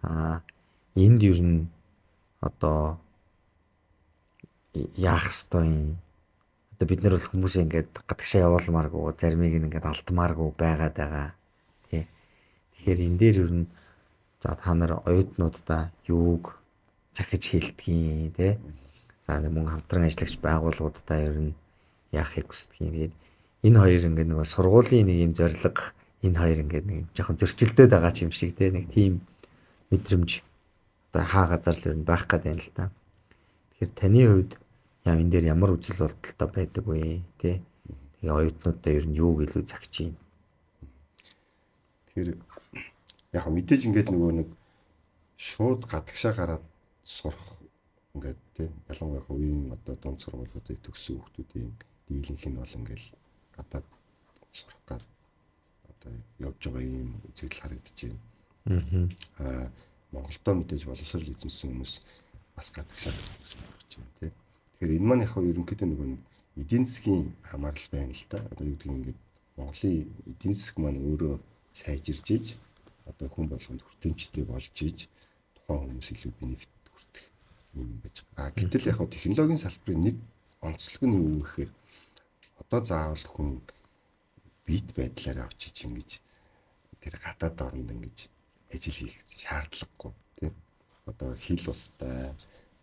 Аа энд ер нь одоо яах ёстой юм? Одоо бид нар бол хүмүүсээ ингээд гадагшаа явуулмааргүй, заримыг ингээд алдмааргүй байгаад байгаа. Тий. Тэгэхээр энэ дээр ер нь за та нар оюутнуудаа юуг захиж хэлдгийг тий. За мөн хамтран ажиллагч байгууллагуудаа ер нь яахыг хүсдэг юм. Тэгээд энэ хоёр ингээд нөгөө сургуулийн нэг юм зорилго, энэ хоёр ингээд нэг жоохон зөрчилдөд байгаа ч юм шиг тий. Нэг тийм мэдрэмж одоо хаа газар л ер нь байх гээд байна л та. Тэгэхээр таны хувьд яа энэ дээр ямар үзэл бодолтой байдаг вэ тий? Тэгээ оюутнуудаа ер нь юу гэлүү загч юм? Тэгэхээр яг мэдээж ингээд нөгөө нэг шууд гадагшаа гараад сурах ингээд тий ялангуяа үеийн одоо дунд сургуулиудыг төгссөн хүүхдүүдийн дийлэнх нь бол ингээд гадаад сурах гад одоо явж байгаа юм үзэгдэл харагдаж байна. Аа Монголдо мэдээж боловсрол эзэмсэн хүмүүс бас гадагшаа сурах гэж байна тий. Тэгэхээр энэ маань яг ерөнхийдөө нөгөө нэг эдийн засгийн хамаарал байна л да. Одоо юу гэдгийг ингээд Монголын эдийн засаг маань өөрөө сайжирж иж одоо хүн болгонд хүртээмжтэй болж иж тухайн хүмүүс илүү бенефит хүртэх юм байж байгаа. А гэтэл яг технологийн салбарын нэг онцлог нь юу гэхээр одоо заавал хүн бит байдлаар очиж ингэж тэр гадаад оронд ингэж ажил хийх шаардлагагүй тийм. Одоо хил устай.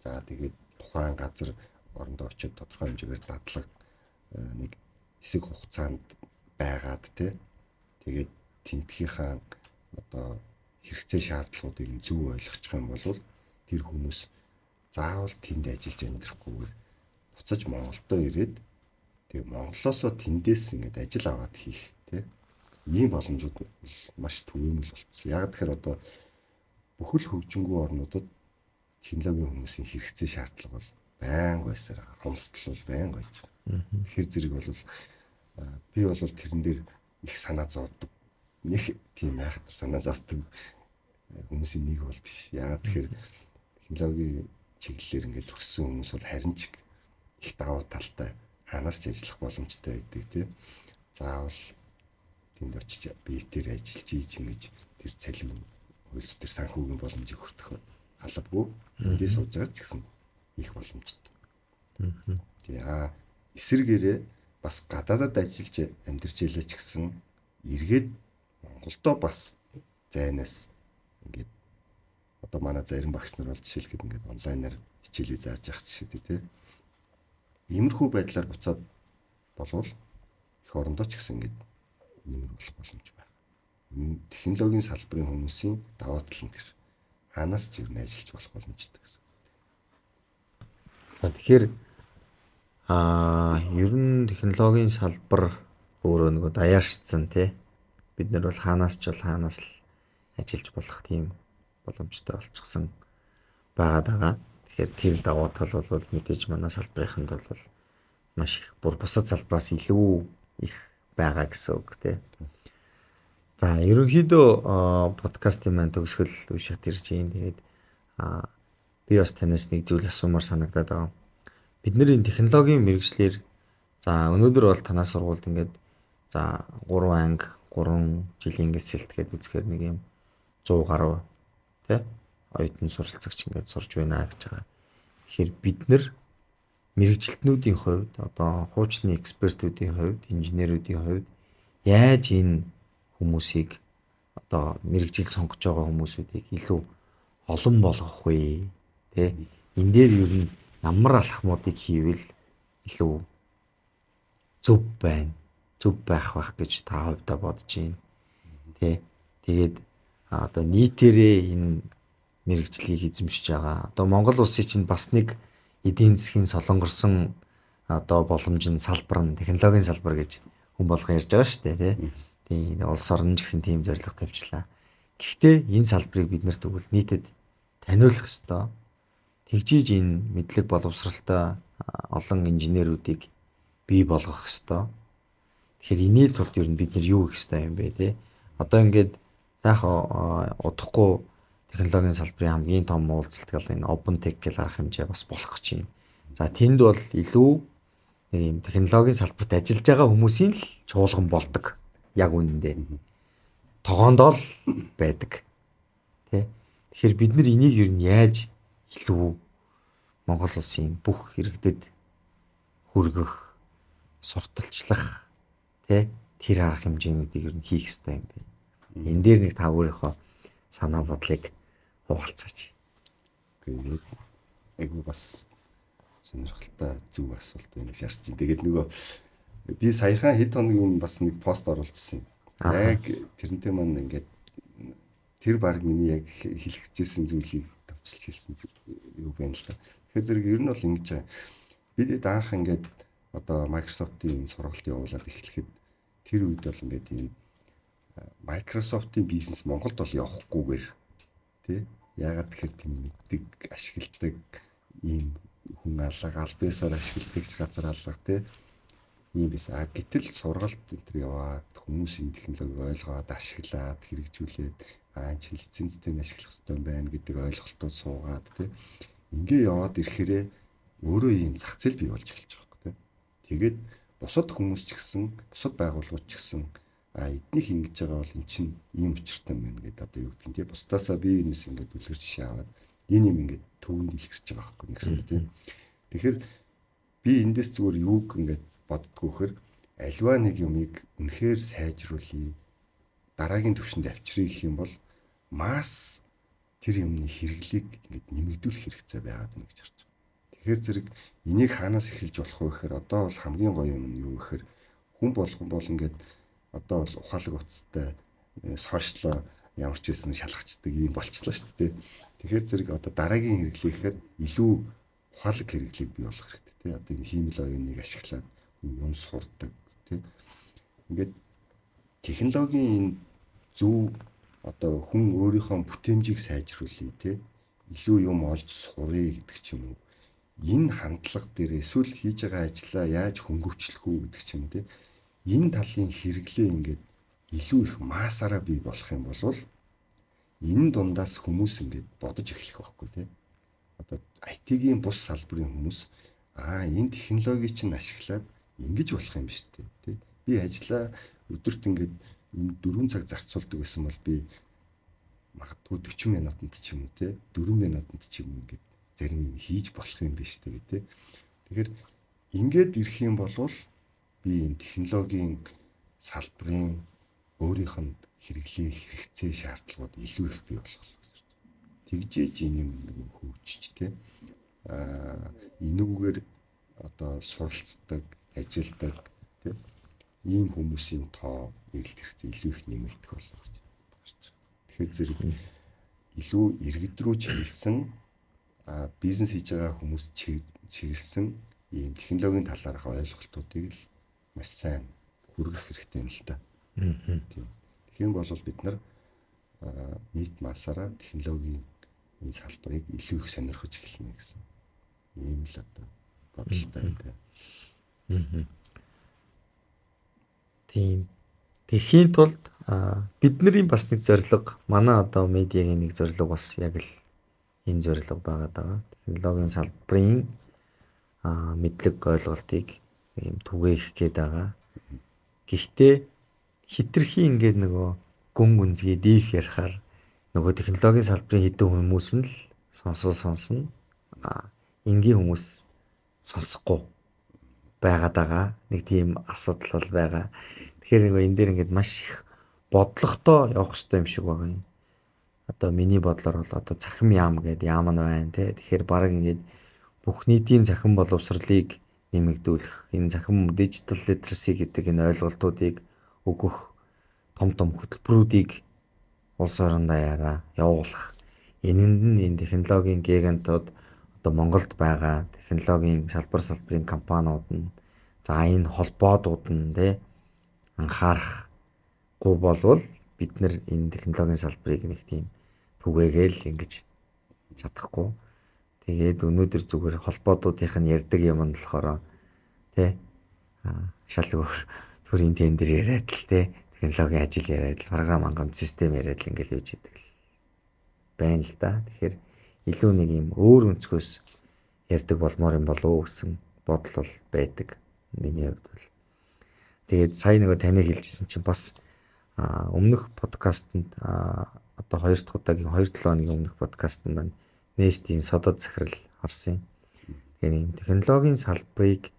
За тэгээд тухайн газар орондоо очиод тодорхой хэмжээгээр дадлага нэг хэсэг хугацаанд байгаад тий. Тэгээд тентгийнхаа одоо хэрэгцээ шаардлагуудыг нь зөв ойлгочих юм бол тэр хүмүүс заавал тэнд ажиллаж амьдрахгүйгээр буцаж Монголдо ирээд тэгээ Монголоосоо тэндээс ингээд ажил аваад хийх тий. Ийм боломжууд маш түгээмэл болцсон. Яг тэгэхээр одоо бүхэл хөгжингүй орнуудад технологийн хүмүүсийн хэрэгцээ шаардлага бол байнга байсаар байгаа. Хомсдол бол байнга байж байгаа. Тэгэхээр зэрэг бол би бол тэрэн дээр их санаа зовдөг. Нэг тийм айхтар санаа зовдөг хүмүүсийн нэг бол биш. Яагаад тэгэхээр технологийн чиглэлээр ингээд төгссөн хүмүүс бол харин ч их давуу талтай ханаас ч ажиллах боломжтой байдаг тийм. Заавал тэнд очиж биетээр ажиллаж ийж ингэж тэр цалин хөлс тэр санхүүгийн боломжийг хүртэх албагүй. Эндээ сууж байгаа ч гэсэн их боломжтой. Тий аа эсэргээрээ бас гадаадад ажиллаж амьдарч ялаа ч гэсэн эргээд Монголдо бас зайнаас ингээд одоо манай зарим багш нар бол жишээлхэд ингээд онлайнаар хичээлээ зааж явах жишээ тий. Иймэрхүү байдлаар буцаад болвол эх орондоо ч гэсэн ингээд нэмэр болох боломж байна. Технологийн салбарын хүмүүсийн даваа тал нь тэр хаанаас ч ер нь ажиллаж болох боломжтой гэсэн. За тэгэхээр ер нь технологийн салбар өөрөө нөгөө даяаршсан тий. Бид нар бол хаанаас ч бол хаанаас л ажиллаж болох тийм боломжтой болчихсон байгаад байгаа. Тэгэхээр тэр давуу тал бол мэдээж манай салбарынханд бол маш их бүр бусад салбараас илүү их байгаа гэсэн үг тий. За ерөнхийдөө подкастын маань төгсгөл үе шат ирж байна. Тэгээд би бас танаас нэг зүйл асуумаар санагдаад байгаа. Бид нар энэ технологийн мэргэжлэр за өнөөдөр бол танаа сургуульд ингээд за 3 анги 3 жилийн гэсэлт гээд үзэхээр нэг юм 100 гаруй тий оюутан суралцагч ингээд сурж байна гэж байгаа. Тэгэхээр бид нар мэргэжилтнүүдийн хувьд одоо хуучны экспертүүдийн хувьд, инженерүүдийн хувьд яаж энэ хүмүүсийг одоо мэргэжил сонгож байгаа хүмүүсүүдийг илүү олон болгох вэ? Тэ энэ дээр ер нь ямар алхмуудыг хийвэл илүү зөв байна? Зөв байх байх гэж та хувьдаа бодож байна. Тэ тэгээд одоо нийтээрээ энэ мэргэжлийг эзэмшиж байгаа. Одоо Монгол улсын чинь бас нэг эдийн засгийн солонгорсон одоо боломж нь салбар нь технологийн салбар гэж хүн болгон ярьж байгаа шүү дээ тий. Тийм улс орн ч гэсэн тийм зорилго тавьчлаа. Гэхдээ энэ салбарыг бид нар тэгвэл нийтэд таниулах ёстой. Тэгжиж энэ мэдлэг боловсралтай Олон инженерүүдийг бий болгох ёстой. Тэгэхээр энэний тулд ер нь бид нар юу хийх ёстой юм бэ те? Одоо ингээд заах удахгүй технологийн салбарын хамгийн том уулзалт гал энэ Open Tech гэл арга хэмжээ бас болох гэж юм. За тэнд бол илүү нэг юм технологийн салбарт ажиллаж байгаа хүмүүсийн л чуулган болдог. Яг үнэндээ. Тогоондоо л байдаг. Тэ? Тэгэхээр бид нар энийг ер нь яаж илүү Монгол улсын бүх иргэдэд хүргэх, сурталчлах, тэ, тэр арга хэмжээнүүдийг ер нь хийх ёстой юм бэ. Энэ дээр нэг та өөрийнхөө санаа бодлыг хуваалцаач. Үгүй айгу бас сонирхолтой зөв асуулт байна гэж харж байна. Тэгээд нөгөө би саяхан хэд хоногийн өмнө бас нэг пост оруулжсэн юм. Яг тэрнтэй маань ингээд тэр баг миний яг хэлэх гэжсэн зүйлийг товчилж хэлсэн юу байна л та. Тэгэхээр зэрэг ер нь бол ингэж байгаа. Бид анх ингээд одоо Microsoft-ийн сургалт явуулаад эхлэхэд тэр үед бол ингээд ийм Microsoft-ийн бизнес Монголд бол явахгүйгээр тий. Яагаад тэгэхээр тэнд мэддэг, ашигладаг ийм хүн алга, аль биесээр ашигладаг ч газар алга тий. Ийм байсан. А гэтэл сургалт энэ төр яваад хүмүүс энэ технологиг ойлгоод ашиглаад хэрэгжүүлээд аа чинь лицензтэй нь ашиглах хэрэгтэй юм байна гэдэг ойлголтууд суугаад тий. Ингээ яваад ирэхээрээ өөрөө ийм зах зээл бий болж эхэлж байгаа байхгүй тий. Тэгээд бусад хүмүүс ч гэсэн, бусад байгууллагууд ч гэсэн а эднийх ингэж байгаа бол эн чинь ийм учиртай юм байна гэдэг одоо юу гэдэг нь тий. Бусдаасаа би энэс ингээд үлгэр жишээ аваад энэ юм ингээд төвөнд илэрч байгаа байхгүй нэгсэн тий. Тэгэхээр би эндээс зүгээр юуг ингээд боддгоо гэхээр альва нэг юмыг үнэхээр сайжруулъя, дараагийн түвшинд авчиръя гэх юм бол масс тэр юмны хэрэглийг ингээд нэмэгдүүлэх хэрэгцээ байгаад байна гэж харж байгаа. Тэгэхээр зэрэг энийг хаанаас эхэлж болох вэ гэхээр одоо бол хамгийн гоё юм нь юу гэхээр хүн болгон бол ингээд одоо бол ухаалаг утастай сошиал ямар ч байсан шалгацдаг юм болчлоо шүү дээ. Тэгэхээр зэрэг одоо дараагийн хэрэглээхээр илүү ухаалаг хэрэглээг бий болгох хэрэгтэй тий. Одоо энэ хиймэл оюуныг ашиглаад хүн юм сурдаг тий. Ингээд технологийн энэ зөв одоо хүн өөрийнхөө бүтээмжийг сайжруулъя тий. Илүү юм олж суръя гэдэг ч юм уу. Энэ хандлага дээр эсвэл хийж байгаа ажлаа яаж хөнгөвчлөх үү гэдэг ч юм уу тий. Энэ талын хэрэглээ ингээд илүү их массаараа бий болох юм бол энэ дундаас хүмүүс ингээд бодож эхлэх байхгүй тий. Одоо IT-гийн бус салбарын хүмүүс аа энэ технологиг чинь ашиглаад ингэж болох юм биш үү тий. Би ажлаа өдөрт ингээд энэ 4 цаг зарцуулдаг байсан бол би магадгүй 40 минутанд ч юм уу тий 4 минутанд ч юм уу ингээд зарим юм хийж болох юм биш үү тий. Тэгэхээр ингээд ирэх юм бол би энэ технологийн салбарын өөрийнх нь хэрэглээ хэрэгцээ шаардлагууд илүү их бий болох гэж байна. Тэгжээж энэ юм нэг хөгжиж тий. Аа энүүгээр одоо суралцдаг, ажилдаг тий ийм хүмүүсийн тоо эрэлт хэрэгцээ илүү их нэмэгдэх болно гэж харж байгаа. Тэгэхээр зэрэг илүү иргэд рүү чиглэсэн бизнес хийж байгаа хүмүүс чиглэсэн ийм технологийн талаарх ойлголтуудыг л маш сайн хүргэх хэрэгтэй юм л та. Тийм. Тэгэх юм бол бид нар нийт массаараа технологийн энэ салбарыг илүү их сонирхож эхэлнэ гэсэн ийм л одоо бодолтой байна. Тийм. Тэхийн тулд бидний бас нэг зорилго, манай одоо медиагийн нэг зорилго бас яг л энэ зорилго байгаад байгаа. Технологийн салбарын мэдлэг ойлголтыг ийм түгээх гээд байгаа. Гэхдээ хитрхи ингээд нөгөө гүн гүнзгий диф ярихаар нөгөө технологийн салбарын хэдэн хүмүүс нь л сонсоо сонсно. Энгийн хүмүүс сонсохгүй байгаад байгаа. Нэг тийм асуудал бол байгаа. Тэгэхээр нөгөө энэ дээр ингээд маш их бодлоготой явах хэрэгтэй юм шиг байгаа юм. Одоо миний бодлоор бол одоо цахим яам гэдэг яам нь байна те. Тэгэхээр баг ингээд бүх нийтийн цахим боловсролыг нэмэгдүүлэх, энэ цахим digital literacy гэдэг энэ ойлголтуудыг өгөх том том хөтөлбөрүүдийг улс орон даяараа явуулах. Энэнд нь энэ технологийн гигантууд одоо Монголд байгаа технологийн салбарын компаниуд нь за энэ холбоодууд нь те анхаарахгүй болвол бид нар энэ технологийн салбарыг нэг тийм түгээгээл ингэж чадахгүй. Тэгээд өнөөдөр зүгээр холбоодуудынх нь ярьдаг юм нь болохоор тий шал өөр төрийн тендер яриад л тий технологийн ажил яриад л програм хангамж систем яриад л ингээл явж идэг л байна л да. Тэгэхээр илүү нэг юм өөр өнцгөөс ярьдаг болмоор юм болов уу гэсэн бодол бол байдаг миний хувьд бол. Тэгээд сая нөгөө таны хэлжсэн чинь бас өмнөх подкастэнд одоо 2 дахь удаагийн 2-7 хоногийн өмнөх подкаст нь маань Nest-ийн содод захирал орсон юм. Тэгэхээр ийм технологийн салбарыг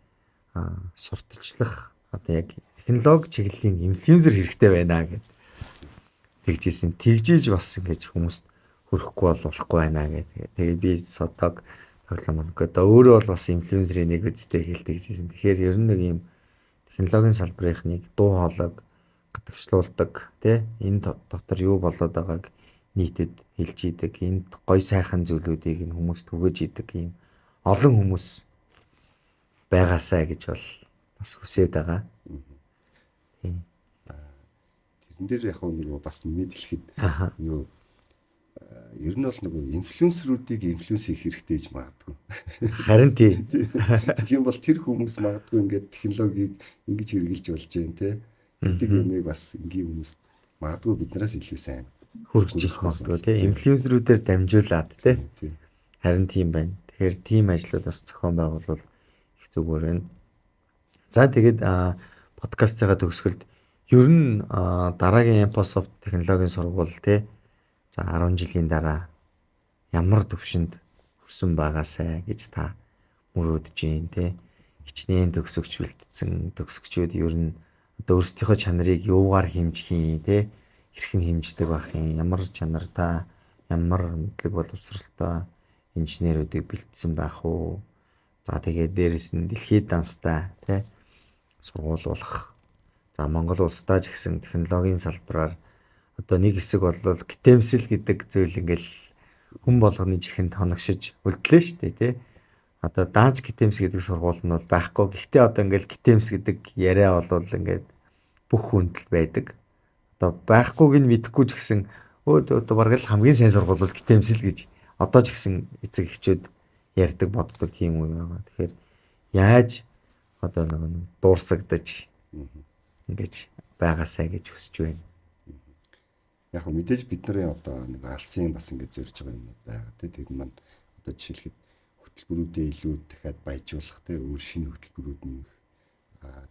сурталчлах одоо яг технологи чиглэлийн инфлюенсер хэрэгтэй байна гэд тэгжсэн. Тэгжээж бас ингэж хүмүүст хүрэхгүй бол болохгүй байна гэдэг. Тэгээ би содог тоглоом гэдэг. Өөрөө бол бас инфлюенсерийн нэг үстэй хэлдэг гэжсэн. Тэгэхээр ер нь нэг юм технологийн салбарынхныг дуу хоолойг гадагшлуулдаг тий энэ дотор юу болоод байгааг нийтэд хэлж идэг. Энд гой сайхан зүйлүүдийг нь хүмүүст түгээж идэг ийм олон хүмүүс байгаасай гэж бол бас хүсээд байгаа. Тийм. Тэрэн дээр яг нөгөө бас нэмээд хэлэхэд юу ер нь бол нөгөө инфлюенсерүүдийг инфлюенс хийх хэрэгтэй гэж магадгүй. Харин тий. Тэгэх юм бол тэр хүмүүс магадгүй ингээд технологиг ингэж хэрэгжилж болж байна те. Гэдэг юмыг бас энгийн хүмүүст магадгүй биднээс илүү сайн хүргэж их магадгүй тий. Инфлюенсерүүдээр дамжуулаад тий. Харин тийм байна. Тэгэхээр тийм ажлууд бас зохион байгуулвал их зүгээр байна. За тэгээд подкастынхаа төгсгөлд ер нь дараагийн Emposoft технологийн сургууль тий. За 10 жилийн дараа ямар төвшөнд хүрсэн байгаасай гэж та мөрөөдөж гин тий. Хичнээн төгсөгч бэлтцэн төгсөгчүүд ер нь одоо өөрсдийнхөө чанарыг юугаар хэмжих юм тий хэрхэн хэмждэг байх юм, ямар чанартай, ямар мэдлэг боловсролтой инженерүүдийг бэлдсэн байх уу? За тэгээд дээрэс нь дэлхийд данстай тий сургууль болох. За Монгол улсдаа ч гэсэн технологийн салбараар одоо нэг хэсэг бол гитэмсэл гэдэг зүйл ингээл хүн болгоны чихэнд хоногшиж үлдлээ шүү дээ тий. Одоо даанч гитэмс гэдэг сургууль нь бол байхгүй. Гэхдээ одоо ингээл гитэмс гэдэг яриа бол ингээд бүх хүнд л байдаг. Одоо байхгүйг нь мэдэхгүй ч гэсэн өө одоо бараг л хамгийн сайн сургууль бол гитэмсэл гэж одоо ч гэсэн эцэг эхчүүд ярьдаг боддог тийм үе байгаа. Тэгэхээр яаж одоо нэг дуурсагдаж ингэж байгаасай гэж хүсэж байна. Яг нь мэдээж бид нарын одоо нэг алсын бас ингэж зорж байгаа юмнууд байгаа тий. Тэр маань одоо жишээлхэд хөтөлбөрүүдээ илүү дахиад баяжуулах тий, өөр шинэ хөтөлбөрүүд нэмэх.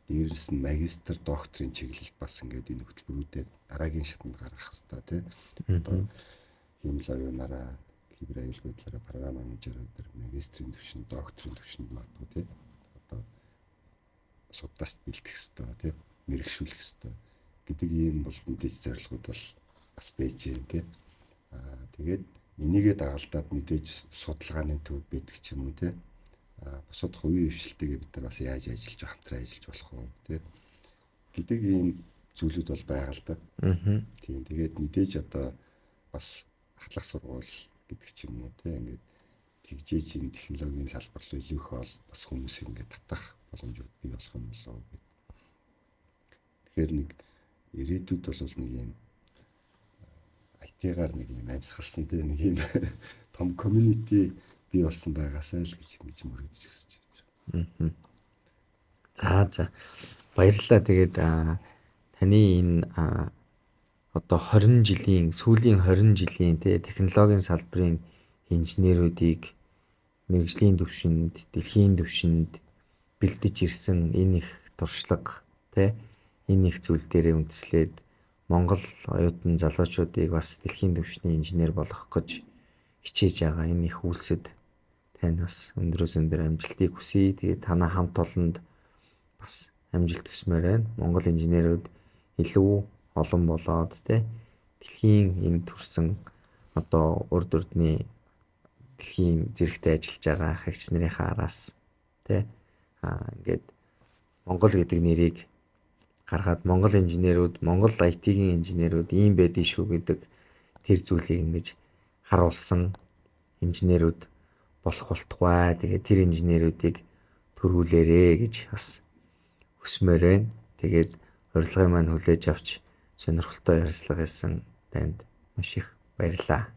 Дээрээс нь магистр, докторийн чиглэлд бас ингээд энэ хөтөлбөрүүдэд дараагийн шатанд гаргах хэрэгтэй тий. Одоо хиймэл оюунаараа, кибер аюулгүй байдлаараа програм менежерүүд төр магистрийн түвшинд, докторийн түвшинд магадгүй тий. Одоо судлаач бэлтгэх хэрэгтэй тий, мэрэгшүүлэх хэрэгтэй гэдэг ийм бол мэдээж зорилгууд бол бас байж гэн тий. Тэгээд энийгээ дагалдаад мэдээж судалгааны төв байдаг ч юм уу тий. Бусад хувийн хвшилтэйгээ бид нар бас яаж ажиллаж хамтран ажиллаж болох вэ тий гэдэг ийм зүйлүүд бол байгаа л да. Тийм тэгээд мэдээж одоо бас ахлах сургууль гэдэг ч юм уу тий ингээд тэгжээж энэ технологийн салбар руу илүү их бол бас хүмүүсийг ингээд татах боломжууд бий болох юм болоо гэд. Тэгэхээр нэг ирээдүйд бол нэг юм IT-гаар нэг юм амьсгалсан тий нэг юм том community бий болсон байгаасай л гэж ингэж мөрөдөж өсөж байна. За за. Баярлалаа. Тэгээд таны энэ одоо 20 жилийн сүүлийн 20 жилийн тий технологийн салбарын инженерүүдийг мэргэжлийн түвшинд, дэлхийн түвшинд бэлдэж ирсэн энэ их туршлага тий энэ их зүйл дээрээ үндэслээд Монгол оюутан залуучуудыг бас дэлхийн түвшний инженер болгох гэж хичээж байгаа энэ их үйлсэд тань бас өндрөөс өндөр амжилтыг хүсье. Тэгээд танай хамт олонд бас амжилт хүсмээр байна. Монгол инженерүүд илүү олон болоод тий дэлхийн энд төрсэн одоо урд урдны дэлхийн зэрэгтэй ажиллаж байгаа ахигч нарынхаа араас тий ингээд Монгол гэдэг нэрийг гаргаад Монгол инженерүүд, Монгол IT-ийн инженерүүд ийм байдгийг шүү гэдэг тэр зүйлийг ингэж харуулсан инженерүүд болох болтугай. Тэгээд тэр инженерүүдийг төрүүлээрэ гэж бас хүсмээр байна. Тэгээд урилгын маань хүлээж авч сонирхолтой ярилцлага хийсэн танд маш их баярлалаа.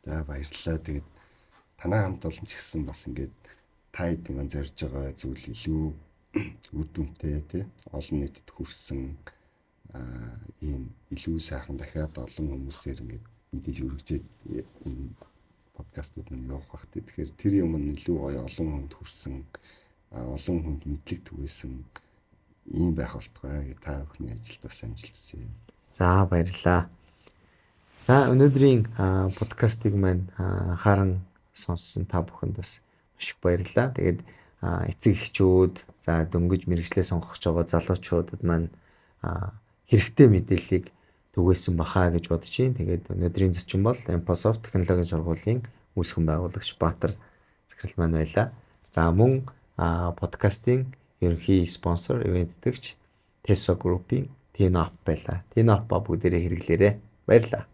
За баярлалаа. Тэгээд Танай хамт олон ч гэсэн бас ингээд та хэдийн маань зорж байгаа зүйл илүү үр дүнтэй тий олон нийтэд хүрсэн ийм илүү сайхан дахиад олон хүмүүсээр ингээд мэдээж өргөжөөд энэ подкастууд нь явах бах тий. Тэгэхээр тэр юм нь илүү гоё олон хүнд хүрсэн, олон хүнд мэдлэг түгээсэн ийм байх болтугай гэж та бүхний ажилд бас амжилт хүсье. За, баярлалаа. За, өнөөдрийн подкастыг маань анхааран сонссон та бүхэнд бас маш их баярлалаа. Тэгээд эцэг эхчүүд, за дөнгөж мэргэжлээ сонгох гэж байгаа залуучуудад маань хэрэгтэй мэдээллийг түгээсэн баха гэж бодож байна. Тэгээд өнөөдрийн зочин бол Emposoft технологийн сургуулийн үүсгэн байгуулагч Баатар захирал маань байлаа. За, мөн подкастын ерөнхий спонсор, ивээн тэтгэгч Teso Group-ийн Tino app байлаа. Tino app-а бүгдээрээ хэрэглээрэй. Баярлалаа.